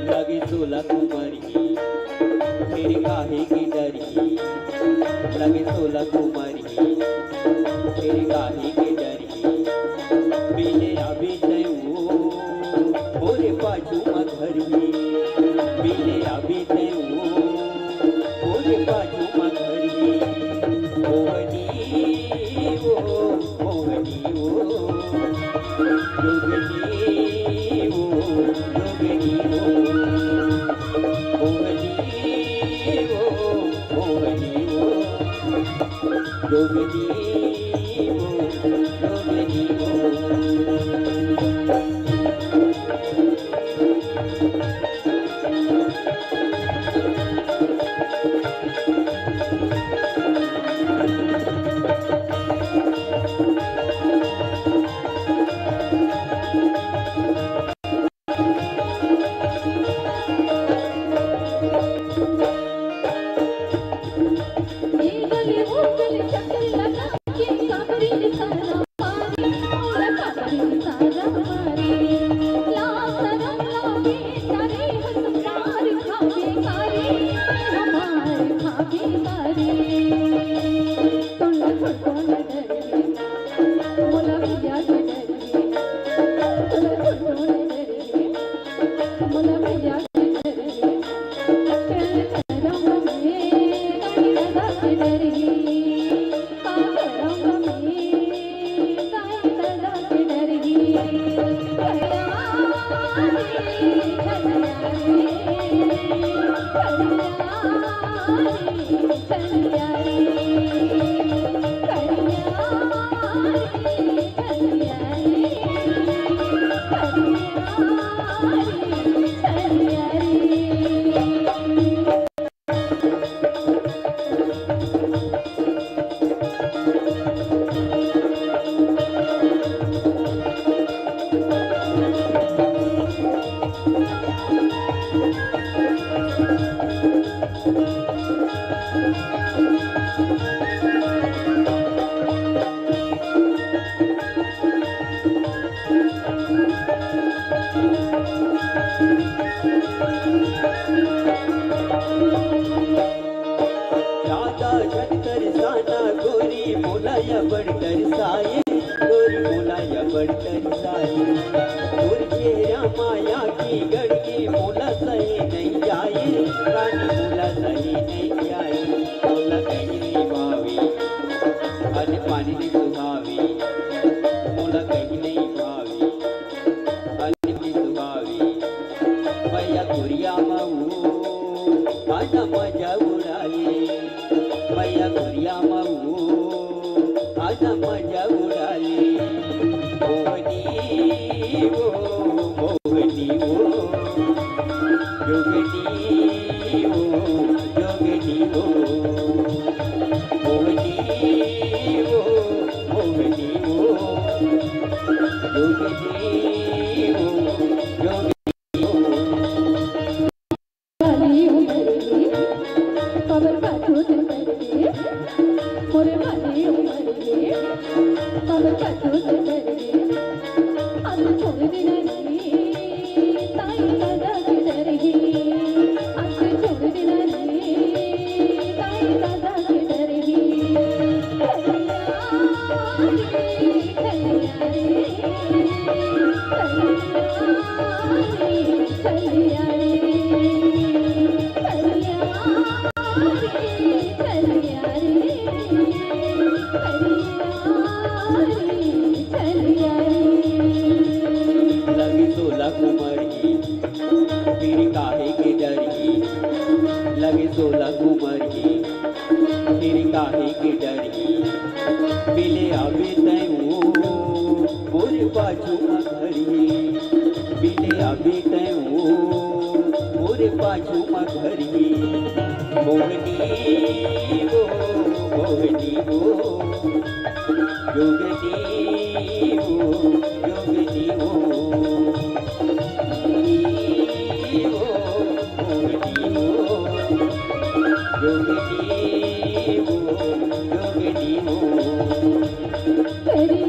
लगे सोला कुमारी, तेरे काहे के डरी। लगे सोला कुमारी, तेरे काहे के डरी। मिले आबे तैं ओ, मोरे पाछू म घर ही। मिले आबे तैं ओ, मोरे पाछू म घर ही। मोहनी ओ, मोहनी ओ, जोगनी ओ, जोगनी ओ, मोहनी ओ, मोहनी ओ, जोगनी ओ, जोगनी ओ। ज्यादा झन तरसाना गोरी, मोला या बड़ तरसाए। गोरी मोला या बड़ तरसाए। तोर चेहरा माया की गड़के मोला सहे नइ जाए। रानी मोला सहे नइ जाए। मोला कहीं नइ भावे, अन्न पानी नइ सुहावे। मोला कहीं नइ भावे, अन्न नइ सुहावे। मैया कुरिया मऊ, आजा मजा उड़ाए। मैया कुरिया मऊ, आजा मजा उड़ाए। मोहनी ओ, मोहनी ओ, जोगनी ओ, जोगनी ओ। मोहनी ओ, मोहनी ओ, जोगनी ओ, जोगनी ओ। वाली उमर में कबर का चोट कर दे, मोरे वाली उमर में कबर का चोट कर दे। आज छोड़ देना रे, ताई दादा के डर ही। आज छोड़ देना रे, ताई दादा के डर ही। कलिया रे, कलिया रे, कलिया रे, कलिया रे। लगे सोला कुमर ही, फिर काहे के डरही। लगे सोला कुमर ही, फिर काहे के डरही। मिले आबे तैं ओ, मोर पाछू म घर ही। मिले आबे तैं ओ, मोर पाछू म घर ही। मोहनी ओ, मोहनी ओ, जोगनी ओ, जोगनी ओ। मोहनी ओ, मोहनी ओ, जोगनी ओ, जोगनी ओ। करिया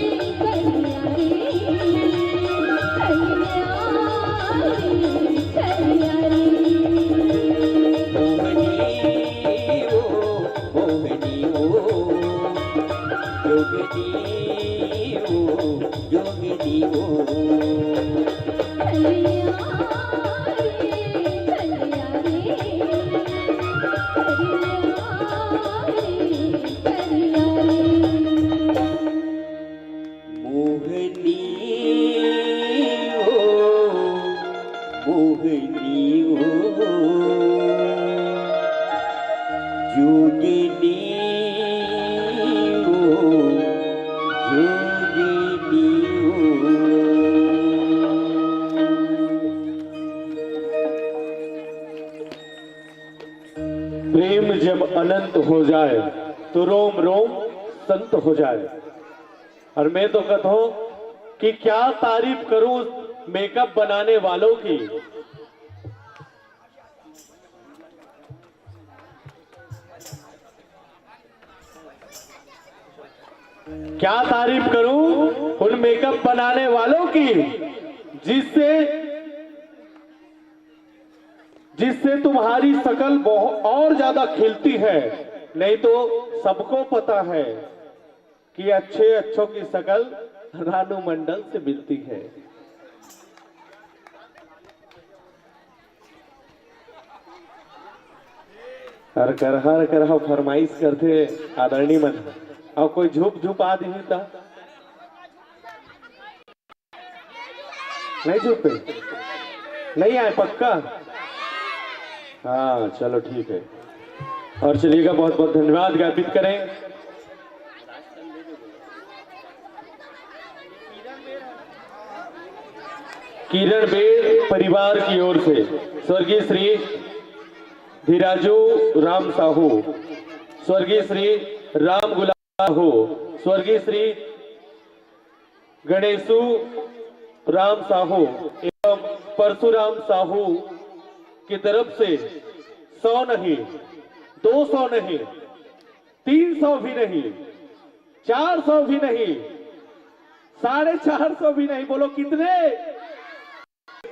रे, करिया रे, करिया रे, करिया रे। मोहनी ओ, मोहनी ओ, जोगनी ओ, जोगनी ओ। कलिया रे, कलिया रे, कलिया रे, कलिया रे। मोहनी ओ, मोहनी ओ, जोगनी ओ, जोगनी ओ। प्रेम जब अनंत हो जाए तो रोम रोम संत हो जाए। और मैं तो कहता हूँ कि क्या तारीफ करूँ उस मेकअप बनाने वालों की, क्या तारीफ करूं उन मेकअप बनाने वालों की, जिससे, जिससे तुम्हारी शकल बहुत और ज्यादा खिलती है। नहीं तो सबको पता है कि अच्छे अच्छों की शकल रानू मंडल से मिलती है। अउ करहा करहा फरमाइश करथे आदरणीय मन, अउ कोई झुप झुपा दिही त नहीं झुपे, नहीं आए पक्का। हाँ, चलो ठीक है। और चलिएगा, बहुत बहुत धन्यवाद ज्ञापित करें किरण बेद परिवार की ओर से स्वर्गीय श्री धीराजू राम साहू, स्वर्गीय श्री राम गुलाब साहू, स्वर्गीय श्री गणेशू राम साहू एवं परशुराम साहू की तरफ से सौ नहीं, दो सौ नहीं, तीन सौ भी नहीं, चार सौ भी नहीं, साढ़े चार सौ भी नहीं, बोलो कितने?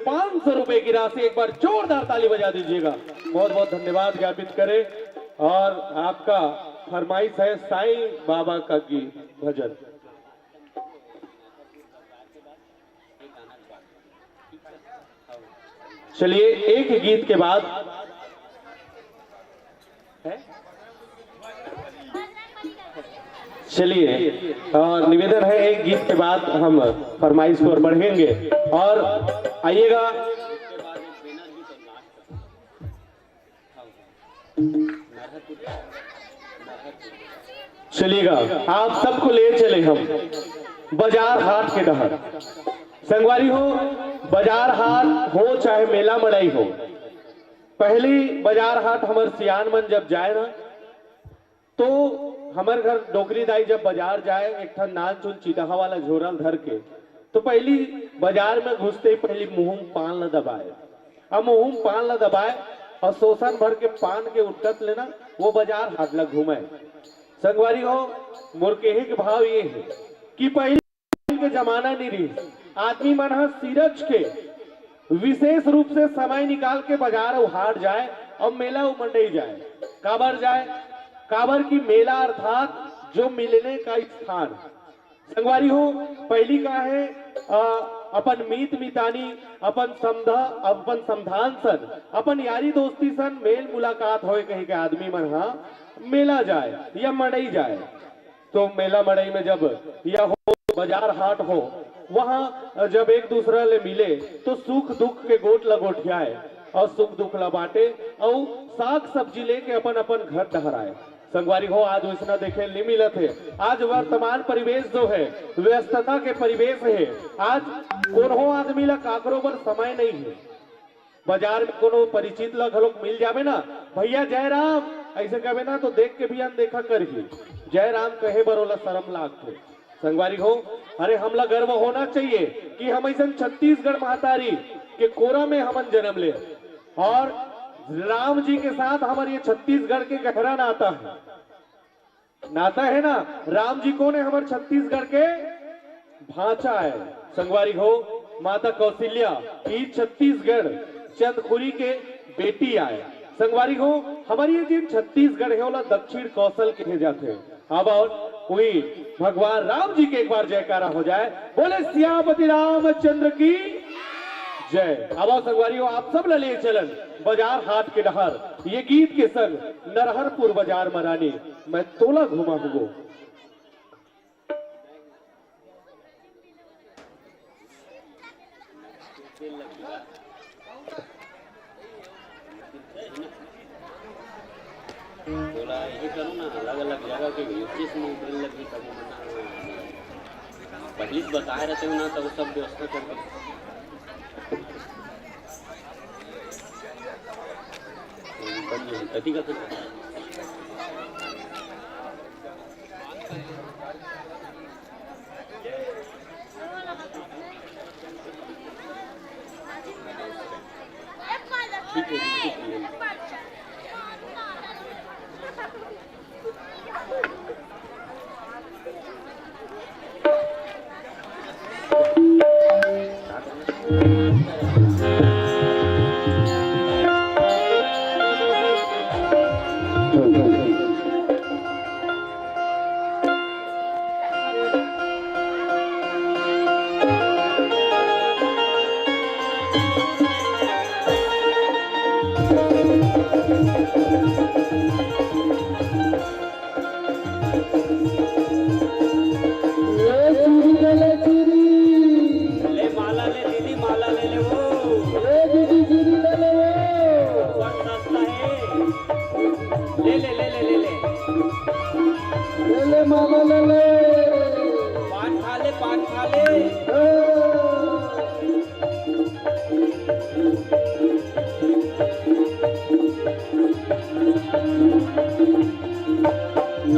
पाँच सौ रुपए की राशि। एक बार जोरदार ताली बजा दीजिएगा। बहुत बहुत धन्यवाद ज्ञापित करें। और आपका फरमाइश है साईं बाबा का गीत भजन। चलिए, एक गीत के बाद है? चलिए, अ, निवेदन है, एक गीत के बाद हम फरमाइश की ओर बढ़ेंगे। और आइएगा। चलिएगा, आप सबको ले चले हम बाजार हाट के डहर। संगवारी हो, बाजार हाट हो चाहे मेला मड़ई हो, पहली बाजार हाट हमर सियान मन जब जाए ना, तो हमर घर डोकरी दाई जब बाजार जाए, एक ठन नान चुन चिटहा वाला झोरा ल धर के, तो पहली बाजार में घुसते ही पहली मुंह म पान ल दबाए। अब मुंह म पान ल दबाए और सोसन भर के पान के उठकत लेना वो बाजार हाट ल घूमे। संगवारी हो, मोर कहे के भाव ये है कि पहली के जमाना नहीं रही। आदमी मन ह सिरज के विशेष रूप से समय निकाल के बाजार अउ हाट जाए अउ मेला अउ मंडई जाए। काबर जाए? काबर कि मेला अर्थात जो मिलने का स्थान। संगवारी हो, पहली का है, अ, अपन मीत मितानी, अपन समधा, अपन समधान सन, अपन यारी दोस्ती सन मेल मुलाकात होए कही के आदमी मन ह मेला जाए या मंडई जाए। तो मेला मड़ई में जब या हो, बाजार हाट हो, वहाँ जब एक दूसरा ले मिले तो सुख दुख के गोठ ल गोठियाए और सुख दुख ल बांटे और साग सब्जी लेके अपन अपन घर डहराए। संगवारी हो, आज वैसना देखे ल नहीं मिलत है। आज वर्तमान परिवेश जो है, व्यस्तता के परिवेश है। आज कोनो आदमी ला काकरो बर समय नहीं है। बाजार में कोनो परिचित ला घलोक मिल जाबे ना, "भैया जय राम," ऐसे कहबे ना तो देख के भी अनदेखा करही। जय राम कहे बर ओला शरम लागथे। संगवारी हो, अरे हमला गर्व होना चाहिए कि हम ऐसन छत्तीसगढ़ महतारी के कोरा में हमन जन्म ले और राम जी के साथ हमर ये छत्तीसगढ़ के गहरा नाता है। नाता है ना, राम जी कोन है? हमर छत्तीसगढ़ के भांचा है। संगवारी हो, माता कौशल्या ई छत्तीसगढ़ चंदखुरी के बेटी आए। संगवारी हो, हमर ये जिन छत्तीसगढ़ है ओला दक्षिण कौशल कहे जाथे। अब और कोई भगवान राम जी के एक बार जयकारा हो जाए, बोले सियापति रामचंद्र की जय। अब और संगवारी हो, आप सब ला ले चलन बाजार हाट के डहर ये गीत के संग नरहरपुर बाजार म रानी मैं तोला घुमाहूँ। तोला यही करो ना, अलग-अलग जगह के व्यूजेस में उतरे लगी, तब वो बना। पहले से बताए रहते हो ना, तब सब व्यवस्था कर दो। बन गई, कथी का तो? ले चूड़ी ले, ले चूड़ी। ले माला ले दीदी, माला ले ले वो। ले दीदी, चूड़ी ले ले वो। बहुत सस्ता है। ले ले, ले ले, ले ले। ले ले माला ले ले। पान खा ले, पान खा ले। ओ।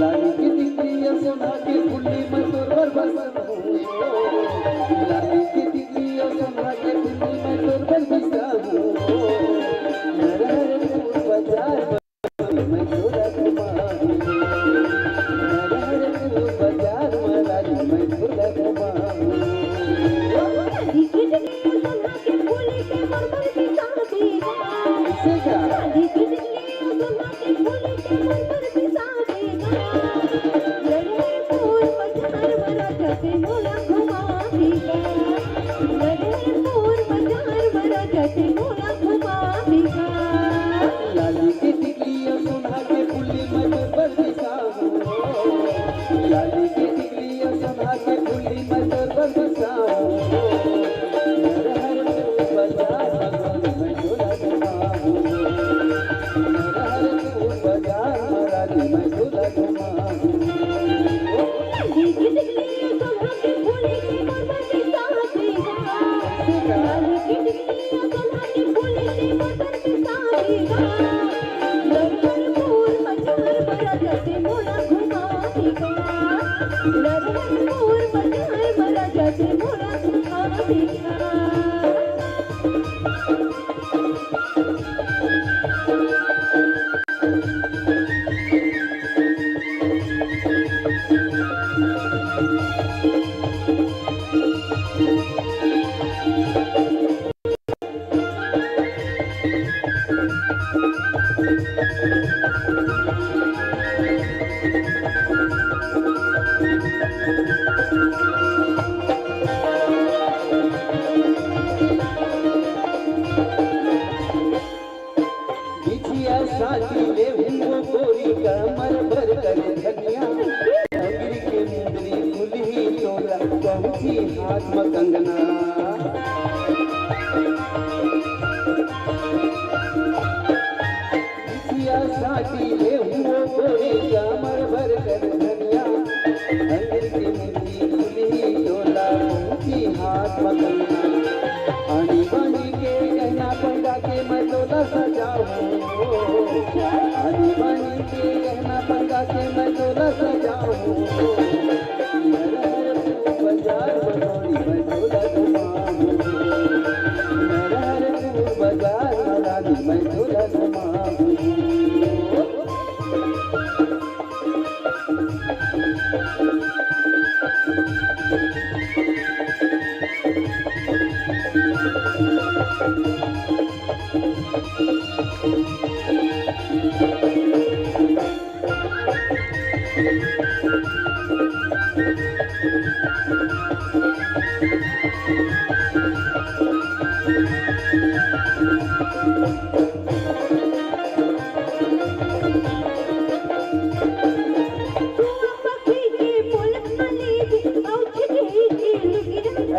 लाली की टिकलिया सोना के फुल्ली मैं तोर बर बसाहूँ। लाली की टिकलिया सोना के फुल्ली मैं तोर बर बसाहूँ। नरहरपुर बाजार में मैं तोला घुमाहूँ। नरहरपुर बाजार में रानी मैं तोला घुमाहूँ। बिछिया साटी ले हुओ गोरी कमर बर कर धनिया, अंगरी के मुंदरी खुलही तोला, पहुंची हाथ म कंगना। बिछिया साटी ले हुओ गोरी कमर बर कर धनिया, अंगरी के मुंदरी खुलही तोला, पहुंची हाथ म कंगना। आनी बानी के गहना पहिरा के मैं तोला सजाहूं। आनी बानी के गहना पहिरा के मैं तोला सजाहूं। नरहरपुर बाजार म गोरी मैं तोला घुमाहूं। नरहरपुर बाजार म रानी मैं तोला घुमाहूं।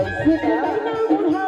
अइसे का? अइसे का?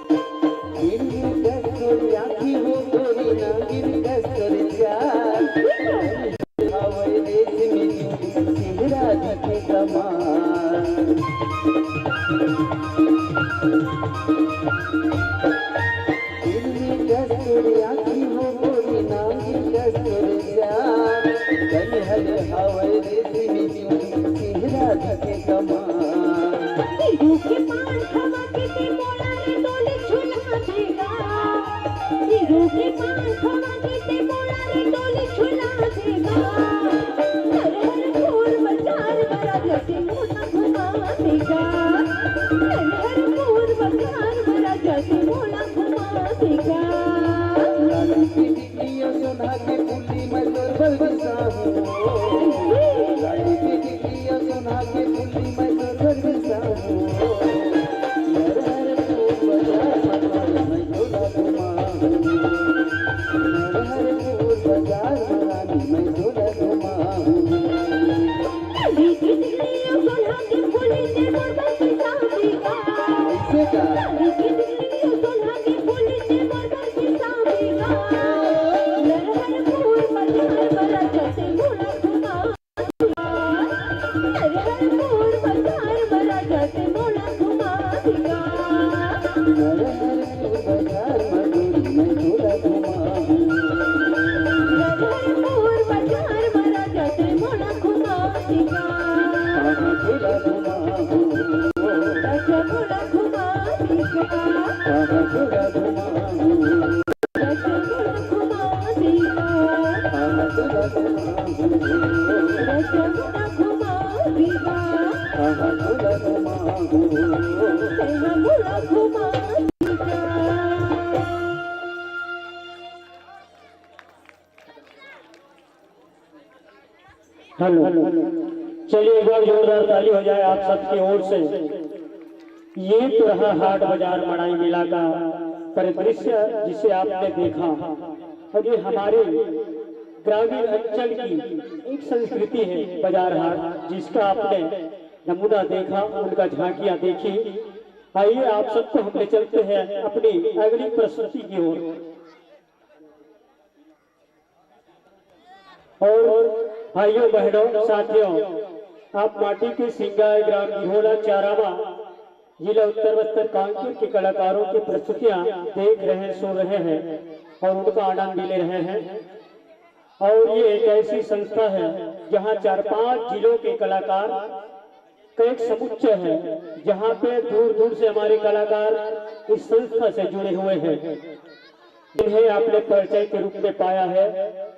गिरगिट कस तोर आँखी हो गोरी, ना गिरगिट कस तोर चाल। हवय रेशमी चूड़ी, चेहरा दिखे कमाल। गिरगिट कस तोर आँखी हो गोरी, ना गिरगिट कस तोर चाल। कनिहल हवय रेशमी चूड़ी, चेहरा दिखे कमाल। हीरो के पान खवा के ते मोला रे डोली झुला देगा। हीरो के पान खवा के ते मोला रे डोली झुला देगा। नरहरपुर बाजार म राजा ते मोला घुमा देगा। नरहरपुर बाजार म राजा ते मोला घुमा देगा। लाली की टिकलिया सोना के फुल्ली मैं तोर बर बिसाहूं। लाली की टिकलिया सोना के फुल्ली मैं तोर बर बिसाहूं। नरहरपुर बाजार म रानी मैं तोला घुमाहूं। नरहरपुर बाजार म रानी मैं तोला घुमाहूं। लाली की टिकलिया सोना के फुल्ली ते मोर बर बिसाहूं। ऐसे का? लाली की टिकलिया सोना के फुल्ली ते मोर बर हेलो, चलिए, एक बार जोरदार ताली हो जाए आप सबकी ओर से। ये तो रहा हाट बाजार मड़ई मेला का परिदृश्य, जिसे आपने देखा, और ये हमारे ग्रामीण अंचल की एक संस्कृति है बाजार हाट, जिसका आपने नमूना देखा, उनका झांकियां देखी। आइए, आप सबको हम ले चलते हैं अपनी अगली प्रस्तुति की ओर। और भाइयों, बहनों, साथियों, आप माटी के सिंगार ग्राम गिहोला चारामा, जिला उत्तर बस्तर कांकेर के कलाकारों की प्रस्तुतियां देख रहे हैं, सुन रहे हैं और उनका आनंद भी ले रहे हैं। और ये एक ऐसी संस्था है जहां चार पांच जिलों के कलाकार का एक समुच्चय है, जहां पे दूर दूर से हमारे कलाकार इस संस्था से जुड़े हुए हैं, जिन्हें आपने परिचय के रूप में पाया है।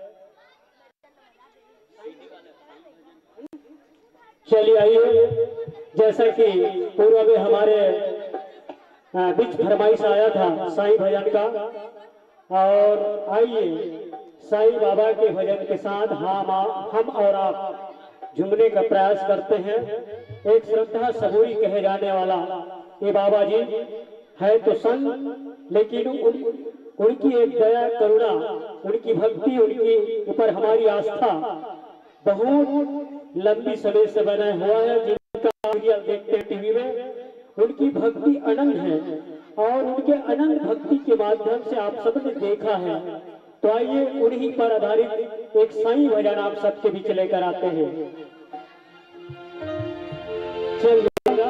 चलिए, आइए, जैसा कि पूर्व में हमारे, अ, बीच फरमाइश आया था साईं भजन का, और आइए, साईं बाबा के भजन के साथ हम आ-, हम और आप झूमने का प्रयास करते हैं। एक श्रद्धा सबूरी कहे जाने वाला ये बाबा जी है तो संत, लेकिन उन, उनकी एक दया, करुणा, उनकी भक्ति, उनकी ऊपर हमारी आस्था बहुत लंबी समय से बना हुआ है। जिनका सीरियल देखते हैं टीवी में, उनकी भक्ति अनंत है और उनके अनंत भक्ति के माध्यम से आप सबने देखा है। तो आइए, उन्हीं पर आधारित एक साईं भजन आप सबके बीच लेकर आते हैं। चल जाएगा।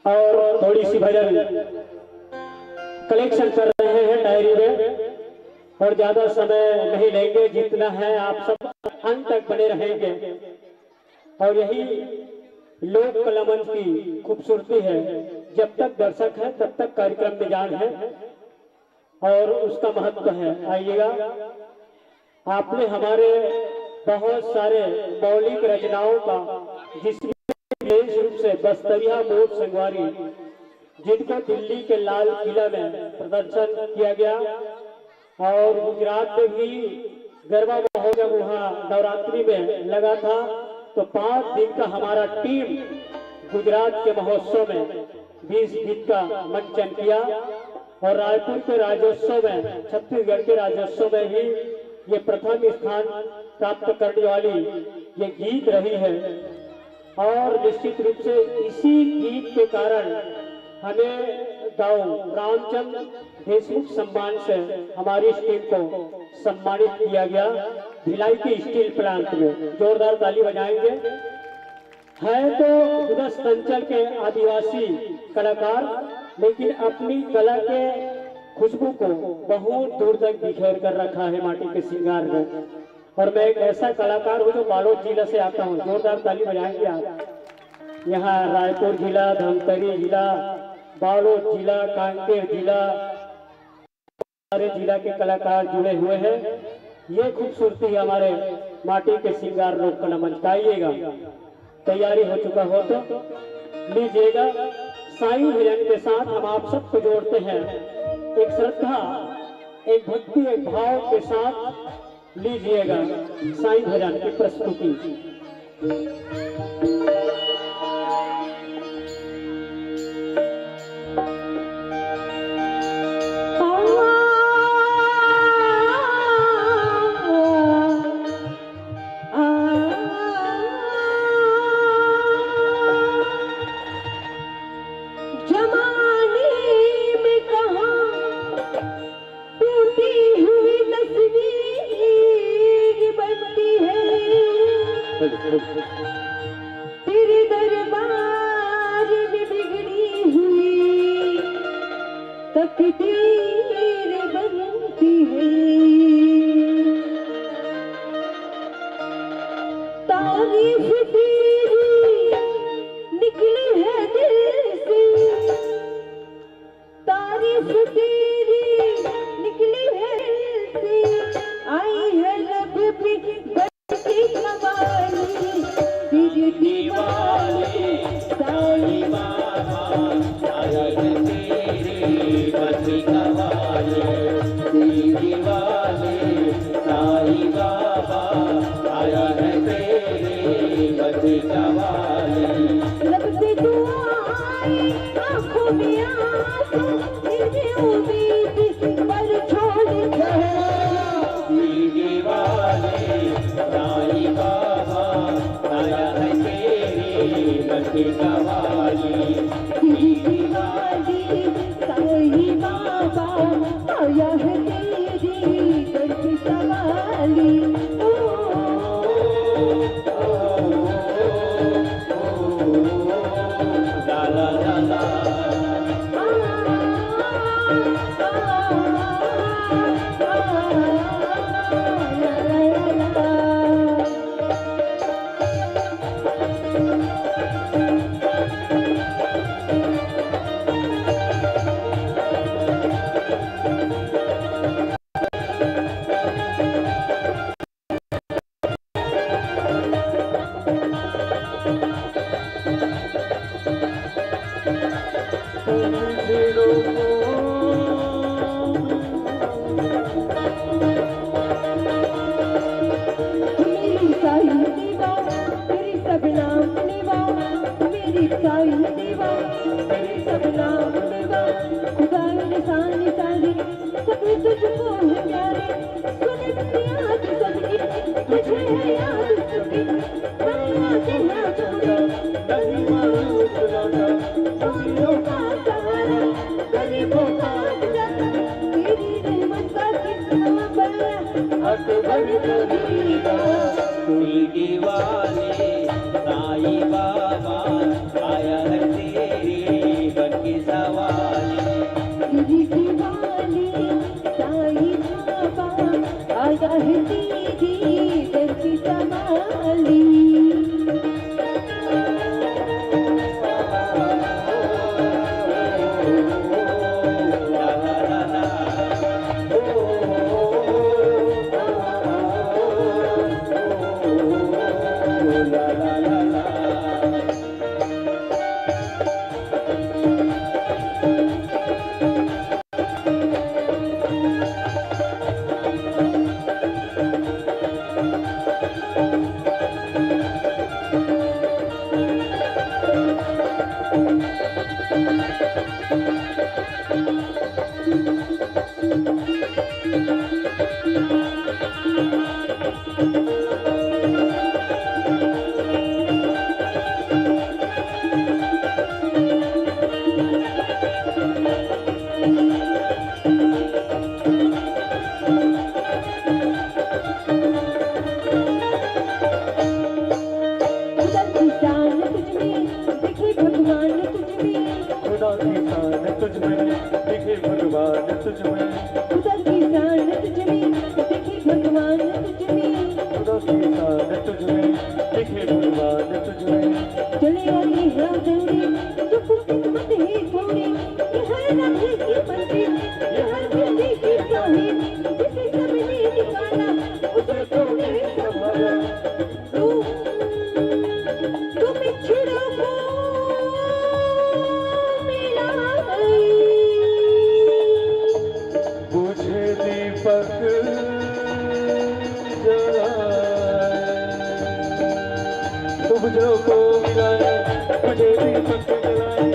और थोड़ी सी भजन कलेक्शन कर रहे हैं डायरी में, और ज्यादा समय नहीं लेंगे। जितना है, आप सब अंत तक बने रहेंगे। और यही लोक कला मंच की खूबसूरती है, जब तक दर्शक है, तब तक कार्यक्रम में जान है और उसका महत्व है। आइएगा, आपने हमारे बहुत सारे मौलिक रचनाओं का, जिसमें विशेष रूप से बस्तरिया मोट संगवारी, जिनको दिल्ली के लाल किला में प्रदर्शन किया गया और गुजरात में भी गरबा महोत्सव, वहाँ नवरात्रि में लगा था, तो पाँच दिन का हमारा टीम गुजरात के महोत्सव में बीस गीत का मंचन किया और रायपुर के राज्योत्सव में, छत्तीसगढ़ के राज्योत्सव में भी ये प्रथम स्थान प्राप्त करने वाली ये गीत रही है। और निश्चित रूप से इसी गीत के कारण हमें दाऊ रामचंद्र देशमुख सम्मान से हमारी टीम को सम्मानित किया गया भिलाई के स्टील प्लांट में। जोरदार ताली बजाएंगे। है तो दूरस्थ अंचल के आदिवासी कलाकार, लेकिन अपनी कला के खुशबू को बहुत दूर तक बिखेर कर रखा है माटी के श्रृंगार में। और मैं एक ऐसा कलाकार हूँ जो बालोद जिला से आता हूँ। जोरदार ताली बजाएंगे आप। यहाँ रायपुर जिला, धमतरी जिला, बालोद जिला, कांकेर जिला, सारे जिला के कलाकार जुड़े हुए हैं। ये खूबसूरती है हमारे माटी के श्रृंगार लोक कला मंच का। आइएगा, तैयारी हो चुका हो तो लीजिएगा। साईं भजन के साथ हम आप सबको जोड़ते हैं, एक श्रद्धा, एक भक्ति, एक भाव के साथ लीजिएगा साईं भजन की प्रस्तुति। जमाने में कहाँ टूटी हुई तस्वीर बनती है, तेरे दरबार में बिगड़ी हुई तकदीर बनती है। तारीफ तेरी निकली है दिल से, तारीफ तेरी निकली है दिल से, आई है लब पे बन के कवाली, तेरे तेरी बरखी सवाली। ओ, ओ, ओ, ओ, ला, ला, ला, ला। मेरी सारी दीवा, तेरी सब नाम लेवा, मेरी सारी दीवा, तेरी सब नाम लेवा, खुदा इंसान सारी, सभी तुझको है प्यारे, सुने मेरी आँख सबकी, तुझे है याद सबकी, मन्ना कहना छोड़ा, नहीं मालूम लौटा, अमीरों का सहारा, गरीबों का उजाला, तेरी रहमत का कितना बड़ा, अकबर गरीबा, दिल दीवाने, साईं बाबा, आया है तेरी बरखी सवाली। दिल दीवाने, साईं बाबा, आया है तेरी बरखी सवाली। खुदा की शान तुझ में, दिखे भगवान तुझ में। खुदा की शान तुझ में, दिखे भगवान तुझ में। खुदा की शान तुझ में, दिखे भगवान तुझ में। खुदा की शान तुझ में, दिखे भगवान तुझ में। चले आए हैं दौड़े, जो कुछ मत ही छोड़े, ये है राधे की मर्जी, ये हर दिल की चाहे, जिसे सबने निकाला, उसे तूने संभाला। तू, तू बिछड़ों को मिला गई। बुझे दीपक जलाए। बुझड़ों को मिलाए, बुझे दीपक जलाए।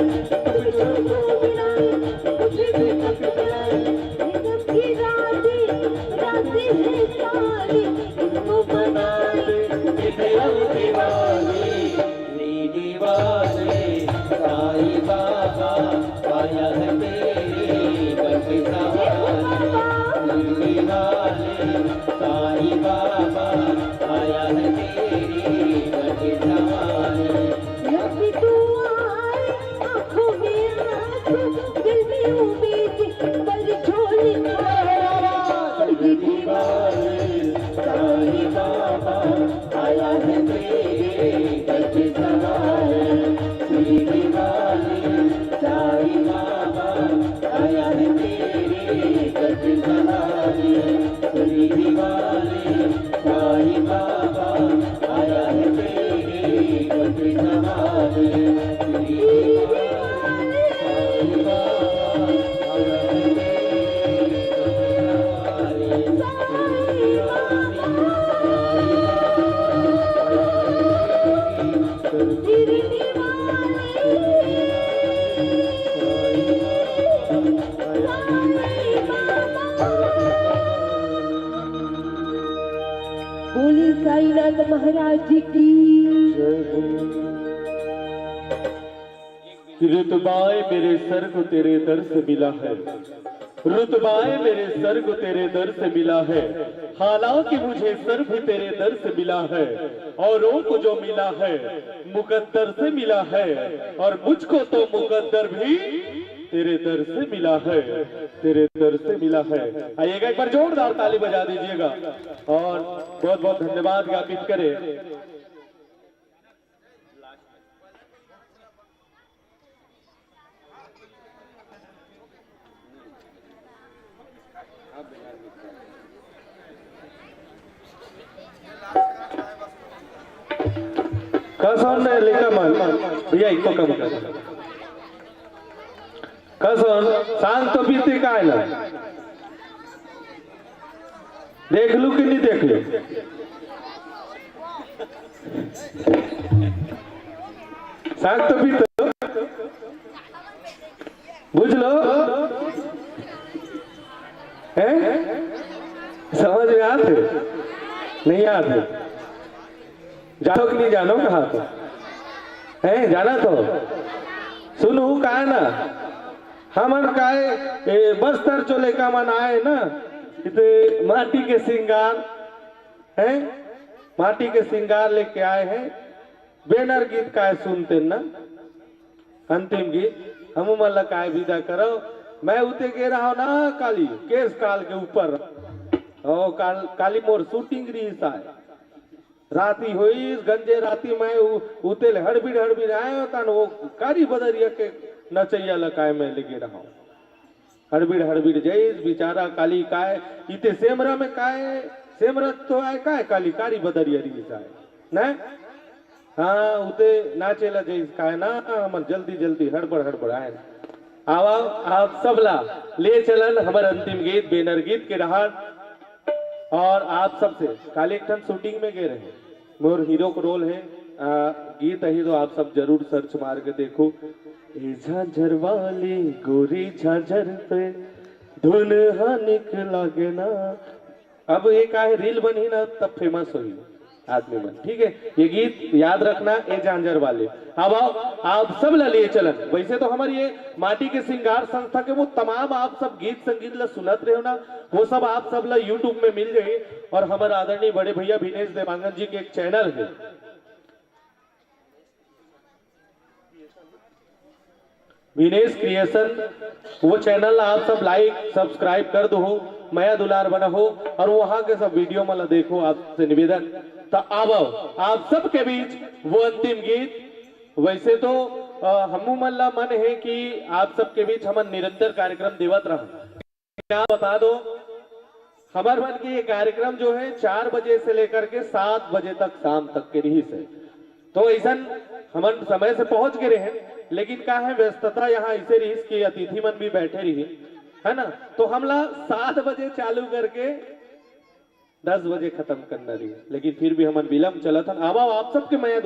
बुझड़ों को मिलाए, बुझे दीपक जलाए। ये गम की रातें, रातें हैं काली, इसको मना दे, ये दीवाली। दीवाने, साईं बाबा, आया है तेरी बरखी सवाली। दीवाने, साईं बाबा, आया है तेरी बरखी सवाली। जब भी तू आए, आंखों में आंसू, दिल में उम्मीद, पर झोली खाए। दीवाने, साईं बाबा, आया है तेरे गज सवार, श्री दीवाने साईं बाबा, आया है तेरे गज सवार, श्री दीवाने साईं बाबा, आया है तेरे गज सवार, श्री दीवाने साईं बाबा, आया है तेरे गज सवार। बोलिए साईनाथ महाराज जी की। जय हो। कि रुतबाए मेरे सर को तेरे दर से मिला है। रुतबाए मेरे सर को तेरे दर से मिला है, हालांकि मुझे सर भी तेरे दर से मिला है, औरों को जो मिला है मुकद्दर से मिला है, और मुझको तो मुकद्दर भी तेरे दर से मिला है, तेरे दर से मिला है। आइएगा, एक बार जोरदार ताली बजा दीजिएगा और बहुत बहुत धन्यवाद ज्ञापित करें। कसन रे लेका मन, भैया, इको कम कर। कसन, सांग तो बीते काय ना। देख लू कि नहीं देख लू? सांग तो बीते। बुझ लो। हैं? समझ में आत हे? नहीं आत हे? जानो कि नहीं जानो कहा तो? हैं? जाना तो? सुनू काय ना? हमन काय, ए, बस्तर चो लेका मन आए ना, इते माटी के सिंगार, हैं? माटी के सिंगार लेके आए हैं। Banner गीत काय सुनते ना? अंतिम गीत, हमू मन ला काय विदा करव। मैं उते गे रहा ना काली, केस काल के ऊपर। ओ काल, काली मोर shooting रिहिस आय। राती होइस, गंजे राती मैं उ-, उते ले हड़बिड़ हड़बिड़ आए, तन वो कारी बदरिया के नचैया ला काय मैं लेगे रहा। हड़बिड़ हड़बिड़ जइस, बेचारा काली काय, इते सेमरा में काय, सेमरा तो आय काय, काली कारी बदरिया रिहिस आय, ना? हाँ, उते नाचे ला जइस काय ना, हमन जल्दी जल्दी हड़बड़ हड़बड़ आए। आवा, आप सब ला ले चलन हमर अंतिम गीत, banner गीत के डहार। और आप सबसे काली एक ठन shooting में गे रहे, मोर hero को role है। आ, गीत अही तो आप सब जरूर search मार के देखो। ए झांझर वाली गोरी झांझर पे धुन हा निक लागे ना। अब ये का है, reel बनही ना, तब famous होही आदमी मन, ठीक है? ये गीत याद रखना, ए झांझर वाले। अब आओ, आप सब ला लिए चलन। वैसे तो हमारी ये माटी के सिंगार संस्था के वो तमाम आप सब गीत संगीत ला सुनत रहे हो ना, वो सब आप सब ला YouTube में मिल जाही। और हमारे आदरणीय बड़े भैया विनेश देवांगन जी के एक channel है, विनेश Creation, वो channel ला आप सब like subscribe कर दो हो, मया दुलार बना हो, और वहाँ के सब video मन ला देखो। आपसे निवेदन, तो आवो आप सबके बीच वो अंतिम गीत। वैसे तो, अ, हमू मन ला मन है कि आप सबके बीच हमन निरंतर कार्यक्रम देवत रहन। क्या बता दो, हमर मन के ये कार्यक्रम जो है, चार बजे से लेकर के सात बजे तक, शाम तक के रिहिस हे। तो ऐसन हमन समय से पहुंच गे रहे, लेकिन का है, व्यस्तता यहाँ ऐसे रिहिस कि अतिथि मन भी बैठे रिहिस, है ना? तो हमला सात बजे चालू करके दस बजे खत्म करना रिहिस, लेकिन फिर भी हमन विलंब चलत हन। आवा, आप सबके मया